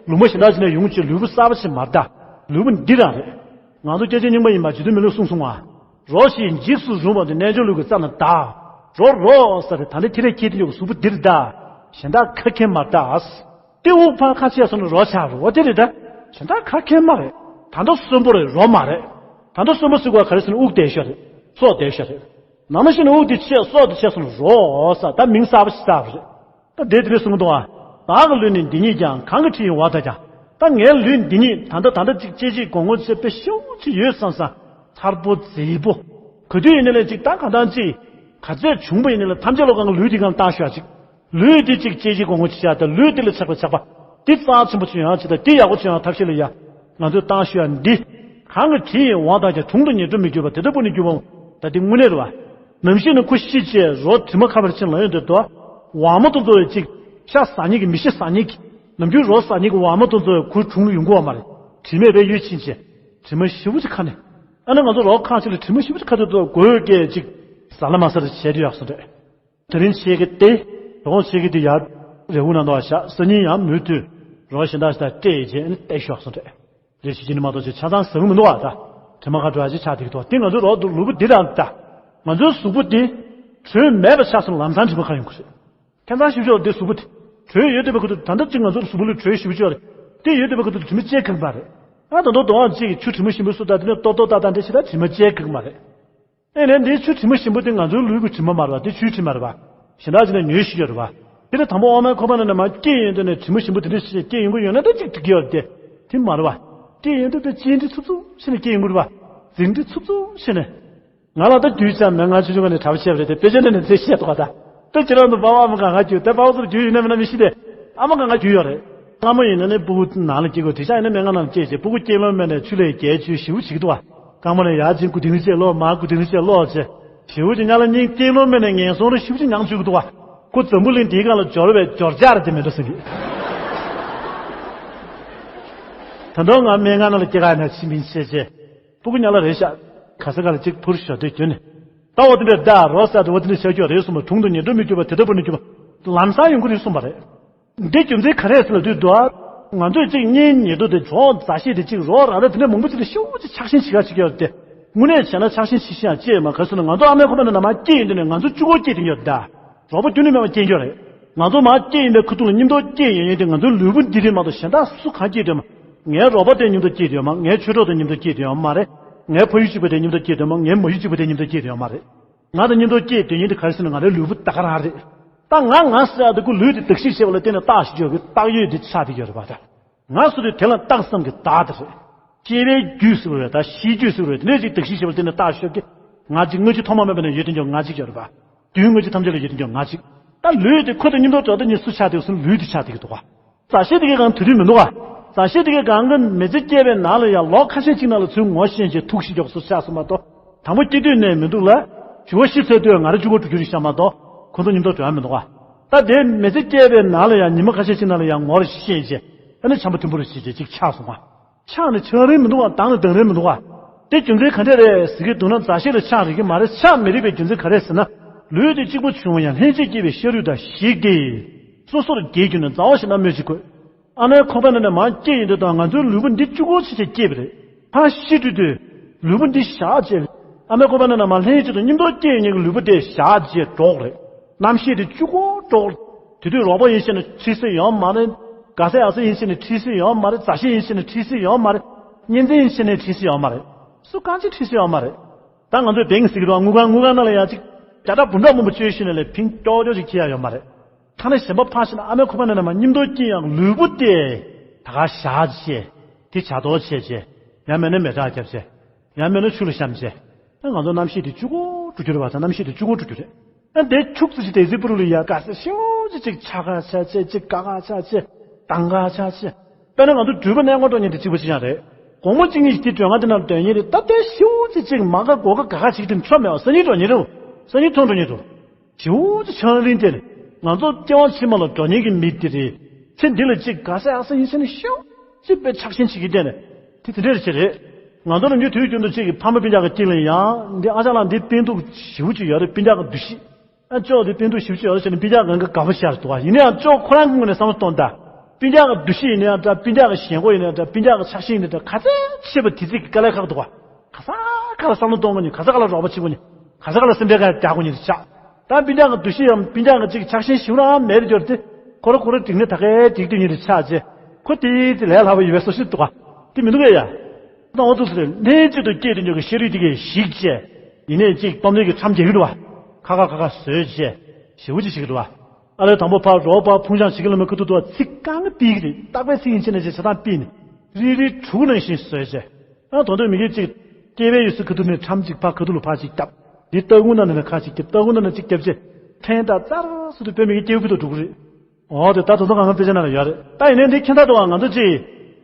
ལུང་པ་གཞན་དག་ཅིག་ནས་ཡོང་ཅིག་ལུས་པོ་གསར་པ་ཅིག་མ་གདའ། ལུས་པོ་འདི་རང་རེད། ང་ཚོ་སྐྱེ་ཆེན་རྙིང་པ་ཡིན་པ་རྗེ་བཙུན་མི་ལས་གསུངས་སོང་བ། རོ་ཞིག་འཇིགས་སུ་རུང་བ་འདི་རྣལ་འབྱོར་ལུས་ཀྱི་རྩ་ན་གདའ། རོ་རོ་ཟེར་ཏེ་ད་ནི་ཁྱེད་རས་ཁྱེད་དེ་ཡོད་གཟུགས་པོ་འདིར་གདའ། གཞན་དག་ཁ་ཁྱེར་མ་གདའ། དེ་དབུགས་ཕར་ཁ་ཕྱེ་སོང་ན་རོ་ཆགས་རོ་དེ་རེད་ད། གཞན་དག་ཁ་ཁྱེར་མ་རེད། ད་ལྟ་གསོན་པོ་རེད་རོ་མ་རེད། ད་ལྟ་གསོན་པོ་ཟེར་དགོས་ག་རེ་ཟེར་ན་དབུགས་བསྡད་ཤོག་རེད། སྲོག་བསྡད་ཤོག་རེད། ནང་མ་ཤི་ན་དབུགས་དེ་ཆད་སྲོག་དེ་ཆད་སོང་ན་རོ་ཟེར་ད་མིང་གསར་པ་ཞིག་བཏགས་པ་རེད། ད་དེ་དེ་རེད་གསུང་གི་འདུག་ཨ། བདག་གི་ལུས་ནི་འདི་ཉིད་ཀྱང་གང་གི་དྲི་ཡིས་འོ་ད་ཀྱང་། ད་ངའི་ལུས་འདི་ཉིད་ད་ལྟ་ད་ལྟ་ཅིག་ལྕེ་གཅིག་གོང་གོང་ཆེ་དཔེ་ཤུགས་ཆེ་ཡོད་བསམ་བསམ། མཚར་པོ་མཛེས་པོ། ག་དུས་ཡིན་ནའི་ལས་ཅིག་ད་གང་ལྟར་ཅིག་ག་ཚད་བྱུང་པ་ཡིན་ནའི་ལས་ཐམས་ཅད་ལོ་གང་གི་ལུས་འདི་གང་བཏང་ཤོག་ཅིག་ལུས་འདི་ཅིག་ལྕེ་གཅིག་གོང་གོང་ཆེ་ཆགས་ད་ལུས་འདི་ལ་ཆགས་པ་ཆགས་པ། འདི་རྩ་ཆེན་པོ་ཆུ་ཡང་ཆེ་ད་འདི་ཡག་པོ་ཆུ་ཡང་ཐབས་ཤེས་ལ་ཡ། ང་ཚོས་བཏང་ཤོག་འདི། གང་གི་དྲི་ཡིས་འོ་ད་ཀྱང་དྲུང་དུ་ཉེར་འགྲོ་མི་འགྱུར་བ་དེ་ལྟ་བུ་ནི་འགྱུར་བའོ། ད་འདི་དངོས་གནས་རེད་བ། ནམ་ཞིག་ནི་ཁོ་ཤི་བྱས་རོ་དྲི་མ་ཁ་བར་ཕྱིན་ལ་ཡོང་དུས་དོ། ཝ་མོ་དང་འཚོ་བའི་ཅིག་ཤ་ཟ་མཁན་གྱི་མི་ཤི་ཟ་མཁན་གྱི། ནམ་རྒྱུན་རོ་ཟ་མཁན་གྱི་ཝ་མོ་དང་འཚོ་བའི་ཁོའི་དྲུང་ལ་ཡོང་གི་ཡོད་མ་རེད། དྲི་མས་རྦད་གཡོལ་ཕྱིན་བྱས། དྲི་མ་ཞེ་པོ་ཅིག་ཁ་ནས། ཨ་ནི་ང་ཚོ་རོ་ཁ་ཅིག་ལ་དྲི་མ་ཞེ་པོ་ཅིག་ཁ་དུས་དོ་གོས་སྐད་ཅིག་ཟ་ལ་མ་ཟ་ལ་བྱས་དུས་ཡག་སོང་རེད། དེ་རིང་ཆེ་གེ་སྟེ། དོ་དགོང་ཆེ་གེ་དེ་ཡར་རེ་འུ་ན་འདོགས་ཤག་སང་ཉིན་ཡང་མུ་མཐུད་རོ་གཞན་དག་ཞིག་དང་སྤྲད་བྱས་ཨ་ནི་སྟེར་ཤོག་སོང་རེད། རེ་ཞིག་ཅིག་ནི་མ་གཏོགས་ཅིག་ཆ་ཚང་ཟ་གི་མི་འདུག་བ་ད། དྲི་མ་ཁ་འགྲོ་ཡ་ཅིག་ཆགས་བསྡད་ཀྱི་འདུག་དེ་ང་ཚོའི་རོ་ལུས་པོ་འདི་རང་ད། ང་ཚོའི་གཟུགས་པོ་འདི། དྲོད་མེད་པ་ཆགས་སོང་ལམ་སང་དྲི་མ་ཁ་ཡོང་གི་རེད། ཁྱད་མཚར་ཞིག་ཤོག་འདི་གཟུགས་པོ་འདི། དྲོད་ཡོད་བསྡད་པའི་ཁུ་ཐུག་ད་ལྟ་ཅིག་ང་ཚོའི་གཟུགས་པོ་ལ་དྲོད་ཞེ་པོ་ཅིག་ཡོད་རེད། དེ་ཡོད་བསྡད་པའི་ཁུ་ཐུག་དྲི་མ་བཅད་ཁག་པ་རེད། ང་ད་དུང་དོ་དགོང་ཅིག་ཆུ་དྲི་མ་ཞིམ་པོ་སུ་ད་དེ་ནས་ཏོག་ཏོག་ཏག་ཏག་འདྲ་ཞིག་ད་དྲི་མ་བཅད་ཁག་པ་རེད། ཨེ་ནས་འདིའི་ཆུ་དྲི་མ་ཞིམ་པོ་དེ་ང་ཚོའི་ལུས་ཀྱི་དྲི་མ་མ་རེད་བ། དེ་ཆུའི་དྲི་མ་རེད་བ། གཞན་དག་ཅིག་ནས་ཉོས་ཤིག་ཡོད་རེད་བ། དེ་ནས་དང་པོ་ཨོ་མའི་ཁོ་པ་ནས་ནས་མ་སྐྱེས་ཡོན་དུ་ནས་དྲི་མ་ཞིམ་པོ་དེ་འདྲ་ཞིག་སྐྱེས་ཡོང་གི་ཡོད་ན་ད་ཅིག་འགྲིག་གི་ཡོད་རེད་དེ། དེ་མ་རེད་བ། སྐྱེས་ཡོན་དུ་ད་ཅི་འདྲ་ཚུབ་ཚུབ་ཞིག་ནས་སྐྱེས་ཡོང་གི་རེད་བ། འཛིང་འདྲ་ཚུབ་ཚུབ་ཞིག་ནས། ང་ལ་ད་རྒྱུས་ཆགས་མེད། ང་ཆུང་ཆུང་ནས་གྲྭ་པ་བྱས་པ་རེད་དེ། དཔེ་ཆ་འདི་ནས་ཚེ་བཤད་འདུག་ག་ད། ད་ཁྱེད་རང་ཚོ་པ་ཕ་ཨ་མ་གང་ག་རྒྱུས་དེ་པ་ཕ་ཚོར་རྒྱུས་ཡིན་ན་མིན་ན་མི་ཤེས་ཏེ། ཨ་མ་གང་ག་རྒྱུས་ཡོད་རེད། སྔ་མོ་ཡིན་ན་ནི་སྤུ་གུ་ནང་ལ་སྐྱེ་དགོས་དེ་ཆ་ཡིན་ན་སྨན་ཁང་ནང་སྐྱེས་རྗེས་སྤུ་གུ་སྐྱེས་ལོན་མེད་ནས་ཆུ་ལས་རྒྱལ་ཆུ་ཞེ་པོ་བྱེད་ཀྱི་འདུག་བ། རྐང་པ་ནས་ཡར་ཅིག་སྐུ་དིང་ལ་བཅད་ལོག་མར་སྐུ་དིང་ལ་བཅད་ལོག་བྱས། ཞེ་པོ་ཅིག་ཉལ་ལ་སྙིང་སྐྱེས་ལོན་མེད་ནས་ངན་སོང་རེ་ཞེ་པོ་ཅིག་མྱངས་བཅུག་གི་འདུག་བ། ཁོ་འཛམ་བུ་གླིང་འདིའི་སྒང་ལ་འབྱོར་བའི་འབྱོར་འཆར་དེ་མེད་འགྲོ་ཟེར་གི། ད་དུང་ང་སྨན་ཁང་ནང་ལ་སྐྱེ་ག་ཡིན་ན་ཕྱིན་མིན་ཤེས་བྱས། སྤུ་གུ་ཉལ་ལ་རེད་ཤག་ག་ས་ག་ལ་གཅིག་འཕུར་ཞོར་དུ་གྱུར་ནས། ད་འོ་དེ་འདྲ་ད་རོ་ས་དུ་འོ་དེ་འདྲ་བྱ་རྒྱུ་རེད་གསུངས་པ། དྲུང་དུ་ཉེར་འགྲོ་མི་འགྱུར་བ་དེ་ལྟ་བུ་ནི་འགྱུར་བ་ལམ་སང་ཡོང་གི་རེད་གསུངས་པ་རེད། འདི་རྒྱུ་མཚན་ག་རེ་ཟེར་ལབ་དུས་དུ། ང་ཚོས་གཅིག་གཉེན་ཉེ་དུ་དེ་གྲོགས་མཛའ་བཤེས་དེ་གཅིག་རོ་ར་ར་དེ་འདྲ་མང་པོ་ཅིག་ལ་ཤུགས་ཅིག་ཆགས་ཞེན་བྱེད་ག་ཅིག་ཡོད་དེ། དངོས་གནས་བྱས་ན་ཆགས་ཞེན་བྱེད་ཤེས་ཡང་ཅི་ཡོད་མ་ག་ཟེར་ན་ང་ཚོ་ཨ་མའི་ཁོག་པ་ནས་ནམ་མ་སྐྱེས་ཡོང་དུས་ནས་ང་ཚོ་གཅིག་པོ་སྐྱེས་དེ་ཡོད་ད། རོགས་པ་རྒྱུན་ནས་མེད་པ་སྐྱེས་ཡོད་རེད། ང་ཚོ་མར་སྐྱེས་ཡིན་པའི་ཁུ་ཐུག་ལ་མཉམ་དུ་སྐྱེས་ཡོད་ཡོད་དེ་ང་ཚོའི་ལུས་པོ་འདི་རེད་མ་གཏོགས་གཞན་དག་སུ་གང་སྐྱེས་དོན་མ། ངའི་རོགས་པ་དེ་མཉམ་དུ་སྐྱེས་དོན་མ། ངའི་ཆོས་གྲོགས་དེ་མཉམ་དུ་སྐྱེས་དོན་མ་རེད། ངའི་ཕ་ཡུལ་གཅིག་པ་དེ་མཉམ་དུ་སྐྱེས་དོན་མ། ངའི་མ་ཡུལ་གཅིག་པ་དེ་མཉམ་དུ་སྐྱེས་དོན་མ་རེད། ང་དང་མཉམ་དུ་སྐྱེས་དོན་ཡིན་དེ་ག་རེ་ཟེར་ན་ང་རའི་ལུས་པོ་ད་ག་རང་རེད། ད་ང་ང་ཟེར་ཡག་དེ་ཁོ་ལུས་དེ་བརྟག་ཞིབ་བྱས་པ་ལ་བརྟེན་ནས་བརྟག་ཞིབ་བྱས་པའི་བརྟག་ཡུལ་དེ་ཆགས་བསྡད་ཡོད་རེད་པ་ད། ང་ཟེར་དུས་དེ་ལ་རྟགས་སམ་གྱི་བདག་དེ་རེད། སྐྱེ་བའི་རྒྱུ་ཟེར་བ་རེད་ད་ཤེས་རྒྱུ་ཟེར་བ་རེད། དེ་ནས་ཅིག་བརྟག་ཞིབ་བྱས་པ་དེ་ནས་བརྟག་ཞིབ་ཀྱི་ང་ཅིག་དངོས་གཞི་ཐོག་མ་མེད་པ་ནས་ཡོད་དོན་ཀྱང་ང་ཅིག་ཡོད་རེད་པ། དུས་དངོས་གཞི་ཐམས་ཅད་ལ་ཡོད་དོན་ཀྱང་ང་ཅིག་ད་ལུས་དེ་ཁོ་དང་མཉམ་དུ་འགྲོ་དུས་ནི་སུ་ཆགས་དེ་སུ་ལུས་དེ་ཆགས་དེ་གི་འདུག་ག་མཛའ་བཤེས་དེ་གའི་གང་དུས་དུས་མི་འདུག་ག་མཛའ་བཤེས་དེ་གའི་གང་གི་མི་ཚེ་སྐྱེལ་བའི་ནང་ལ་ཡང་ལོ་ཁ་ཤས་ཅིག་ནང་ལ་ཚུར་ངོ་ཤེས་བྱས་ཐུག་ཤེས་མགྱོགས་སུ་ཆགས་སོང་མ་གཏོགས། དང་པོ་སྐྱེ་དུས་ནས་མི་འདུག་ལ། དྲི་བ་ཤི་ཚར་དུས་ང་རང་གཅིག་པོ་འགྲོ་རྒྱུ་རེད་ཤག་མ་གཏོགས་ཁོ་ཚོ་མཉམ་དུ་འགྲོ་ཡ་མི་འདུག་ག་ད་དེ་མི་ཚེ་སྐྱེལ་བའི་ནང་ལ་ཡང་ཉི་མ་ཁ་ཤས་ཤིག་ནང་ལ་ཡང་ངོ་རེ་ཤེས་བྱས། ཨ་ནི་བྱམས་པ་མཐུན་པོ་རེ་བྱས་བྱས་ཅིག་ཆགས་སོང་ང་། ཆགས་ནས་ཆགས་རིན་མི་འདུག་ག་དང་ནས་དང་རིན་མི་འདུག་ག་དེ་རྒྱུ་མཚན་ག་འདྲས་རེད་ཟེར་གྱི་འདུག་ན། མཛའ་བཤེས་ལ་ཆགས་རིགས་ཀྱི་མ་རེད། ཆགས་མི་རིགས་པའི་རྒྱུ་མཚན་ག་རེ་ཟེར་ན། ལུས་དེ་གཅིག་པུ་བྱུང་བ་ཡང་ལྷན་ཅིག་སྐྱེས་པའི་ཤ་རུས་དང་ཞིག་སྟེ། སོ་སོར་གྱེས་གྱུར་ནས་མཛའ་བ་ཞིག་ན་སྨོས་ཅི་དགོས། ཨ་མའི་ཁོག་པའི་ནང་ནས་མར་སྐྱེས་ཡོང་དུས་དང་ང་ཚོའི་ལུས་པོ་འདི་གཅིག་པོ་ཆེ་ཆེ་སྐྱེས་པ་རེད། ཕར་ཤི་དུས་དུས་ལུས་པོ་འདི་བཞག་བྱས། ཨ་མའི་ཁོག་པའི་ནང་ནས་མར་ལྷན་ཅིག་ཏུ་མཉམ་དུ་སྐྱེས་ཡོང་མཁན་གྱི་ལུས་པོ་དེ་བཞག་བྱས་འགྲོ་གི་རེད། རྣམ་ཤེས་དེ་གཅིག་པོ་འགྲོ་གི་རེད། དེ་དུས་རོགས་པ་ཡིན་ཞེས་ནས་ཁྲིད་ས་ཡོད་མ་རེད། དགའ་སའི་ཨ་ས་ཡིན་ཞེས་ནས་ཁྲིད་ས་ཡོད་མ་རེད། མཛའ་བཤེས་ཡིན་ཞེས་ནས་ཁྲིད་ས་ཡོད་མ་རེད། གཉེན་ཚན་ཡིན་ཞེས་ནས་ཁྲིད་ས་ཡོད་མ་རེད། སུ་གང་ཅི་ཁྲིད་ས་ཡོད་མ་རེད། ད་ང་ཚོས་བེང་ཟེར་གྱི་འདུག་དངུལ་ཁང་དངུལ་ཁང་ནང་ལ་ཡང་ཅིག་བརྒྱ་ཕྲག་འབུམ་ཕྲག་མང་པོ་བཅོལ་ཤེས་ནས་ལས་ཕིང་ཀྱོག་ཀྱོག་ཅིག་ཁྱེར་ཡ་ཡོད་མ་རེད། ཐ་ན་གཞན་པ་ཕར་ཕྱིན་ན་ཨ་མའི་ཁོག་པ་ནས་ནས་མར་མཉམ་དུ་སྐྱེས་ཡང་ལུས་པོ་དེ་ད་ག་བཞག་བྱས། དེ་བྱ་དོར་བྱས་བྱས། ཡང་མིན་ན་མེ་སྲེག་བརྒྱབ་བྱས། ཡང་མིན་ན་ཆུ་ལ་བཤམས་བྱས། ཨ་ང་ཚོ་རྣམ་ཤེས་དེ་གཅིག་པོ་འགྲོ་རྒྱུ་རེད་བ། ད་རྣམ་ཤེས་དེ་གཅིག་པོ་འགྲོ་རྒྱུ་རེད། ཨ་འདི་ཁྱུག་ཙམ་ཞིག་དེ་ཟིག་པུ་རུ་ལ་ཡ་དགའ་ས་ཤིའུ་ཅིག་ཅིག་ཆགས་ཁ་ཆགས་བྱས། ཅིག་དགའ་ཁ་ཆགས་བྱས། དང་ག་ཆགས་བྱས། དཔེར་ན་ང་ཚོ་འགྲུལ་པ་གནས་སྐོར་འགྲོ་མཁན་དེ་གཅིག་པ་ཅིག་ཡང་རེད། དགོང་མོ་གཅིག་གཉིས་ཤིག་དེ་མགྲོན་ཁང་དེ་ནང་སྡོད་མཁན་རེད། ད་ལྟའི་ཤིའུ་ཅིག་ཅིག་མ་དགའ་དགོས་དགའ་དགའ་ཁ་ཞིག་དེ་ཆོ་མེད་པ། སང་ཉིན་འགྲོ་མཁན་རེད། སང་ཉིན་ཐོང་འགྲོ་མཁན་འདུག་ཤིའུ་ཅིག་ཆང་རིན་དེ་ནི་ང་ཚོ་སྐྱེ་བ་ཕྱི་མ་ལ་འགྲོ་མཁན་གྱི་མི་དེ་རེད། ཚེ་འདི་ལ་ཅིག་དགའ་ས་ཡག་ས་ཡིན་ཟེར་ནས་ཤིའུ་ཅིག་དཔེ་ཆགས་ཞེན་བྱེད་ཀྱི་བསྡད་ནས་དེ་དེ་འདྲ་རེད་ཅེ་རེད། ང་ཚོ་ནམ་རྒྱུན་དུས་རྒྱུན་དུ་ཅིག་གི་ཕ་མ་སྤུན་ཀྱག་གི་དཀྱིལ་ལ་ཡང་འདི་ཨ་ཅག་ལགས་འདི་སྤུན་སྡུག་ཞེ་པོ་ཅིག་ཡོད་རེད། སྤུན་ཀྱག་གི་འདུ་ཤེས། ཨ་ཅོག་དེ་སྤུན་སྡུག་ཞེ་པོ་ཅིག་ཡོད་རེད་ཟེར་ནས་སྤུན་ཀྱག་གང་ག་དགའ་པོ་ཤར་འདུག་བ། ཡིན་ན་ཡང་ཅོག་ཁོ་རང་གི་ངོས་ནས་བསམ་བློ་གཏོང་དང་། སྤུན་ཀྱག་གི་འདུ་ཤེས་ཡིན་ན་ཡང་འདྲ། སྤུན་ཀྱག་གི་ཞེན་ཁོག་ཡིན་ན་ཡང་འདྲ། སྤུན་ཀྱག་གི་ཆགས་ཞེན་ཡིན་ན་འདྲ། ག་ཚད་ཆེ་བ་དེ་ཚིག་གི་དཀའ་ལས་ཁག་འདུག་བ། ག་ས་ག་ལ་བསམ་བློ་གཏོང་དགོས་ནི། ག་ས་ག་ལ་རོགས་པ་བྱེད་དགོས་ནི། ག་ས་ག་ལ་སེམས་ཁྲལ་ག་རྒྱག་དགོས་ནི་ཆགས། ད་སྤུན་ཀྱག་གི་འདུ་ཤེས་ཡང་སྤུན་ཀྱག་གི་ཅིག་ཆགས་ཞེན་ཞེ་པོ་རང་མེད་རེད་འགྱུར་ཏེ། ཁོ་ར་ཁོ་ར་འགྲིག་ནས་ད་གའི་འགྲིག་དུས་ཉིན་རེ་ཆགས་རྗེས་ཁོ་དེ་དེ་ལས་སླ་བ་ཡོད་པའི་བཟོ་ཞིག་འདུག་ག་དེ་མི་འདུག་གས་ཡ། ད་འོ་ཐུག་ཟེར་ལྷན་ཅིག་ཏུ་སྐྱེས་དུས་ཉོ་གི་ཤ་རུས་དེ་གས་ཞིག་བྱས། ཡིན་ནས་ཅིག་སྤམ་ལས་ཀྱི་ཁྲམ་རྒྱག་གི་འདུག་བ། ཁ་ཁ་ཁ་ཁ་བཟོས་བྱས་ཞེ་པོ་ཅིག་བྱེད་ཀྱི་འདུག་བ། ཨ་ལས་དང་པོ་ཕར་རོགས་པ་ཕུང་སྦྱང་བྱེད་ཀྱི་ལ་མ་ཁུ་ཐུག་ཐུག་བ། ཚིག་རྐང་གི་ཏིག་རེད། རྟག་པའི་ཚིག་ཡིན་ཕྱིན་ནས་ཅིག་བྱ་སྟངས་ཕུད་ནས་རིལ་རིལ་གྲུ་གུ་ནང་བཞིན་བཟོས་བྱས། ཨ་དོན་དུ་མི་གི་ཅིག་སྐྱེ་བའི་ཡུལ་སུ་ཁུ་ཐུག་ནས་ཁྲམ་ཅིག་ཕར་ཁ་ཐུག་ལ་ཕར་ཅིག་བརྒྱབ། འདི་ལྟ་བུ་ན་ནས་ཁ་ཅིག་བརྒྱབ། ལྟ་བུ་ན་ནས་ཅིག་བརྒྱབ་བྱས། ཕན་ད་ཙར་སུ་དུ་བོད་མི་གི་སྐྱེ་བོ་ཁུ་ཐུག་འགྲོ་གི་རེད། འོ་དེ་ད་དོ་དོ་གང་ག་དཔེ་ཆ་ནང་ལ་ཡོད་རེད། ད་ཡིན་ནའི་འདི་ཁྱད་མཐའ་འདུག་བ། ང་ཚོ་ཅིག་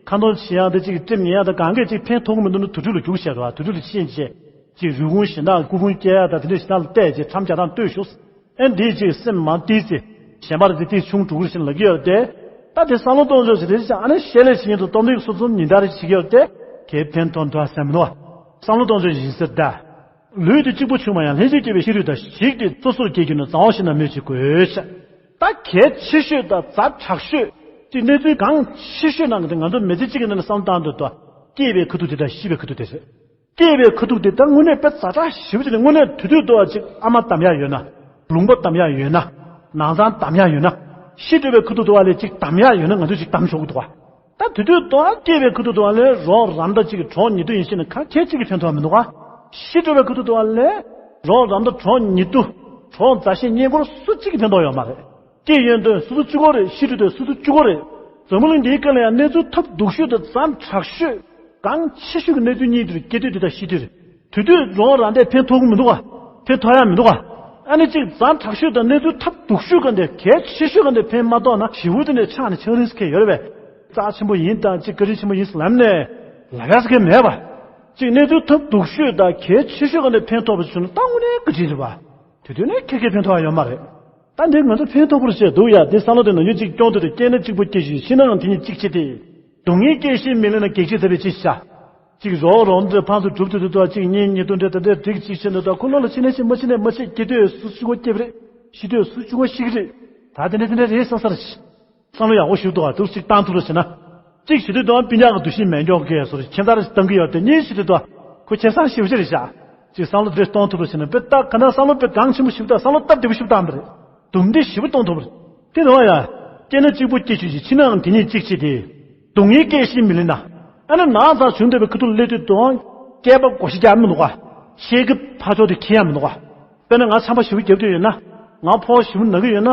ཁ་འདོན་བྱེད་ཡག་དེ་ཅིག་ཀྲིམ་ཉན་ཡག་དང་གང་གས་ཅིག་ཕན་ཐོགས་ཀྱི་མི་འདུག་ན་དུར་ཁྲོད་ལ་རྒྱུགས་བྱས་རོགས། དུར་ཁྲོད་ལ་ཕྱིན་བྱས་ཅིག་རུས་ཁུངས་གཞན་དག་སྐུ་ཕུང་སྐྱེལ་ཡག་དང་དེ་འདྲ་གཞན་དག་ལ་བལྟས་བྱས་ཁྲམ་རྒྱག་སྟངས་ལྟོས་ཤོག་ཨེ་འདིས་ཅིག་སེམས་མ་བདེ་ཚེ་གཞན་པ་ལ་དེ་དེ་ཆུང་འགྲོ་གི་རེད་ཟེར་ལབ་ཀྱི་ཡོད་རེད་དེ། ད་དེ་བསམ་བློ་གཏོང་ཕྱོགས་ཟེར་དེ་ཅིག་ཨ་ནི་བཤད་ལས་བྱེད་མཁན་ཚོ་སྟོབས་འདི་གི་སོ་ཚོམ་ཉིན་ལྟར་བྱེད་ཀྱི་ཡོད་རེད་དེ། གལ་ཕན་ཐོགས་འདུག་ཟེར་མི་འདུག་བ། བསམ་བློ་གཏོང་ཕྱོགས་ཡིན་ཟེར་ད། ལུས་དེ་གཅིག་པུ་བྱུང་བ་ཡང་ལྷན་ཅིག་སྐྱེས་པའི་ཤ་རུས་དང་ཞིག་སྟེ། སོ་སོར་གྱེས་གྱུར་ནས་མཛའ་བ་ཞིག་ན་སྨོས་ཅི་དགོས་ཤག་ད་གལ་ཆེ་ཤོས་དང་ཛ་དྲག་ཤོས་ཀྱི་གནས་ཚུལ་གང་ཆེ་ཤོས་ནང་གི་དེ་ང་ཚོ་མི་ཚེ་གཅིག་གི་ནང་ནས་བསམ་བློ་བཏང་འདོད་དོ། སྐྱེས་པའི་ཁ་ཐུག་དེ་དང་ཤི་བའི་ཁ་ཐུག་དེ་རེད། སྐྱེས་པའི་ཁ་ཐུག་དེ་ད་དངོས་གནས་དཔེ་ཛ་དྲག་ཞེ་པོ་ཅིག་རེད། དངོས་གནས་དུས་དུས་དུ་བ་ཅིག་ཨ་མ་དམ་ཡག་ཡོད་ན། ལུང་པ་དམ་ཡག་ཡོད་ན། ནང་ཚང་དམ་ཡག་ཡོད་ན། ཤི་འགྲོ་བའི་ཁ་ཐུག་དུ་བ་ལས་ཅིག་དམ་ཡག་ཡོད་ན་ང་ཚོས་ཅིག་དམ་ཆོག་གི་འདུག་བ། ད་དེ་དུས་དོ་སྐྱེས་པའི་ཁུ་ཐུག་དོ་ལས་རོགས་རམ་དང་གཅིག་གི་གྲོགས་ཉེ་དུ་ཡིན་ཕྱིན་ན་ག་གལ་གཅིག་གི་ཕན་ཐོགས་མི་འདུག་ག་ཤི་འགྲོ་བའི་ཁུ་ཐུག་དོ་ལས་རོགས་རམ་དང་གྲོགས་ཉེ་དུ། གྲོགས་མཛའ་བཤེས་གཉེན་འཁོར་སུ་གཅིག་གི་ཕན་ཐོགས་ཡོད་མ་རེད། སྐྱེས་ཡོན་ཏན་སུ་སུ་གཅིག་པོ་རེད། ཤི་འགྲོ་དུས་སུ་སུ་གཅིག་པོ་རེད། འཛམ་བུ་གླིང་འདིའི་སྐབས་ལ་ཡང་གནས་ཚུལ་ཐབས་སྡུག་ཤོས་དང་ཛ་དྲག་ཤོས། གང་ཆེ་ཤོས་ཀྱི་གནས་ཚུལ་གཉིས་དེ་རེད། སྐྱེ་དུས་དེ་དང་ཤི་དུས་རེད། དེ་དུས་རོགས་རམ་དེ་ཕན་ཐོགས་ཀྱི་མི་འདུག་ག་ཕན་ཐོགས་ཡ་མི་འདུག་ག་ཨ་ནི་གཅིག་ཛ་དྲག་ཤོས་དང་གནས་ཚུལ་ཐབས་སྡུག་ཤོས་ག་འདི་གལ་ཆེ་ཤོས་ག་འདི་ཕན་མ་ཐོགས་ན་ཞི་བོ་དེ་ནས་ཆགས་ནས་ཆགས་རིན་སྐད་ཡོད་རེད་པས། རྩ་ཆེན་པོ་ཡིན་དང་གཅིག་བཀའ་དྲིན་ཆེན་པོ་ཡིན་ཟེར་ལབ་ནས་ལབ་ཡ་ཟེར་མཁན་མེད་པ། གཅིག་གནས་ཚུལ་ཐབས་སྡུག་ཤོས་དང་གལ་ཆེ་ཤོས་ག་འདི་ཕན་ཐོགས་པ་བྱུང་ན་ད་དངོས་གནས་བཀའ་དྲིན་རེད་པ། དེ་དུས་ནས་ཁྱེད་ཀྱིས་ཕན་ཐོགས་ཡ་ཡོད་མ་རེད། ད་འདི་ང་ཚོ་ཕན་ཐོགས་པོ་རེད་བཤད་འདུག་ཡ། འདི་བསམ་བློ་དེ་ནང་བཞིན་གཅིག་སྐྱོང་དུ་དེ་སྐྱེས་ན་གཅིག་པོ་སྐྱེ་ཞིང་ཤི་ནའང་དེ་ཉིད་གཅིག་བྱེད་དེ། སྡུག་བསྔལ་སྐྱེད་བཞིན་མི་ལེན་ན་གེགས་བྱེད་ཟེར་བའི་ཅི་ཤ། གཅིག་རོགས་རོགས་འདྲ་ཕངས་སུ་གྲུབ་ཏུ་དུ་དོ་གཅིག་གཉིས་ཉིས་སྟོང་འདྲ་ད་ལྟའི་སྒྲིག་གཅིག་ཆེན་དུ་དོ་ཁོ་ལོ་ལ་ཕྱི་ནས་ཤི་མ་ཕྱི་ནས་མ་ཤི་སྐྱེ་དུས་སུ་ཤི་གོ་སྐྱེ་བ་རེད། ཤི་དུས་སུ་ཤི་གོ་ཤི་གི་རེད། ད་དེ་འདྲ་དེ་འདྲ་རེད་བསམ་ས་རེད། བསམ་བློ་ཡག་པོ་ཞིག་འདུག་ག་འདུག་གཅིག་བཏང་ཐུབ་ལ་ཟེར་ན། གཅིག་བྱེད་དུས་དོན་སྤུན་ཀྱག་གི་འདུ་ཤེས་མེད་མགྱོགས་གས་སོ་རེད་ཁྱད་མཚར་ཞིག་བཏང་གི་ཡོད་དེ་གཉིས་བྱེད་དུས་དོ། ཁོ་ཁྱད་མཚར་ཞིབ་ཆ་རེད་ཤག་གཅིག་བསམ་བློ་དེ་གཏོང་ཐུབ་ལ་ཟེར་ན་དཔེ་ལྟ་ག་ན་བསམ་བློ་དཔེ་གང་ཆེན་པོ་ཞིག་བཏང་བསམ་བློ་སྟབས་བདེ་པོ་ཞིག་བཏང་བ་རེད། དུམ་བདེ་ཞེ་པོ་གཏོང་ཐུབ་པ་རེད། དེ་ནང་ཡ། སྐྱེས་ན་གཅིག་པུ་སྐྱེ་ཆོག་ཅིག་ཕྱི་ནའང་དེ་ཉིད་གཅིག་བྱེད་དེ། སྡུག་བསྔལ་སྐྱེད་བཞིན་མི་ལེན་ན། ཨ་ནི་ནག་ཚང་བྱུང་བསྡད་པའི་ཁུ་ཐུག་སླེབས་དུས་དོན། སྐྱེས་པ་བགོ་བཤའ་རྒྱག་མི་འདུག་ག་ཤེས་ཀྱི་ཕ་ཕྱོགས་དེ་ཁྱེད་ཡང་མི་འདུག་ག་དཔེར་ན་ང་ཆམ་པ་ཞེ་པོ་བརྒྱབ་དུས་ཡོད་ན། ང་ཕོ་ཞེ་པོ་ན་གི་ཡོད་ན།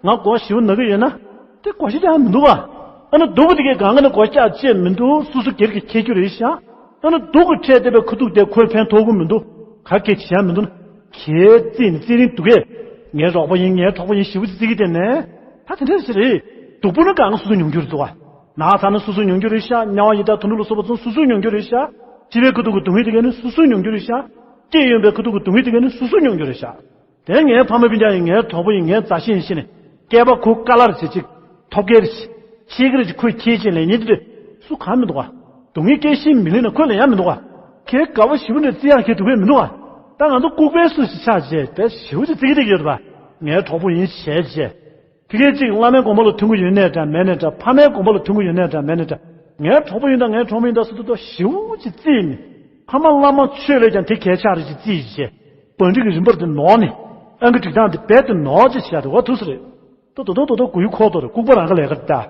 ང་མགོ་ཞེ་པོ་ན་གི་ཡོད་ན། དེ་བགོ་བཤའ་རྒྱག་མི་འདུག་ག་ཨ་ནི་སྡུག་པོ་དེ་གས་གང་ག་ནས་བགོ་བཤའ་བཅད་མི་འདུག་སུ་སུ་སྒེར་གྱི་ཁྱེད་རྒྱུ་རེད་ཤག་ཨ་ནི་སྡུག་གི་ཁྲལ་བསྡད་པའི་ཁུ་ཐུག་དེ་ཁོས་ཕན་ཐོགས་ཀྱི་མི་འདུག་ག་གེ་བྱས་མི་འདུག་ན། ཁྱེད་རྩིས་ནས་རྩིས་རིང་འདུག་གས། ངའི་རོགས་པ་ཡིན་ངའི་གྲོགས་པོ་ཡིན་ཞེ་པོ་ཅིག་རྩིས་ཀྱི་དེ་ནས། ད་དེ་འདྲ་ཞིག་རེད། སྡུག་པོ་ནི་གང་སོ་སོ་མྱོང་རྒྱུ་རེད་འདུག་ག་ནག་ཚ་ནི་སོ་སོ་མྱོང་རྒྱུ་རེད་ཤག་དམྱལ་བ་ཡི་དྭགས་དུད་འགྲོ་ལ་སོགས་པ་ཚོ་སོ་སོ་མྱོང་རྒྱུ་རེད་ཤག་ཤི་བའི་ཁུ་ཐུག་གི་སྡུག་བསྔལ་དེ་གས་ནི་སོ་སོ་མྱོང་རྒྱུ་རེད་ཤག་སྐྱེས་ཡོང་པའི་ཁ་ཐུག་གི་སྡུག་བསྔལ་དེ་ག་ནི་སོ་སོ་མྱོང་རྒྱུ་རེད་ཤག་དེ་ངའི་ཕ་མ་སྤུན་ཀྱག་ཡིན། ངའི་གྲོགས་པོ་ཡིན། ངའི་མཛའ་བཤེས་ཡིན་ཞེས་ནས་སྐྱེས་པ་ཁོ་དཀའ་ལས་རེ་བྱེད་ཅིག་ཐོབ་སྐལ་རེ་བྱེད། ཆེད་ཀྱི་རེ་བྱེད། ཁོས་ཁྱེད་ཅིག་ལས་ཉེ་དུ་དུ་སུ་གང་མི་འདུག་ག་སྡུག་བསྔལ་སྐྱེ་ཤི་མི་ལེན་ན་ཁོས་ལེན་ཡ་མི་འདུག་ག་ཁྱེད་དགའ་བ་ཞེ་པོ་ནས་བརྩི་ཡག་ཁྱེད་སྡུག་པས་མི་འདུག་ག་ད་ང་ཚོ་ལྐུགས་པའི་སུ་ཞིག་ཆགས་བྱས་དེ་ཞེ་པོ་ཅིག་བརྩི་གི་བསྡད་ཀྱི་ཡོད་རེད་པ། ངའི་གྲོགས་པོ་ཡིན་བྱས་བྱས། ཕ་གི་གཅིག་བླ་མའི་དགོངས་པ་ལ་མཐུན་གྱི་ཡོད་ནའི་འདྲ་མེད་ནའི་འདྲ། ཕ་མའི་དགོངས་པ་ལ་མཐུན་གྱི་ཡོད་ནའི་འདྲ་མེད་ནའི་འདྲ། ངའི་གྲོགས་པོ་ཡིན་དང་ངའི་གྲོགས་མོ་ཡིན་དང་སུ་དུ་དོ་ཞེ་པོ་ཅིག་བརྩིས་ནས། ཕ་མ་བླ་མ་ཆོས་ལས་ཀྱང་དེ་གལ་ཆགས་རེ་ཅིག་བརྩིས་བྱས། བང་སྒྲིག་གི་རིམ་པར་དུ་ནོར་ནས། ཨང་ཀི་སྒྲིག་སྟངས་དེ་རྦད་དེ་ནོར་ཅིག་བྱས་ཏེ་འོ་ཐུག་ས་རེད། ཏོ་ཏོ་ཏོ་ཏོ་ཏོ་གུ་ཡུ་ཁོག་ཏོ་རེད། ལྐུགས་པ་རང་གི་ལས་ཀ་རེད་ད།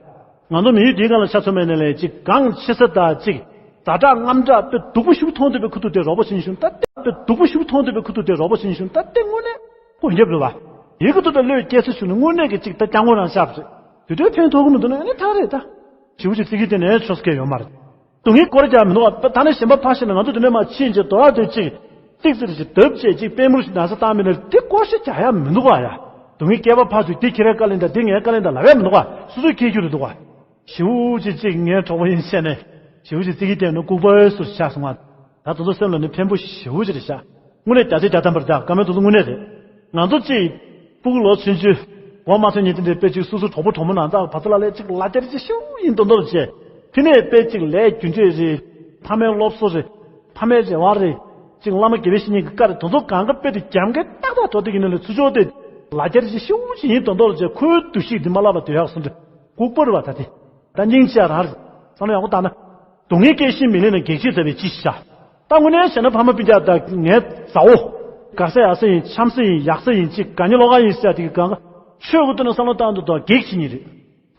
ང་ཚོ་མི་ཡུལ་འདིའི་སྒང་ལ་ཆ་མཚོན་པ་ཡིན་ན་ལས་ཅིག་གངས་ཆེ་ས་དང་ཅིག་ཛ་དྲག་རྔམ་དྲག་དཔེ་སྡུག་པོ་ཞིག་མཐོང་འདོད་པའི་ཁུ་ཐུག་དེ་རོགས་པ་བྱིན་བྱུང་ད་ལྟ། དཔེ་སྡུག་པོ་ཞིག་མཐོང་འདོད་པའི་ཁུ་ཐུག་དེ་རོགས་པ་བྱིན་བྱུང་ད་ལྟ་དངོས་གནས་ཁོ་ཡིན་རྒྱབ་རེད་བ། ཡི་གེ་ཐུག་ད་བློས་སྐྱེ་ས་བྱུང་ན་དངོས་གནས་ཀྱི་ཅིག་ད་སྐྱང་བོ་རང་ཤག་རེད། དེ་དུས་ཕན་ཐོགས་ཀྱི་མི་འདུག་ན་ཨ་ནི་ཐག་རེད་ད། ཞེ་པོ་ཅིག་བརྩི་གི་དེ་ནས་ཆོག་ས་གལ་ཡོད་མ་རེད། སྡུག་བསྔལ་སྐོར་རྒྱག་མི་འདུག་བ། ད་ནི་གཞན་པ་ཕར་ཕྱིན་ནས་ང་ཚོ་དེ་འདྲ་མ་ཕྱིན་ཅིག་དོ་ར་དེ་ཅིག་ཏིག་ཙི་རེ་ཅིག་བརྡབ་བྱས་ཅིག་པད་མུར་ཞིག་ན་ས་བཏང་མི་ནས་དེ་སྐོར་ཞིག་རྒྱག་ཡ་མི་འདུག་བ་ཡ། སྡུག་བསྔལ་སྐྱེས་པ་ཕར་ཚུར་དེ་ཁྱེད་རའི་བཀའ་ལན་དང་དེ་ངའི་བཀའ་ལན་དང་ལབ་ཡ་མི་འདུག་བ། སོ་སོས་ཁྱེད་རྒྱུ་རེད་འདུག་བ། ཞེ་པོ་ཅིག་ཅིག་ངའི་གྲོགས་པོ་ཡིན་བྱས་ནས་ཞེ་པོ་ཅིག་བརྩི་གི་བསྡད་ན་ལྐུགས་པ་སུ་ཆགས་སོང་བ། ད་དེ་ཚོ་སེམས་ལ་ནི་ཕན་པོ་ཞེ་པོ་ཅིག་རེད་ཤག་དངོས་གནས་རྒྱ་ཆེ་རྒྱ་དམ་པར་ད་བཀའ་མོལ་དེ་ཚོ་དངོས་གནས་རེད། ང་ཚོ་ཅིག་སྤུ་གུ་ལོ་ཆུང་ཆུང་གོ་མ་ཚོད་ཉིད་དེ་འདྲའི་དཔེ་ཅིག་སོ་སོ་གྲོགས་པོ་གྲོགས་མོ་ནང་ཚགས་བར་ཚ་ལ་ལས་ཅིག་ལ་རྒྱ་རེ་ཅིག་ཤུ་ཡིན་མདོག་མདོག་བྱས། དེ་ནས་དཔེ་ཅིག་ལས་རྒྱུ་འབྲས་རེད། ཕ་མའི་སློབ་གསོ་རེད། ཕ་མའི་རེ་བ་རེད། ཅིག་བླ་མ་དགེ་བའི་བཤེས་གཉེན་གྱི་བཀའ་རེད། དེ་ཚོ་གང་ག་དཔེ་དེ་རྒྱབ་འགལ་ཏག་ཏག་འགྲོ་བསྡད་ཀྱི་ནི་ལས་ཚུར་ཕྱོགས་དེ་ལ་རྒྱ་རེ་ཅིག་ཤུ་ཅིག་ཡིན་མདོག་མདོག་བྱས། ཁོའི་འདུ་ཤེས་འདི་མ་བརླག་པ་དེ་ཡག་སོང་འདྲ། ལྐུགས་པ་རེད་བ། ད་དེ་ད་སྙིང་རྗེ་རང་རེད། བསམ་བློ་ཡག་པོ་བཏང་ན། སྡུག་བསྔལ་སྐྱེ་ཤི་མི་ལེན་ན་གེགས་བྱེད་མཛད་པའི་ཅི་ཤ། ད་དངོས་གནས་བཤད་ན་ཕ་མ་སྤུན་ཀྱག་དང་ངའི་མཛའ་བོ། དགའ་ས་ཡག་ས་ཡིན། འཆམ་ས་ཡིན། ཡག་ས་ཡིན། ཅིག་དགའ་ཉེ་ལོག་ག་ཡིན་ཟེར་ཡ་དེ་གི་གང་ག་ཆོས་ཀྱི་ཐོག་ནས་བསམ་བློ་བཏང་འདུག་དང་གེགས་བྱེད་ཉེ་རེད།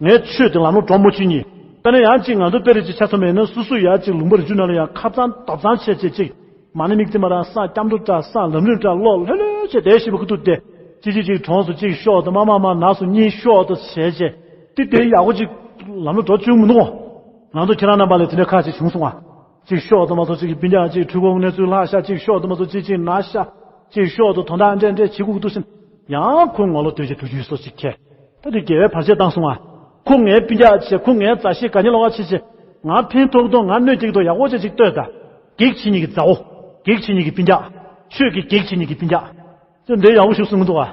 ངའི་ཆོས་དེ་ལམ་ལ་འགྲོ་མ་བཅུག་ཉེ། དཔེར་ན་ཡང་ཅིག་ང་ཚོ་དཔེ་རེ་ཅིག་ཆ་མཚོན་པ་ཡིན་ན་སོ་སོ་ཡ་ཅིག་ལུང་པ་རི་ཆུ་ནང་ལ་ཡང་ཁ་བཙང་རྡོབ་གཙང་བྱས་བྱས་ཅིག་མ་ཎི་དམིགས་བརྩེ་མ་རང་བསགས། སྐྱབས་འགྲོ་འདྲ་བསགས། ལམ་རིམ་འདྲ་ཀློག་ལྷོད་ལྷོད་བྱས་བསྡད་ཤི་བ་ཁུ་ཐུག་སྟེ། ཅི་ཅི་ཅིག་གྲོངས་སོ་ཅིག་ཤོག་དང་མ་མ་མ་ན་སོ་གཉིད་ཤོག་དང་བྱས་བྱས། དེ་དེ་ཡག་པོ་ཅིག་ལམ་ལ་འགྲོ་བཅུག་མི་འདུག་ང་ཚོ་ཁྱེད་རང་རྣམ་པ་ལ་དེ་འདྲ་ཁ་ཅིག་བྱུང་སོང་ང་། ཅིག་ཤོག་དང་མ་ཚོ་ཅིག་གི་སྤུན་ཀྱག་ཅིག་འཁྲུལ་འཁོར་གནས་ཚུལ་ལྷག་ཤག་ཅིག་ཤོག་དང་མ་ཚོ་ཅིག་ཅིག་ན་ཤག་ཅིག་ཤོག་དང་དོན་དག་འདྲ་འདྲ་བྱེད་དགོས་ཀྱི་འདུག་ཟེར། ཡང་ཁོ་ངོ་ལོག་སྟོན་བྱེད་དུ་རྒྱུའི་སོ་ཅིག་ཁྱེར། ད་དེ་དགེ་བའི་བར་ཆད་བཏང་སོང་ང་། ཁོ་ངའི་སྤུན་ཀྱག་བྱས། ཁོ་ངའི་མཛའ་བཤེས་དགའ་ཉེ་ལོག་ག་བྱས་བྱས། ང་ཕན་ཐོགས་དང་ང་གནོད་སྐྱེལ་གྱི་འདུག་ཡག་པོ་བྱས་ཅིག་ལྟོས་དང་། གེགས་བྱེད་ཉེ་གི་མཛའ་བོ། གེགས་བྱེད་ཉེ་གི་སྤུན་ཀྱག་ཆོས་ཀྱི་གེགས་བྱེད་ཉེ་གི་སྤུན་ཀྱག་ཅོ་འདི་ཡག་པོ་ཞིག་གསུང་གི་འདུག་ག་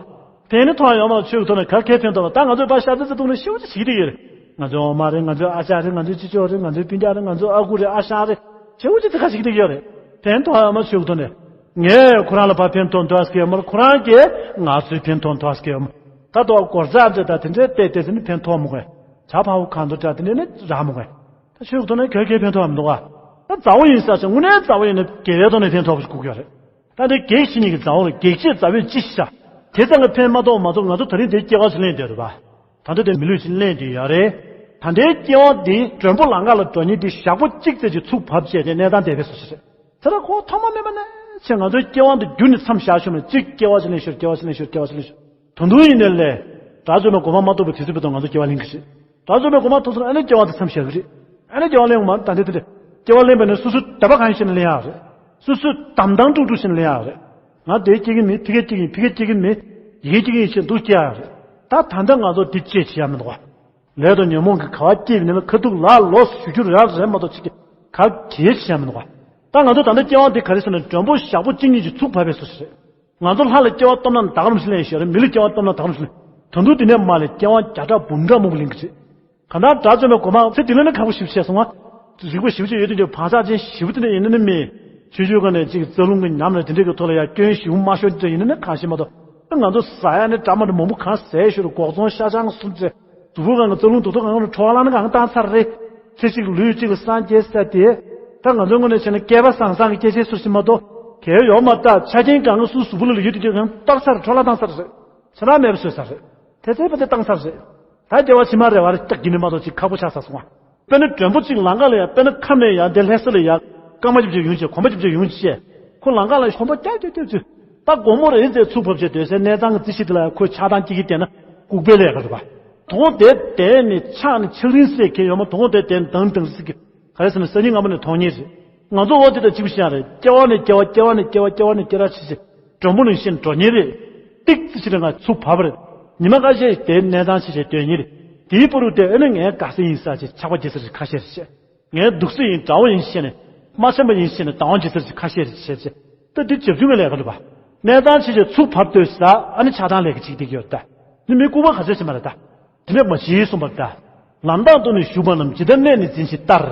ཕན་ནི་ཐོགས་ཡོད་མ་ཆོས་ཀྱི་ཐོག་ནས་ག་གེ་ཕན་ཐོགས་པ། ད་ང་ཚོས་ཕར་ཤ་ཚ་ཚ་ཐུག་ནས་ཤེའུ་ཅིག་བྱེད་ཀྱི་ཡོད་རེད། ང་ཚོའི་འོ་མ་རེད། ང་ཚོའི་ཨ་ཅག་རེད། ང་ཚོའི་ཅི་ཅོག་རེད། ང་ཚོའི་སྤུན་ཀྱག་རེད། ང་ཚོའི་ཨ་ཁུ་རེད། ཨ་ཞང་རེད། ཤེའུ་ཅིག་དེ་ག་བྱེད་ཀྱི་ཡོད་རེད། ཕན་ཐོགས་ཡོད་མ་ཆོས་ཀྱི་ཐོག་ནས། ངས་ཁོ་རང་ལ་ཕར་ཕན་ཐོགས་འདུག་ཨ་སྐད་མར་ཁོ་རང་གིས་ང་ཚོའི་ཕན་ཐོགས་འདུག་ཨ་སྐད་མར། ད་དོ་སྒོར་རྩ་འདྲ་ད་དེ་འདྲའི་བལྟས་བལྟས་ཟིན་ནི་ཕན་ཐོགས་མོ་གས། ཇ་ཕ་བོ་གང་དུ་འདྲ་དེ་འདྲའི་ནི་རག་མོ་གས། ད་ཆོས་ཀྱི་ཐོག་ནས་ག་གེ་ཕན་ཐོགས་ཡོད་མི་འདུག་ག་ད་མཛའ་བོ་ཡིན་ས་ཆ་དངོས་གནས་མཛའ་བོ་ཡིན་ན་དགེ་བའི་ཐོག་ནས་ཕན་ཐོགས་པ་ཞིག་དགོས་ཀྱི་ཡོད་རེད། ད་ལྟའི་གེགས་བྱེད་ཉེ་གི་མཛའ་བོ་ལ་གེགས་བྱེད་མཛའ་བོས་ཅི་ཤ། དེ་ཙམ་གྱི་ཕན་མ་ཐོགས་མ་ཐོགས། ང་ཚོ་ད་རིང་དེའི་སྐྱེ་བ་ཞིག་ལེན་བསྡད་རེད་པ། ད་ལྟ་དེ་མི་ལུས་ཤིག་ལེན་བསྡད་ཡོད་རེད། ད་ལྟའི་སྐྱེ་བ་འདི་མགྲོན་པོ་ལམ་ཁ་ལ་འགྲོ་ཉེ་འདི་ཞག་པོ་གཅིག་ཙམ་གྱི་ཚུགས་བབས་བྱས་ཏེ་གནས་སྟངས་དེ་བས་སུ་ཞིག་རེད། དེ་ལ་ཁོ་ཐོག་མ་མེད་པ་ནས་བྱས་ང་ཚོའི་སྐྱེ་བ་འདི་བརྒྱུད་ནས་མཚམས་བཞག་ཤོར་ནས་གཅིག་སྐྱེ་བ་ཞིག་ལེན་ཤོར། སྐྱེ་བ་ཞིག་ལེན་ཤོར། སྐྱེ་བ་ཞིག་ལེན་ཤོར། ད་དུང་ཡིན་ནའི་ལས། དགྲ་བཅོམ་པའི་གོ་འཕང་མ་ཐོབ་པའི་དུས་ཚོད་བར་དུ་ང་ཚོ་སྐྱེ་བ་ལེན་གྱི་རེད། དགྲ་བཅོམ་པའི་གོ་འཕང་ཐོབ་སོང་ཨ་ནི་སྐྱེ་བ་དེ་མཚམས་བཞག་གི་རེད། ཨ་ནི་སྐྱེ་བ་ལེན་དགོས་མ་རེད། ད་འདི་དེ་འདྲ། སྐྱེ་བ་ལེན་པ་ནི་སོ་སོའི་འདོད་པ་གང་ཡིན་ཞིག་ནས་ལེན་ཡག་རེད། སོ་སོའི་དམ་དང་དཀྲུག་དཀྲུག་ཞིག་ནས་ལེན་ཡག་རེད། ང་དེ་སྐྱེ་གི་མིན། ཕ་གི་སྐྱེ་གི་ཡིན། ཕ་གི་སྐྱེ་གི་མིན། ཡི་གེ་སྐྱེ་གི་ཡིན་ཞེས་འདུག་སྐྱེ་ཡག་རེད། ད་ད་ལྟ་ང་ཚོ་འདི་ཅེས་བྱེད་ཡག་མི་འདུག་ག་ལས་དང་ཉོན་མོངས་ཀྱི་ག་བ་སྐྱེས་པའི་ནི་ལ་ཁ་ཐུག་ལ་ལོ་ཞུ་རྒྱུ་ར་རེད་མ་གཏོགས་ཅིག་གི་ག་གེ་བྱེད་ཡག་མི་འདུག་ག་ད་ང་ཚོ་ད་ལྟ་སྐྱེ་བ་འདི་ག་རེ་ཟེར་ན་མགྲོན་པོ་ཞག་པོ་གཅིག་གཉིས་ཀྱི་ཚུགས་བབས་པའི་སོ་སོ་རེད། ང་ཚོ་ལྷ་ལ་སྐྱེ་བ་སྟོབས་ན་ད་ག་རུམ་ཞིག་ལེན་ཤོར་རེད། མི་ལ་སྐྱེ་བ་སྟོབས་ན་ད་ག་རུམ་ཞིག་ལེན། ད་དུང་དེ་ནས་མ་ལས་སྐྱེ་བ་བརྒྱ་ཕྲག་འབུམ་ཕྲག་མང་པོ་ལེན་གྱི་རེད། གང་ལྟར་དགྲ་བཅོམ་པའི་གོ་འཕང་ཚེ་འདི་ལ་ནི་ཁག་པོ་ཞིག་བྱས་སོང་ང་། རིག་པ་ཞིབ་ཆ་ཡོད་དུས་ཀྱང་བག་ཆགས་ཅན་ཞིབ་དེ་འདྲ་ཡིན་ན་ནི་མེད། ཆོས་ཆོས་ག་ནས་ཅིག་རྩ་རླུང་གི་ཉམས་ལ་དེ་འདྲ་གི་ཐོག་ལ་ཡང་སྐྱོན་ཞིབ་མ་ཤོར་དེ་འདྲ་ཡིན་ན་ནི་གང་ཤེས་མ་གཏོགས། ང་ཚོ་ཟ་ཡ་ནི་འདྲ་མ་འདྲ་མང་པོ་གང་ཟས་ཤོར་འགོག་ཚོང་ཤ་ཆང་གསུམ་ཚེ། གཟུགས་པོ་གང་གི་རྩ་རླུང་དུག་ཐོག་གང་གི་ཁྲོ་བ་ལ་ནི་གང་བཏང་ཚར་རེད། ཚེ་གཅིག་ལུས་གཅིག་ལ་སངས་རྒྱས་ས་དེ། ད་ང་ཚོའི་ངོས་ནས་བྱས་ན་སྐལ་པ་བཟང་བཟང་གི་སྐྱེ་ཆེན་སུ་ཞིག་མ་གཏོགས། གལ་ཡོད་མ་རེད། ད་ཆ་རྐྱེན་གང་གི་སུ་གཟུགས་པོ་ལ་ཡོད་དུས་ཀྱང་གཏོར་ཚར་འཕྲོ་བརླག་བཏང་ཚར་རེད། ཆ་རག་མེད་པ་བཟོས་ཚར་རེད། དེ་ཚེ་བ་དེ་བཏང་ཚར་རེད། ད་སྐྱེ་བ་ཕྱི་མ་རེ་བ་རེ་སྐྲག་གི་མིན་མ་གཏོགས་ཅིག་ཁག་པོ་ཆགས་ཚར་སོང་བ། དཔེར་ན་མགྲོན་པོ་གཅིག་ལམ་ཁ་ལ་ཡ། དཔེར་ན་ཁམས་ནས་ཡ་འདི་ལྷ་ས་ལ་ཡ། སྐར་མ་བཅུ་བཅུ་ཡོང་བྱས། གོམ་པ་བཅུ་བཅུ་ཡོང་བྱས། ཁོ་ལམ་ཁ་ལ་གོམ་པ་རྒྱག་རྒྱག་རྒྱག་རྒྱུ། ད་དགོང་མོ་རེད་ཟེར་ཚུགས་བབས་བྱས་སྡོད་སའི་གནས་སྟངས་ཀྱི་རྩི་ཤིང་དེ་ལ་ཡ་ཁོས་ཆགས་སྡང་སྐྱེ་གི་བསྡད་ན་ལྐུགས་པའི་ལས་ཀ་རེད་པ། དོ་དགོང་དེ་བསྡད་ནས་ཆགས་ནས་ཆགས་རིང་སྲེག་གི་ཡོད་མ། དོ་དགོང་དེ་བསྡད་ནས་དང་དང་སྲེག་གི། ག་རེ་ཟེར་ན་སང་ཉིན་སྔ་མོ་ནས་མཐོང་ཉེ་རེད། ང་ཚོ་འོ་དེ་དང་གཅིག་པ་ཤེས་ཡ་རེད། སྐྱེ་བ་ནས་སྐྱེ་བ། སྐྱེ་བ་ནས་སྐྱེ་བ། སྐྱེ་བ་ནས་སྐྱེ་ར་ཆེ་ཆེ། མགྲོན་པོ་ནང་བཞིན་འགྲོ་ཉེ་རེད། ཏིག་ཙི་ཞིག་རེ་ང་ཚུགས་བབས་རེད། ཉི་མ་ཁ་ཤས་དེའི་གནས་སྟངས་ཆེ་ཆེ་སྡོད་ཉེ་རེད། དེའི་པུ་རུ་དེ་ཨ་ནི་ངའི་དགའ་ས་ཡིན་ས་ཆེ་ཆགས་པ་སྐྱེ་ས་ཆེ་ཁ་ཤས་རེད་བཤད། ངའི་སྡུག་ས་ཡིན་དགྲ་བོ་ཡིན་བཤད་ནས། མ་འཆམ་པ་ཡིན་བཤད་ནས་སྡང་བ་སྐྱེ་ས་ཆེ་ཁ་ཤས་རེད་བཤད་བྱས། ད་འདི་བྱབ་ཆུང་གི་ལས་ཀ་རེད་པ། གནས་སྟངས་ཆེ་ཆེ་ཚུགས་བབ་ལྟོས་ཟ་ཨ་ནི་ཆགས་སྡང་ལས་ཀ་ཅིག་བསྡད་ཀྱི་ཡོད་ད། འདི་མི་ལྐུགས་པ་ག་ཚོད་ཟིན་པ་རེད་ད། དེ་ནས་མ་གཞི་གསུངས་པར་ད། ལམ་དང་སྟོང་ནས་ཞུགས་པ་རྣམས་ཇི་ལྟར་གནས་ནས་འཛིན་ཞིང་ལྟར།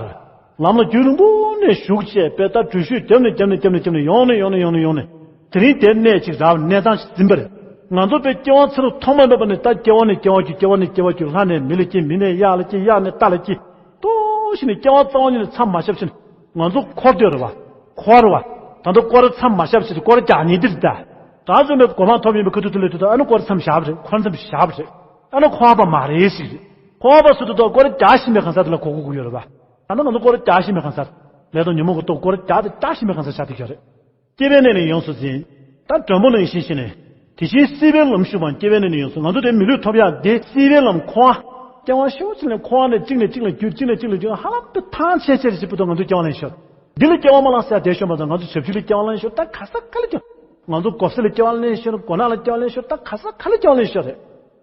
ལམ་ལ་རྒྱུན་རིང་པོ་ནས་ཞུགས་བྱས་པས་ད་འགྲུལ་བཞུད་རྒྱབ་ནས་རྒྱབ་ནས་རྒྱབ་ནས་རྒྱབ་ནས་ཡོང་ནས་ཡོང་ནས་ཡོང་ནས་ཡོང་ནས། དེ་རིང་དེར་གནས་ཅིག་རག་གནས་སྟངས་ཤིག་འཛིན་པ་རེད། ང་ཚོ་པའི་སྐྱེ་བ་ཚེ་རབས་ཐོག་མ་མེད་པ་ནས་ད་སྐྱེ་བ་ནས་སྐྱེ་བ་བརྒྱུད་སྐྱེ་བ་ནས་སྐྱེ་བ་བརྒྱུད་ལྷ་ནས་མི་ལ་སྐྱེ་མི་ནས་གཡག་ལ་སྐྱེ་གཡག་ནས་རྟ་ལ་སྐྱེ། ལྟོགས་ཤི་ནས་སྐྱེ་བ་རྩ་བ་ཉིད་ནས་མཚམས་མ་བཞག་ཕྱིན། ང་ཚོ་འཁོར་སྡོད་རེད་བ། འཁོར་བ། ད་ལྟ་སྐོར་མཚམས་མ་བཞག་ཕྱིན་སྐོར་རྒྱག་ཉེན་འདི་རེད་ད། ད་ཚོད་མེད་གོ་འཕང་ཐོབ་ཡིན་པའི་ཁ་ཐུག་དེ་ལས་དུ་ད་ཨ་ནི་སྐོར་མཚམས་བཞག་པ་རེད། འཁོར་མཚམས་བཞག་པ་རེད། ཨ་ནི་འཁོར་བ་མ་རེད་ཟེར་རེད། འཁོར་བ་སུ་དུ་ད་སྐོར་རྒྱག་བཞིན་པའི་གང་ཟག་དེ་ལ་གོ་གོ་གོ་ཡོད་རེད་བ། ད་ནི་ང་ཚོ་སྐོར་རྒྱག་བཞིན་པའི་གང་ཟག་ལས་དང་ཉོན་མོངས་ཀྱི་སྟོབས་སྐོར་རྒྱག་དེ་རྒྱག་བཞིན་པའི་གང་ཟག་ཆགས་བསྡད་ཀྱི་ཡོད་རེད། སྐྱེ་བའི་གནས་ནས་ཡོངས་སུ་འཛིན། ད་མགྲོན་པོ་ནང་བཞིན་བྱས་ནས། དེ་བཞིན་སྲིད་པའི་ལམ་ཞུགས་པའང་སྐྱེ་བའི་གནས་ནས་ཡོངས་སུ། ང་ཚོ་དེ་མི་ལུས་ཐོབ་ཡག་དེ་སྲིད་པའི་ལམ་འཁོར་བ། སྐྱེ་བ་ཤོར་ཕྱིན་ནས་འཁོར་བ་ནས་གཅིག་ནས་གཅིག་ལ་བརྒྱུད་གཅིག་ནས་གཅིག་ལ་བརྒྱུད་ཧ་ལམ་དུ་ཐང་ཆད་ཆད་རེ་ཞིག་བར་དུ་ང་ཚོ་སྐྱེ་བ་ལེན་ཤོར། འདི་ལ་སྐྱེ་བ་མ་བླངས་ཟེར་ཡ་དེ་ཤོར་མ་ཚོ་ང་ཚོ་བྱབ་ཆུང་ལ་སྐྱེ་བ་ལེན་ཤོར་ད་ག་ས་ག་ལ་སྐྱེ། ང་ཚོ་གོ་ས་ལ་སྐྱེ་བ་ལེན་ཤོར་གོ་ན་ལ་སྐྱེ་བ་ལེན་ཤོར་ད་ག་ས་ག་ལ་སྐྱེ་བ་ལེན་ཤོར་རེད།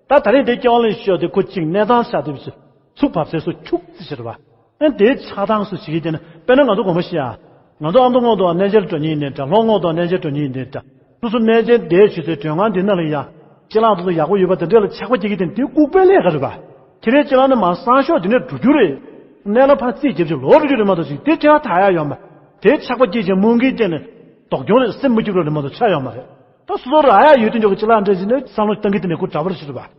ད་ད་རེས་དེ་སྐྱེ་བ་ལེན་ཤོར་དེ་ཁོ་གཅིག་གནས་སྟངས་ཤ་དེ་བཞིན། ཚུགས་བབས་ཚད་སོ་འཁྱུག་ཙི་ཕྱིར་བ། ཨེ་དེའི་ཆགས་སྡང་སུ་ཞིག་གིས་བསྟན་ན་དཔེར་ན་ང་ཚོ་དགོངས་པ་བཞེས་ཨ། ང་ཚོ་ཨ་མདོ་སྔོན་དུ་གནས་མཇལ་འགྲོ་མཁན་ཡིན་ནའི་འདྲ་ལྷོ་སྔོན་དུ་གནས་མཇལ་འགྲོ་མཁན་ཡིན་ནའི་འདྲ། སོ་སོ་གནས་མཇལ་འདས་བྱེད་སའི་མགྲོན་ཁང་འདི་ནང་ལ་ཡ། ཅི་ལག་དེ་ཚོ་ཡག་པོ་ཡོད་པ་དེ་འདྲ་ལ་ཆགས་པ་སྐྱེ་གི་དེ་འདི་ལྐུགས་པའི་ལས་ཀ་རེད་པ། ཁྱེད་རའི་ཅི་ལག་ནི་མར་སང་ཞོག་དེ་ནས་འགྲོ་རྒྱུ་རེད། གནས་ལ་ཕར་རྩིས་རྒྱབ་ཅིག་ལོག་འགྲོ་རྒྱུ་རེད་མ་གཏོགས་ཅིག་དེ་ཅི་ལག་ད་ཡ་ཡོད་མ། དེ་ཆགས་པ་སྐྱེ་ཅིང་རྨོངས་གིན་བསྟན་ནས། ལྡོག་གྱོང་རེད་སེམས་མ་སྐྱིད་རོགས་རེད་མ་གཏོགས་ཆ་ཡོད་མ་རེད། ད་སོ་སོ་རག་ཡ་ཡོད་དུས་འཇོག་གི་ཅི་ལག་འདྲ་ཞིག་ནས་བསམ་བློ་བཏང་གི་དེ་ནས་ཁོ་འདྲ་པར་ཞིག་རེད་པ།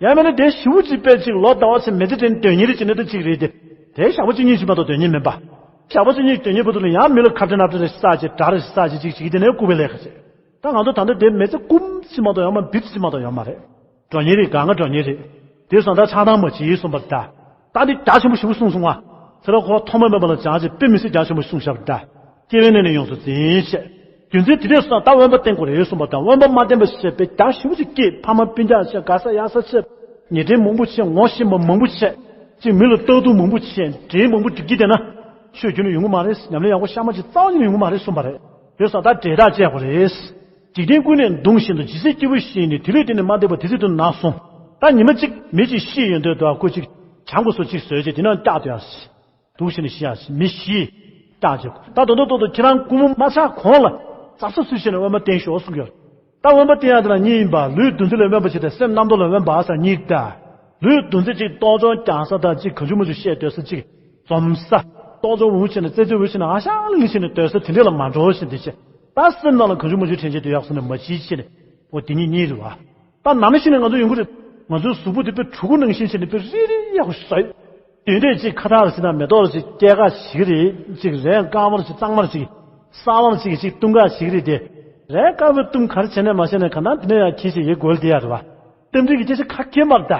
ཡང་མིན་ན་དེ་ཞེ་པོ་ཅིག་དཔེ་ཅིག་ལོ་ཟླ་བ་ཕྱེད་མི་ཚེ་དྲན་དོན་གཉེར་རེ་བྱེད་ནི་ད་ཅིག་རེད་དེ། དེ་ཞག་པོ་གཅིག་གཉིས་ཤིག་མ་གཏོགས་དོན་གཉེར་མིན་པ། ཞག་པོ་གཅིག་གཉིས་དོན་གཉེར་བར་དུ་ལ་ཡང་མི་ལ་ཁ་བྲལ་ནག་བྲལ་རེ་བསགས་བྱས་དགྲ་རེ་བསགས་བྱས་ཅིག་བྱེད་ཀྱི་དེ་ནས་ལྐུགས་པའི་ལས་ཀ་བྱེད། ད་ང་ཚོ་ད་ལྟ་དེ་མི་ཚེ་ཀུན་ཅིག་མ་གཏོགས་ཡོད་མ་བིར་ཅིག་མ་གཏོགས་ཡོད་མ་རེད། འགྲོ་ཉེན་རེད་གང་ག་འགྲོ་ཉེན་རེད། དེ་སོང་ད་ཆགས་སྡང་མ་བྱེད་གསུངས་པར་གདའ། ད་འདི་རྒྱ་ཆེན་པོ་ཞེ་པོ་གསུངས་སོང་བ། ཚེ་རབས་འཁོར་བ་ཐོག་མ་མེད་པ་ལ་སྦྱངས་བྱས་དཔེ་མི་སྲིད་རྒྱ་ཆེན་པོ་གསུངས་བཞག་པར་གདའ། སྐྱེ་བའི་གནས་ནས་ཡོངས་སུ་འཛིན་བྱས། རྒྱུ་མཚན་དེ་འདྲས་སོང་ད་དབེན་པ་བསྟེན་དགོས་རེད་གསུངས་པ་དང་དབེན་པ་མ་བསྟེན་པ་བྱས་པས་རྒྱ་ཞེ་པོ་ཅིག་སྐྱེས་ཕ་མ་སྤུན་ཀྱག་བྱས་དགའ་ས་ཡག་ས་བྱས། ཉེས་འབྲེལ་མང་པོ་བྱས་ངོ་ཤེས་པ་མང་པོ་བྱས། གཅིག་མི་ལ་ལྟ་སྡུག་མང་པོ་བྱས་འབྲེལ་མང་པོ་སྒྲིག་གི་བསྡད་ན། ཆོས་རྒྱུན་ནས་ཡོང་གི་མ་རེད་ཉམས་ལེན་ཡག་པོ་ཤ་མ་ཅིག་རྩ་བ་ཉིད་ནས་ཡོང་གི་མ་རེད་གསུངས་པ་རེད། དེ་སོང་ད་འབྲེལ་ཐག་བཅད་དགོས་རེད། འཇིག་རྟེན་ཀུན་ནས་གདུང་བཞིན་དུ་ཇི་སྲིད་སྐྱེས་བུ་བཞི་ཡིན་ནས་དེ་ལས་དེ་ནི་མ་འདས་པ་དེ་སྲིད་དུ་ན་གསུངས། ད་ཉི་མ་གཅིག་མི་གཅིག་ཤི་ཡོང་དུས་དུ་ཨ་ཁུ་གཅིག་བྱང་གོ་སོ་གཅིག་བཟོས་རྗེས་དེ་ནང་བཀྱག་དུ་ཡང་སྡུག་བཞིན་ཤི་ཡང་མི་ཤི། བཀྱག་བྱེད་ད་དོ་དོ་དོ་དོ་ཁྱེད་རང་སྐུ་ངོ་མ་ཆགས་གོང་ལ་རྩ་ས་སུ་ཤི་ནས་དབེན་པ་བསྟེན་ཤོག་གསུངས་ཡོད། ད་དབེན་པ་བསྟེན་ཡག་དེ་ལ་གཉིས་ཡིན་པ་ལུས་འདུ་འཛི་ལ་དབེན་པ་བྱེད་དེ་སེམས་རྣམ་རྟོག་ལ་དབེན་པ་ཟེར་གཉིས་ཀ་ལུས་འདུ་འཛི་གཅིག་རྟོག་སྦྱོང་རྒྱག་ས་དང་གཅིག་གང་བྱུང་མང་བྱུང་བཤད་སྡོད་ས་གཅིག་འཛོམས་ས། རྟོག་སྦྱོང་འུ་ཆེ་ནས་རྩེ་རྩེ་འུ་ཆེ་ནས་ཨ་ཤང་ལི་ཆེ་ནས་སྡོད་ས་དེ་འདྲས་ལ་མ་འགྲོ་བཞིན་དེ་ཆེ། ད་སེམས་ནང་ལ་གང་བྱུང་མང་བྱུང་དྲན་བྱེད་དུ་ཡག་སོང་ནས་མ་གྱིས་ཆེ་ནས། འོ་དེ་གཉིས་གཉིས་རེད་བ། ད་ནམ་ཤི་ནས་ང་ཚོ་ཡོང་གི་རེད། ང་ཚོའི་གཟུགས་པོ་དེ་དཔེ་གྲུ་གུ་ནང་བཞིན་བྱས་ནས་དཔེ་རིལ་རིལ་ཡག་པོ་ཞིག་བཟོས། དེ་འདྲས་ཅིག་ཁ་བཏགས་རེ་ཞིག་དང་མེ་ཏོག་རེ་ཞིག་སྐྱེས་ཀ་ཞིག་རེད་ཅིག་རས་དཀར་མོ་རེ་ཞིག་གཙང་མ་རེ་ཞིག་གསང་བ་རེ་ཞིག་ཅིག་བཏུང་ཀ་ཞིག་རེད་དེ། རས་དཀར་པོའི་བཏུང་ག་རེ་བྱས་ནས་མ་བྱས་ནས་ག་ན་དེ་ནས་ཡང་ཁྱི་ཞིག་ཡེ་གོལ་དེ་ཡ་རེད་བ། རྟེན་འབྲེལ་གྱི་སྐད་ཆ་ཁ་སྐད་མར་ད།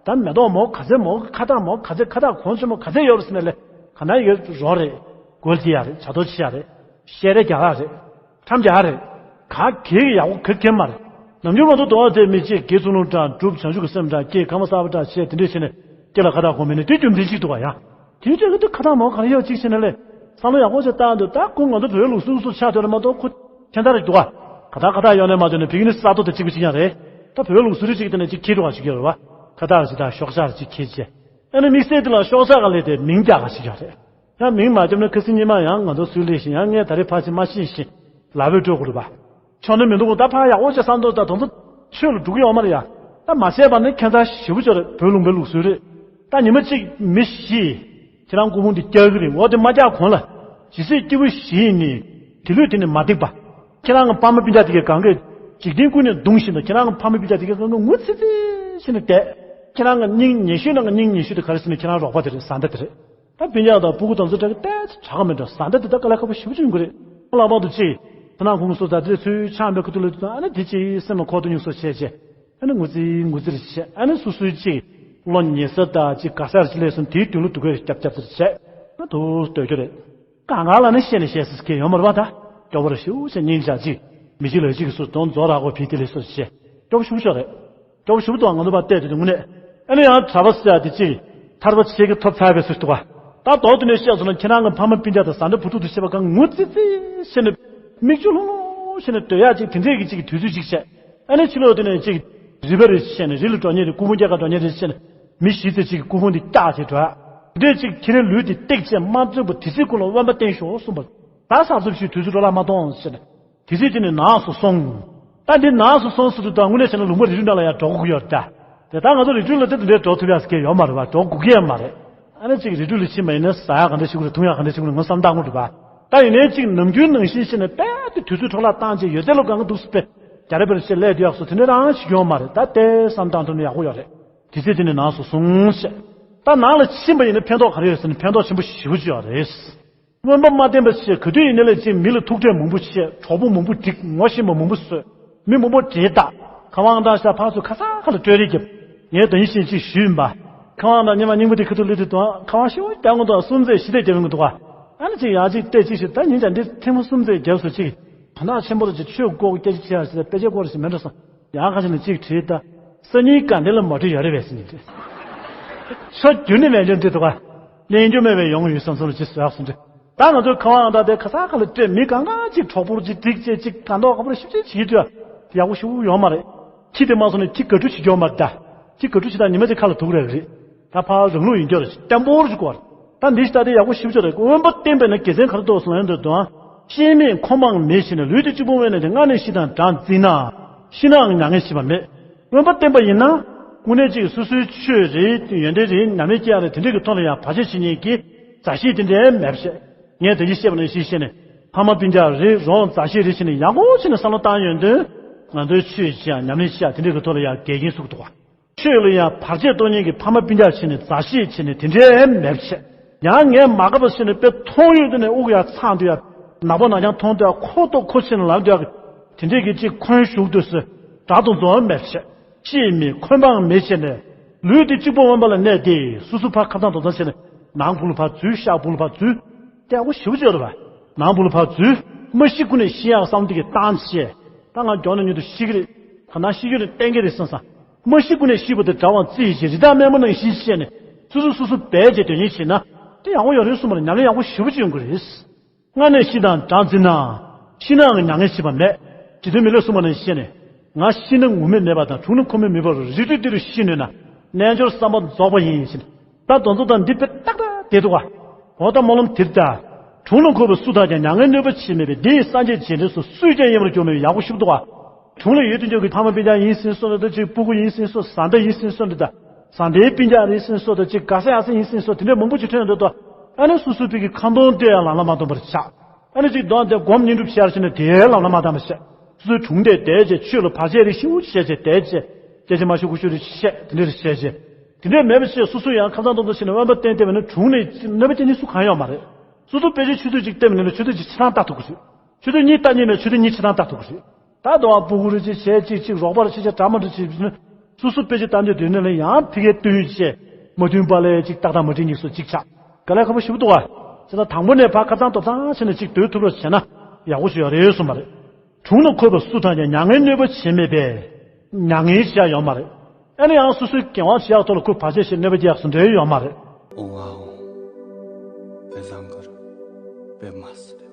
ད་མེ་ཏོག་མོ་ག་ཚད་མོ་ཁ་བཏགས་མོ་ག་ཚད་ཁ་བཏགས་གོང་ཆེན་མོ་ག་ཚད་ཡོད་རེད་ཟེར་ནས་ལས་ག་ན་ཡོད་རོགས་རེད། གོལ་དེ་ཡ་རེད་བྱ་དོ་ཆེ་ཡ་རེད། བཤད་རེ་རྒྱག་ར་རེད། ཁྲམ་རྒྱག་རེད། ག་གེ་གི་ཡག་པོ་ག་གེ་མ་རེད། ནམ་རྒྱུན་ང་ཚོ་དོ་བ་དེ་མི་གཅིག་དགེ་ཚུལ་སློང་དྲག་སྒྲུབ་བྱང་ཆུབ་ཀྱི་སེམས་དྲག་སྐྱེས་ཁ་མ་གསར་པ་དྲག་བྱས་དེ་འདྲས་བྱས་ནས་སྐྱེ་ལ་ཁ་བཏགས་གོ་མིན་ནས་དེ་རྒྱུ་མཚན་གཅིག་འདུག་ག་ཡ། དེ་བྱས་གི་དུ་ཁ་བཏགས་མོ་ག་རེ་ཡོད་གཅིག་བྱས་ན་ལས། བསམ་བློ་ཡག་པོ་ཅིག་བཏང་འདུག་ད་ཁོ་ང་ཚོ་བོད་ལུགས་སྲོལ་སྲོལ་ཆགས་དོན་ལ་མ་གཏོགས་ཁོ་ཁྱད་མཚར་རེ་འདུག་ག་ཁ་བཏགས་ཁ་བཏགས་ཡོད་ནས་མ་འདོད་ནས་བིག་ནི་ས་ཏོ་དེ་གཅིག་པ་གཅིག་ཡང་རེད། ད་བོད་ལུགས་སྲོལ་རེ་གཅིག་དེ་ནས་གཅིག་ཁྱེར་འགྲོ་བ་ཞིག་ཡོད་རེད་བ། ཁ་བཏགས་རེ་ཅིག་དང་ཤོག་ཆག་རེ་གཅིག་ཁྱེར་བྱས། ཨ་ནི་དམིགས་བསལ་དེ་ལ་ཤོག་ཆག་ག་ལས་དེ་མིང་རྒྱག་ག་ཞིག་ཡོད་རེད། ཡང་མིང་མ་བརྒྱབ་ན་ཁ་སང་ཉི་མ་ཡང་ང་ཚོ་སུས་ལས་ཤིང་ཡང་ངས་ད་རེས་ཕར་ཕྱིན་མ་ཤེས་ཤིང་ལབ་པའི་སྤྲོད་དགོས་རེད་པ། ཆོག་ནི་མི་འདུག་ད་ཕར་ཡག་པོ་བྱས་བསམ་འདུག་ད་དོན་དུ་ཆོས་ལ་འགྲོ་གི་ཡོད་མ་རེད་ཡ། ད་མ་བྱས་པ་ནི་ཁྱད་མཚར་ཞེ་པོ་ཅིག་རེད་བོད་ལུང་པའི་ལུགས་སྲོལ་རེད། ད་ཉི་མ་གཅིག་མི་ཤི། ཁྱེད་རང་སྐུ་ཕུང་འདི་བཀྱག་གི་རེད་འོ་དེ་མ་བཀྱག་གོང་ལ། ཇི་སྲིད་སྐྱེས་བུ་བཞི་ཡིན་ནི། དེ་ལུས་དེ་ནི་མ་འདེགས་པ། ཁྱེད་རང་གི་ཕ་མ་སྤུན་ཀྱག་དེ་གའི་གང་གི། འཇིག་རྟེན་ཀུན་ནས་གདུང་བཞིན་དུ་ཁྱེད་རང་གི་ཕ་མ་སྤུན་ཀྱག་དེ་གའི་གང་གི་ངུ་ཚི་ཚི་བྱས་ནས་བསྡད། ཁྱེད་རང་གི་སྙིང་ཉེ་ཤོས་ནང་གི་སྙིང་ཉེ་ཤོས་དེ་ག་རེ་ཟེར་ན་ཁྱེད་རང་རོགས་པ་དེ་རེད་བཟའ་ཟླ་དེ་རེད། ད་སྤུན་ཀྱག་དང་སྤུ་གུ་དང་ཚོ་འདྲ་གི་ཏོག་ཙམ་དྲག་གི་མེད་འགྲོ་བཟའ་ཟླ་དེ་ད་དཀའ་ལས་ཁག་པོ་ཞེ་པོ་ཅིག་ཡོང་གི་རེད། ཁོ་ལག་པར་དུ་ཅིག་ཁོ་ན་ཁོང་གི་སོ་ད་དེ་ཚོའི་ཆང་འབེལ་ཁ་ཐུག་ལ་དུས་ཙམ་ཨ་ནི་དེ་ཅིག་སེམས་ལ་ཁོག་ཏུ་ཉུག་སོ་བྱས་བྱས། ཨ་ནི་ངུ་ཙི་ངུ་ཙི་རེ་བྱས་ཨ་ནི་སོ་སོའི་ཅིག་བློ་ཉེ་ས་དང་ཅིག་དགའ་ས་རེ་ཅིག་སླེབས་སོང་དེའི་མདུན་ལ་སྡུག་སྐད་རྒྱབ་རྒྱབ་ཙི་རེ་བྱས་ཨ་དུ་སྡོད་རྒྱུ་རེད། གང་ག་ལ་ནི་བཤད་ནས་བཤད་སྲིད་མཁན་ཡོད་མ་རེད་པ་ད། སྐྱོ་བོ་རེ་ཞེ་པོ་ཅིག་སྙིང་རྗེ་ཅིག་མི་གཅིག་ལ་གཅིག་གི་སོ་དོན་རྫོགས་རག་གོ་ཕི་དེ་ལས་སོ་བྱས་སྐྱོ་བོ་ཞེ་པོ་ཅིག་རེད། སྐྱོ་བོ་ཞེ་པོ་འདུག་ང་ཚོ་ཕར་བལྟས་དུས་དངོས་གནས། ཨ་ནི་ཡང་གྲྭ་པ་ཟེར་ཡ་དེ་ཅིག་ཐར་པ་ཆེ་གི་ཐོབ་ཚར་བའི་ཟེར་འདུག་ག་ད་མདོར་བསྡུས་ནས་བཤད་སོང་ན་ཁྱེད་རང་གི་ཕ་མ་སྤུན་ཀྱག་དང་བཟའ་ཟླ་བུ་ཕྲུག་དང་བཤད་པ་གང་ངུ་ཙི་ཙི་བྱས་ནས་མིག་ཆུ་ལྷུང་ལྷུང་བྱས་ནས་སྡོད་ཡག་ཅིག་དེ་འདྲས་ཀྱི་ཅིག་གི་དུས་ཚོད་ཅིག་བྱས། ཨ་ནི་ཕྱི་ལོགས་དེ་ནས་ཅིག་རུས་པ་རེ་བཤད་ནས་རི་ལ་འགྲོ་མཁན་རེད་སྐུ་ཕུང་སྐྱེལ་ག་འགྲོ་མཁན་རེད་བཤད་ནས་མི་ཤི་ཚེ་ཅིག་སྐུ་ཕུང་དེ་བཀྱག་བྱས་འགྲོ་ཡག་དེ་འདྲས་ཅིག་ཁྱེད་རའི་ལུས་དེ་བཏེག་བྱས་མ་བཙོས་པ་དེ་སྲིད་ཀུན་ལ་དབེན་པ་བསྟེན་ཤོག་གསུངས་པ། ད་གཟབ་གཟབ་ཞིག་དུས་ཚོད་འགྲོ་ལ་མ་གཏོང་ཟེར་ནས། དེ་ཚེ་དེ་ནས་ནགས་སུ་སོང་། ད་འདི་ནགས་སུ་སོང་ཟེར་དུས་ད་དངོས་གནས་བྱས་ན་ལུང་པ་རི་ཁྲོད་ནང་ལ་ཡང་འགྲོ་དགོས་ཀྱི་ཡོད་རེད་ད། དེ་ད་ང་ཚོ་རི་ཁྲོད་ལ་དེ་འདྲའི་འགྲོ་ཐུབ་ཡག་ཟེར་མཁན་ཡོད་མ་རེད་བ། འགྲོ་དགོས་ཀྱི་ཡོད་མ་རེད། ཨ་ནི་གཅིག་རི་ཁྲོད་ལ་ཕྱིན་པ་ཡིན་ན་ཟ་ཡག་ག་འདྲ་ཞིག་རེད། འཐུང་ཡག་ག་འདྲ་ཞིག་རེད། ངོ་བསམ་བཏང་དགོས་རེད་བ། ད་ཡིན་ནའི་གཅིག་ནམ་རྒྱུན་ནང་བཞིན་བྱས་ནས་དཔེ་དེ་དུས་ཚོད་འཕྲོ་བརླག་བཏང་བྱས་ཡོད་ཚད་ལ་སྒང་ག་འདུག་སེ་དཔེ་རྒྱ་རེ་བེ་རེ་བྱས་སླེབས་བསྡད་ཡག་བཟོ་དེ་འདྲ་རང་ཞིག་ཡོད་མ་རེད། ད་དེ་བསམ་བཏང་ཐུབ་ན་ཡག་པོ་ཡོད་རེད། དེ་ཚེ་དེ་ནས་ནགས་སུ་སོང་ཞེས། ད་ནགས་ལ་ཕྱིན་པ་ཡིན་ན་ཕན་ཐོགས་ག་རེ་ཡོད་ཟེར་ན་ཕན་ཐོགས་ཆེན་པོ་ཞེ་པོ་ཅིག་ཡོད་རེད། སྨོན་པ་མ་བསྟེན་པ་བྱས་ག་དུས་ཡིན་ནའི་ལས་ཅིག་མི་ལ་ཐུག་འཕྲད་མང་པོ་བྱས། གྲོགས་པོ་མང་པོ་སྒྲིག་ངོ་ཤེས་པ་མང་པོ་བཟོས། མི་མང་པོ་འབྲེལ་བཏགས། ཁ་དབང་དང་ཤ་ཕར་ཚུར་ཁ་སང་ཁ་ལ་སྤྲོད་རེས་བརྒྱབ། ངས་ད་ཡིན་ཞེས་ཅིག་ཞུས་ཡིན་པ། ཁ་དབང་དང་སྙེ་མ་རྙིང་པ་དེ་ཁ་ཐུག་སླེབས་དུས་དང་ཁ་དབང་ཤི་བོ་རྒྱག་ངོ་འདུག་སུམ་རྩེག་ཞི་བདེ་རྒྱབ་ངོ་འདུག་ག་ཨ་ནི་ཅིག་ཡང་ཅིག་བལྟས་ཅིག་ཞིག་ད་ཉིན་ཅང་འདི་ཐེངས་མ་སུམ་རྩེག་བརྒྱབ་སོ་ཅིག་དོན་དག་ཆེན་པོ་རེ་ཅིག་ཆོས་སྐོར་སྐད་ཆ་བྱེད་ཡག་ཞིག་ད་དཔེ་ཆ་སྐོར་ཞིག་མེད་འགྲོ་སོང་། ཡང་ཁ་ཅིག་ནས་ཅིག་བྲིས་ད། སང་ཉིན་དགའ་ལྡན་ལ་མ་བྲིས་ཡོད་རེད་པས་ཟེར་ནས་བྲིས། ཆོ་རྒྱུན་ནས་མེད་འཇོག་འདི་འདུག་ག་ལེན་རྒྱུ་མེད་པའི་ཡོང་ཡོད་བསམ་བསམ་ལ་ཅིག་བཟོ་ཡག་སོང་འདྲ། ད་ང་ཚོའི་ཁ་དབང་དང་དེ་ཁ་སང་ཁ་ལ་སྤྲད། མི་གང་ག་ཅིག་གྲོགས་པོར་ཅིག་སྒྲིག་བྱས་ཅིག་གང་ཐོག་ཁ་པར་ཞིབ་ཅིག་བྱེད་དུས་ཡག་པོ་ཞེ་པོ་ཡོད་མ་རེད། ཁྱི་དེ་མ་སོང་ནས་ཁྱི་དགའ་སྤྲོ་བྱེད་ཀྱི་ཡོད་མ་རེད་ད། ཁྱི་དགའ་སྤྲོ་བྱེད་སྟངས་ཉི་མ་ཅིག་ཁ་ལ་དུག་རེད་རེད། ད་ཕར་རང་ལུགས་ཡིན་རྒྱུ་རེད། བརྟན་པོར་ཅིག་དགོས་རེད། ད་འདི་ལྟ་དེ་ཡག་པོ་ཞེ་པོ་ཅིག་རེད། དབེན་པ་བསྟེན་པས་ན་དགེ་མཚན་ག་རེ་ཐོབ་སོང་ལབ་ཡོང་དུས་དང་། སྐྱེ་མེད་འཁོར་འབངས་མེད་བྱས་ནས། ལུས་འདི་གཅིག་པུ་དབེན་ནས་ཏེ། སྔར་ནས་ཤི་དང་གྲངས་བརྩིས་ན། ཤི་ནའང་མྱ་ངན་འཆི་བ་མེད། དབེན་པ་བསྟེན་པ་ཡིན་ན། དངོས་གནས་ཅིག་སོ་སོའི་ཆོས་རེད། ཡོན་ཏན་རེད། ཉམས་ལེན་བྱེད་ཡག་རེད། དེ་འདྲས་ཀྱི་ཐོག་ལ་ཡང་བར་ཆད་བྱེད་མཁན་གྱི་མཛའ་བཤེས་དེ་འདྲས་མེད་པ་བྱས། ངས་དེ་བཞིན་བཤད་པ་ནང་བཞིན་བྱས་ནས་ཕ་མ་སྤུན་ཀྱག་རེད། རོགས་མཛའ་བཤེས་རེད་བྱས་ནས་ཡག་པོ་བྱས་ནས་བསམ་བློ་བཏང་ཡོང་དུས། ང་ཚོའི་ཆོས་བྱེད་ཡག་ཉམས་ལེན་བྱེད་ཡག་དེ་འདྲས་ཀྱི་ཐོག་ལ་ཡང་འགལ་རྐྱེན་བཟོ་གི་འདུག་ག་ཆོས་ལ་ཡང་བར་ཆད་གཏོང་མཁན་གྱི་ཕ་མ་སྤུན་ཀྱག་བྱས་ནས་མཛའ་བཤེས་བྱས་ནས་དེ་འདྲའི་མེད་པ་བྱས། ཡང་ངས་མ་དགའ་བ་བྱས་ནས་དཔེ་མཐོང་ཡོང་དུས་ནས་དབུགས་ཡར་འཚང་དུས་ཡ། ནག་པོ་ནག་རྐྱང་མཐོང་དུས་ཡ། ཁོ་ལྟོ་ཁོ་ཆེ་ནས་ལབ་དུས་ཡ། དེ་འདྲས་ཀྱི་ཅིག་འཁོན་ཞུགས་དུས་སུ་དགྲ་དང་འཛོམས་མེད་པ་བྱས། སྐྱེ་མེད་འཁོན་འབངས་མེད་བྱས་ནས། ལུས་འདི་གཅིག་པུ་དབེན་པ་ལ་གནས་ཏེ་སོ་སོ་ཕར་ཁ་བཏང་དོ་དང་བྱས་ནས་ནང་ཕུག་ལ་ཕར་འཛུལ། ཤག་ཕུག་ལ་ཕར་འཛུལ། དེ་ཡག་པོ་ཞེ་པོ་ཅིག་ཡོད་རེད་པ། ནང་ཕུག་ལ་ཕར་འཛུལ། མ་ཤི་ཀུན་ནས་ཤི་ཡག་བསམ་དེ་གི་བཏང་བྱས། ད་ང་མགྱོགས་ནས་མྱུར་དུ་ཤི་གི་རེད། གང་ལྟར་ཤི་རྒྱུ་ནི་གཏན་འཁེལ་རེད་བསམ་བསམ། མ་ཤི་ཀུན་ནས་ཤི་བ་དེ་དགྲ་བོ་རྩིས་བྱས། རི་དྭགས་རྨས་མ་ནང་བཞིན་བྱས་ནས་སོ་སོ་སོ་སོ་སྦས་བྱས་སྡོད་མཁན་བྱས་ན་དེ་ཡག་པོ་ཡོད་རེད་གསུངས་པ་ལ་ཉམས་ལེན་ཡག་པོ་ཞེ་པོ་ཅིག་ཡོང་གི་རེད། སྔར་ནས་ཤི་དང་གྲངས་བརྩིས་ན། ཤི་ནའང་མྱ་ངན་འཆི་བ་མེད། རྗེ་བཙུན་མི་ལས་གསུངས་པ་ནང་བཞིན་བྱས་ནས། ང་ཤི་ན་ངུ་མི་མེད་པ་དང་། གྲོངས་ན་ཁོམ་མི་མེད་པར། རེ་ལྟོས་འདི་རུ་ཤི་ནུས་ན། རྣལ་འབྱོར་བསམ་པ་རྫོགས་པ་ཡིན་ཞེས། ད་དོན་ཚོ་དང་འདི་དཔེ་ཏག་ཏག་བསྡད་འདུག་ག་འོ་ད་སྨོན་ལམ་དེ་ལྟར། གྲོངས་ལ་འཁོད་པ་སུ་དག་ཀྱང་། མྱ་ངན་གནོད་པ་བྱེད་མེད་པས། འདི་ཡི་སངས་རྒྱས་རྗེས་དྲན་སོགས། སུས་ཀྱང་ཡེངས་པར་གྱུར་མེད་པས། ཡག་པོ་ཞེ་པོ་འདུག་ག་གྲོངས་ལ་ཡོད་དུས་ཀྱང་གི་ཕ་མ་སྤུན་ཀྱག་ཡིན་ཟེར་སོགས་ད་ཅིག་སྤུ་གུ་ཡིན་ཟེར་སོགས། བཟའ་ཟླ་ཡིན་ཟེར་སོགས་འདི་ད། བཟའ་ཟླའི་སྤུན་ཀྱག་རེད་ཟེར་སོགས་ད་ཅིག་ག་ས་ཡག་ས་ཡིན་ཟེར་སོགས་དེ་འདྲ་མང་པོ་ཅིག་ཐོན་ཡོང་འདུག་ད། ཨ་ནི་སོ་སོའི་ཕ་གི་ཁ་འདོན་སྤྲད་ཡང་ལམ་ལ་མ་འདོན་པར་ཆགས། ཨ་ནི་ཅིག་འདོན་ཏེ་སྒོམ་བསྙེན་སྒྲུབ་བྱས་ཡར་ཕྱིན་ནས་དེའི་ལམ་ལ་མ་བཏང་བ་བྱས། སོ་སོའི་དྲུང་དེར་བསྡད་བྱས། ཆོས་ལ་བར་ཆད་རེ་ཞིག་བྱས་བྱས་བསྡད་བྱས། སྐད་ཆ་མ་ཤོད་ཁུ་ཤོད་རེ་བཤད། དེ་འདྲ་རེ་བྱས་བྱས། དེ་འདྲ་མེད་པ་བྱས། སོ་སོ་ཡང་ཁ་སང་དོན་དུ་ཕྱིན་ནས་དབེན་པ་བསྟེན་བསྟེན་པ་ནི་དྲུང་ནས་གནོད་པ་སྐྱེལ་མཁན་སུ་གང་ཡོད་མ་རེད། སོ་སོ་དཔེ་ཆའི་ཆུ་ཚོད་གཅིག་བལྟས་པ་ནི་ཆུ་ཚོད་གཅིག་ཕྱི་ནང་ལྟ་ཐུབ་ཀྱི་རེད། ཆུ་ཚོད་གཉིས་ལྟ་སྙིང་ནས་ཆུ་ཚོད་གཉིས་ཕྱི་ནང་ལྟ་ཐུབ་ཀྱི་རེད། ད་དུང་ཨ་སྤུ་གུ་རེ་ཅིག་བྱས་གཅིག་གཅིག་རོགས་པ་རེ་བྱས་བྱས་འདྲ་མི་འདྲ་བྱས་ནས་སོ་སོ་དཔེ་ཆ་ལྟ་འདོད་དོན་ནི་ལ་ཡང་ཕ་གིར་བསྟུན་བྱས། མ་བསྟུན་པ་ལས་གཅིག་ཏག་ཏག་མ་འགྲིག་གཉིས་སུ་གཅིག་ཆགས། དཀའ་ལས་ཁག་པོ་ཞེ་པོ་འདུག་ག་བྱས་ཙང་དང་པོ་ནས་ཕར་ཁ་བཏང་ཐོབ་ཐང་བྱས་ནས་གཅིག་སྡོད་ཐུབ་རོགས་བྱས་ན་ཡག་པོ་ཞིག་ཡོད་རེད་གསུངས་པ་རེད། གྲོངས་ལ་འཁོད་པ་སུ་དག་ཀྱང་། མྱ་ངན་གནོད་པ་བྱེད་མེད་པས། མྱ་ངན་བྱེད་ཡག་ཡོད་མ་རེད། ཨ་ནི་ཡང་སོ་སོའི་འགན་དབང་བྱེད་ཡག་ཐོག་ལ་ཁོས་བར་ཆད་བྱས་གནོད་པ་སྐྱེལ་ཡག་སུ་འབྲེལ་ཡོད་མ་རེད། ཨོ་ཨོ། པེ་ཟང་གར་པེ་མ་སི་ཏེ།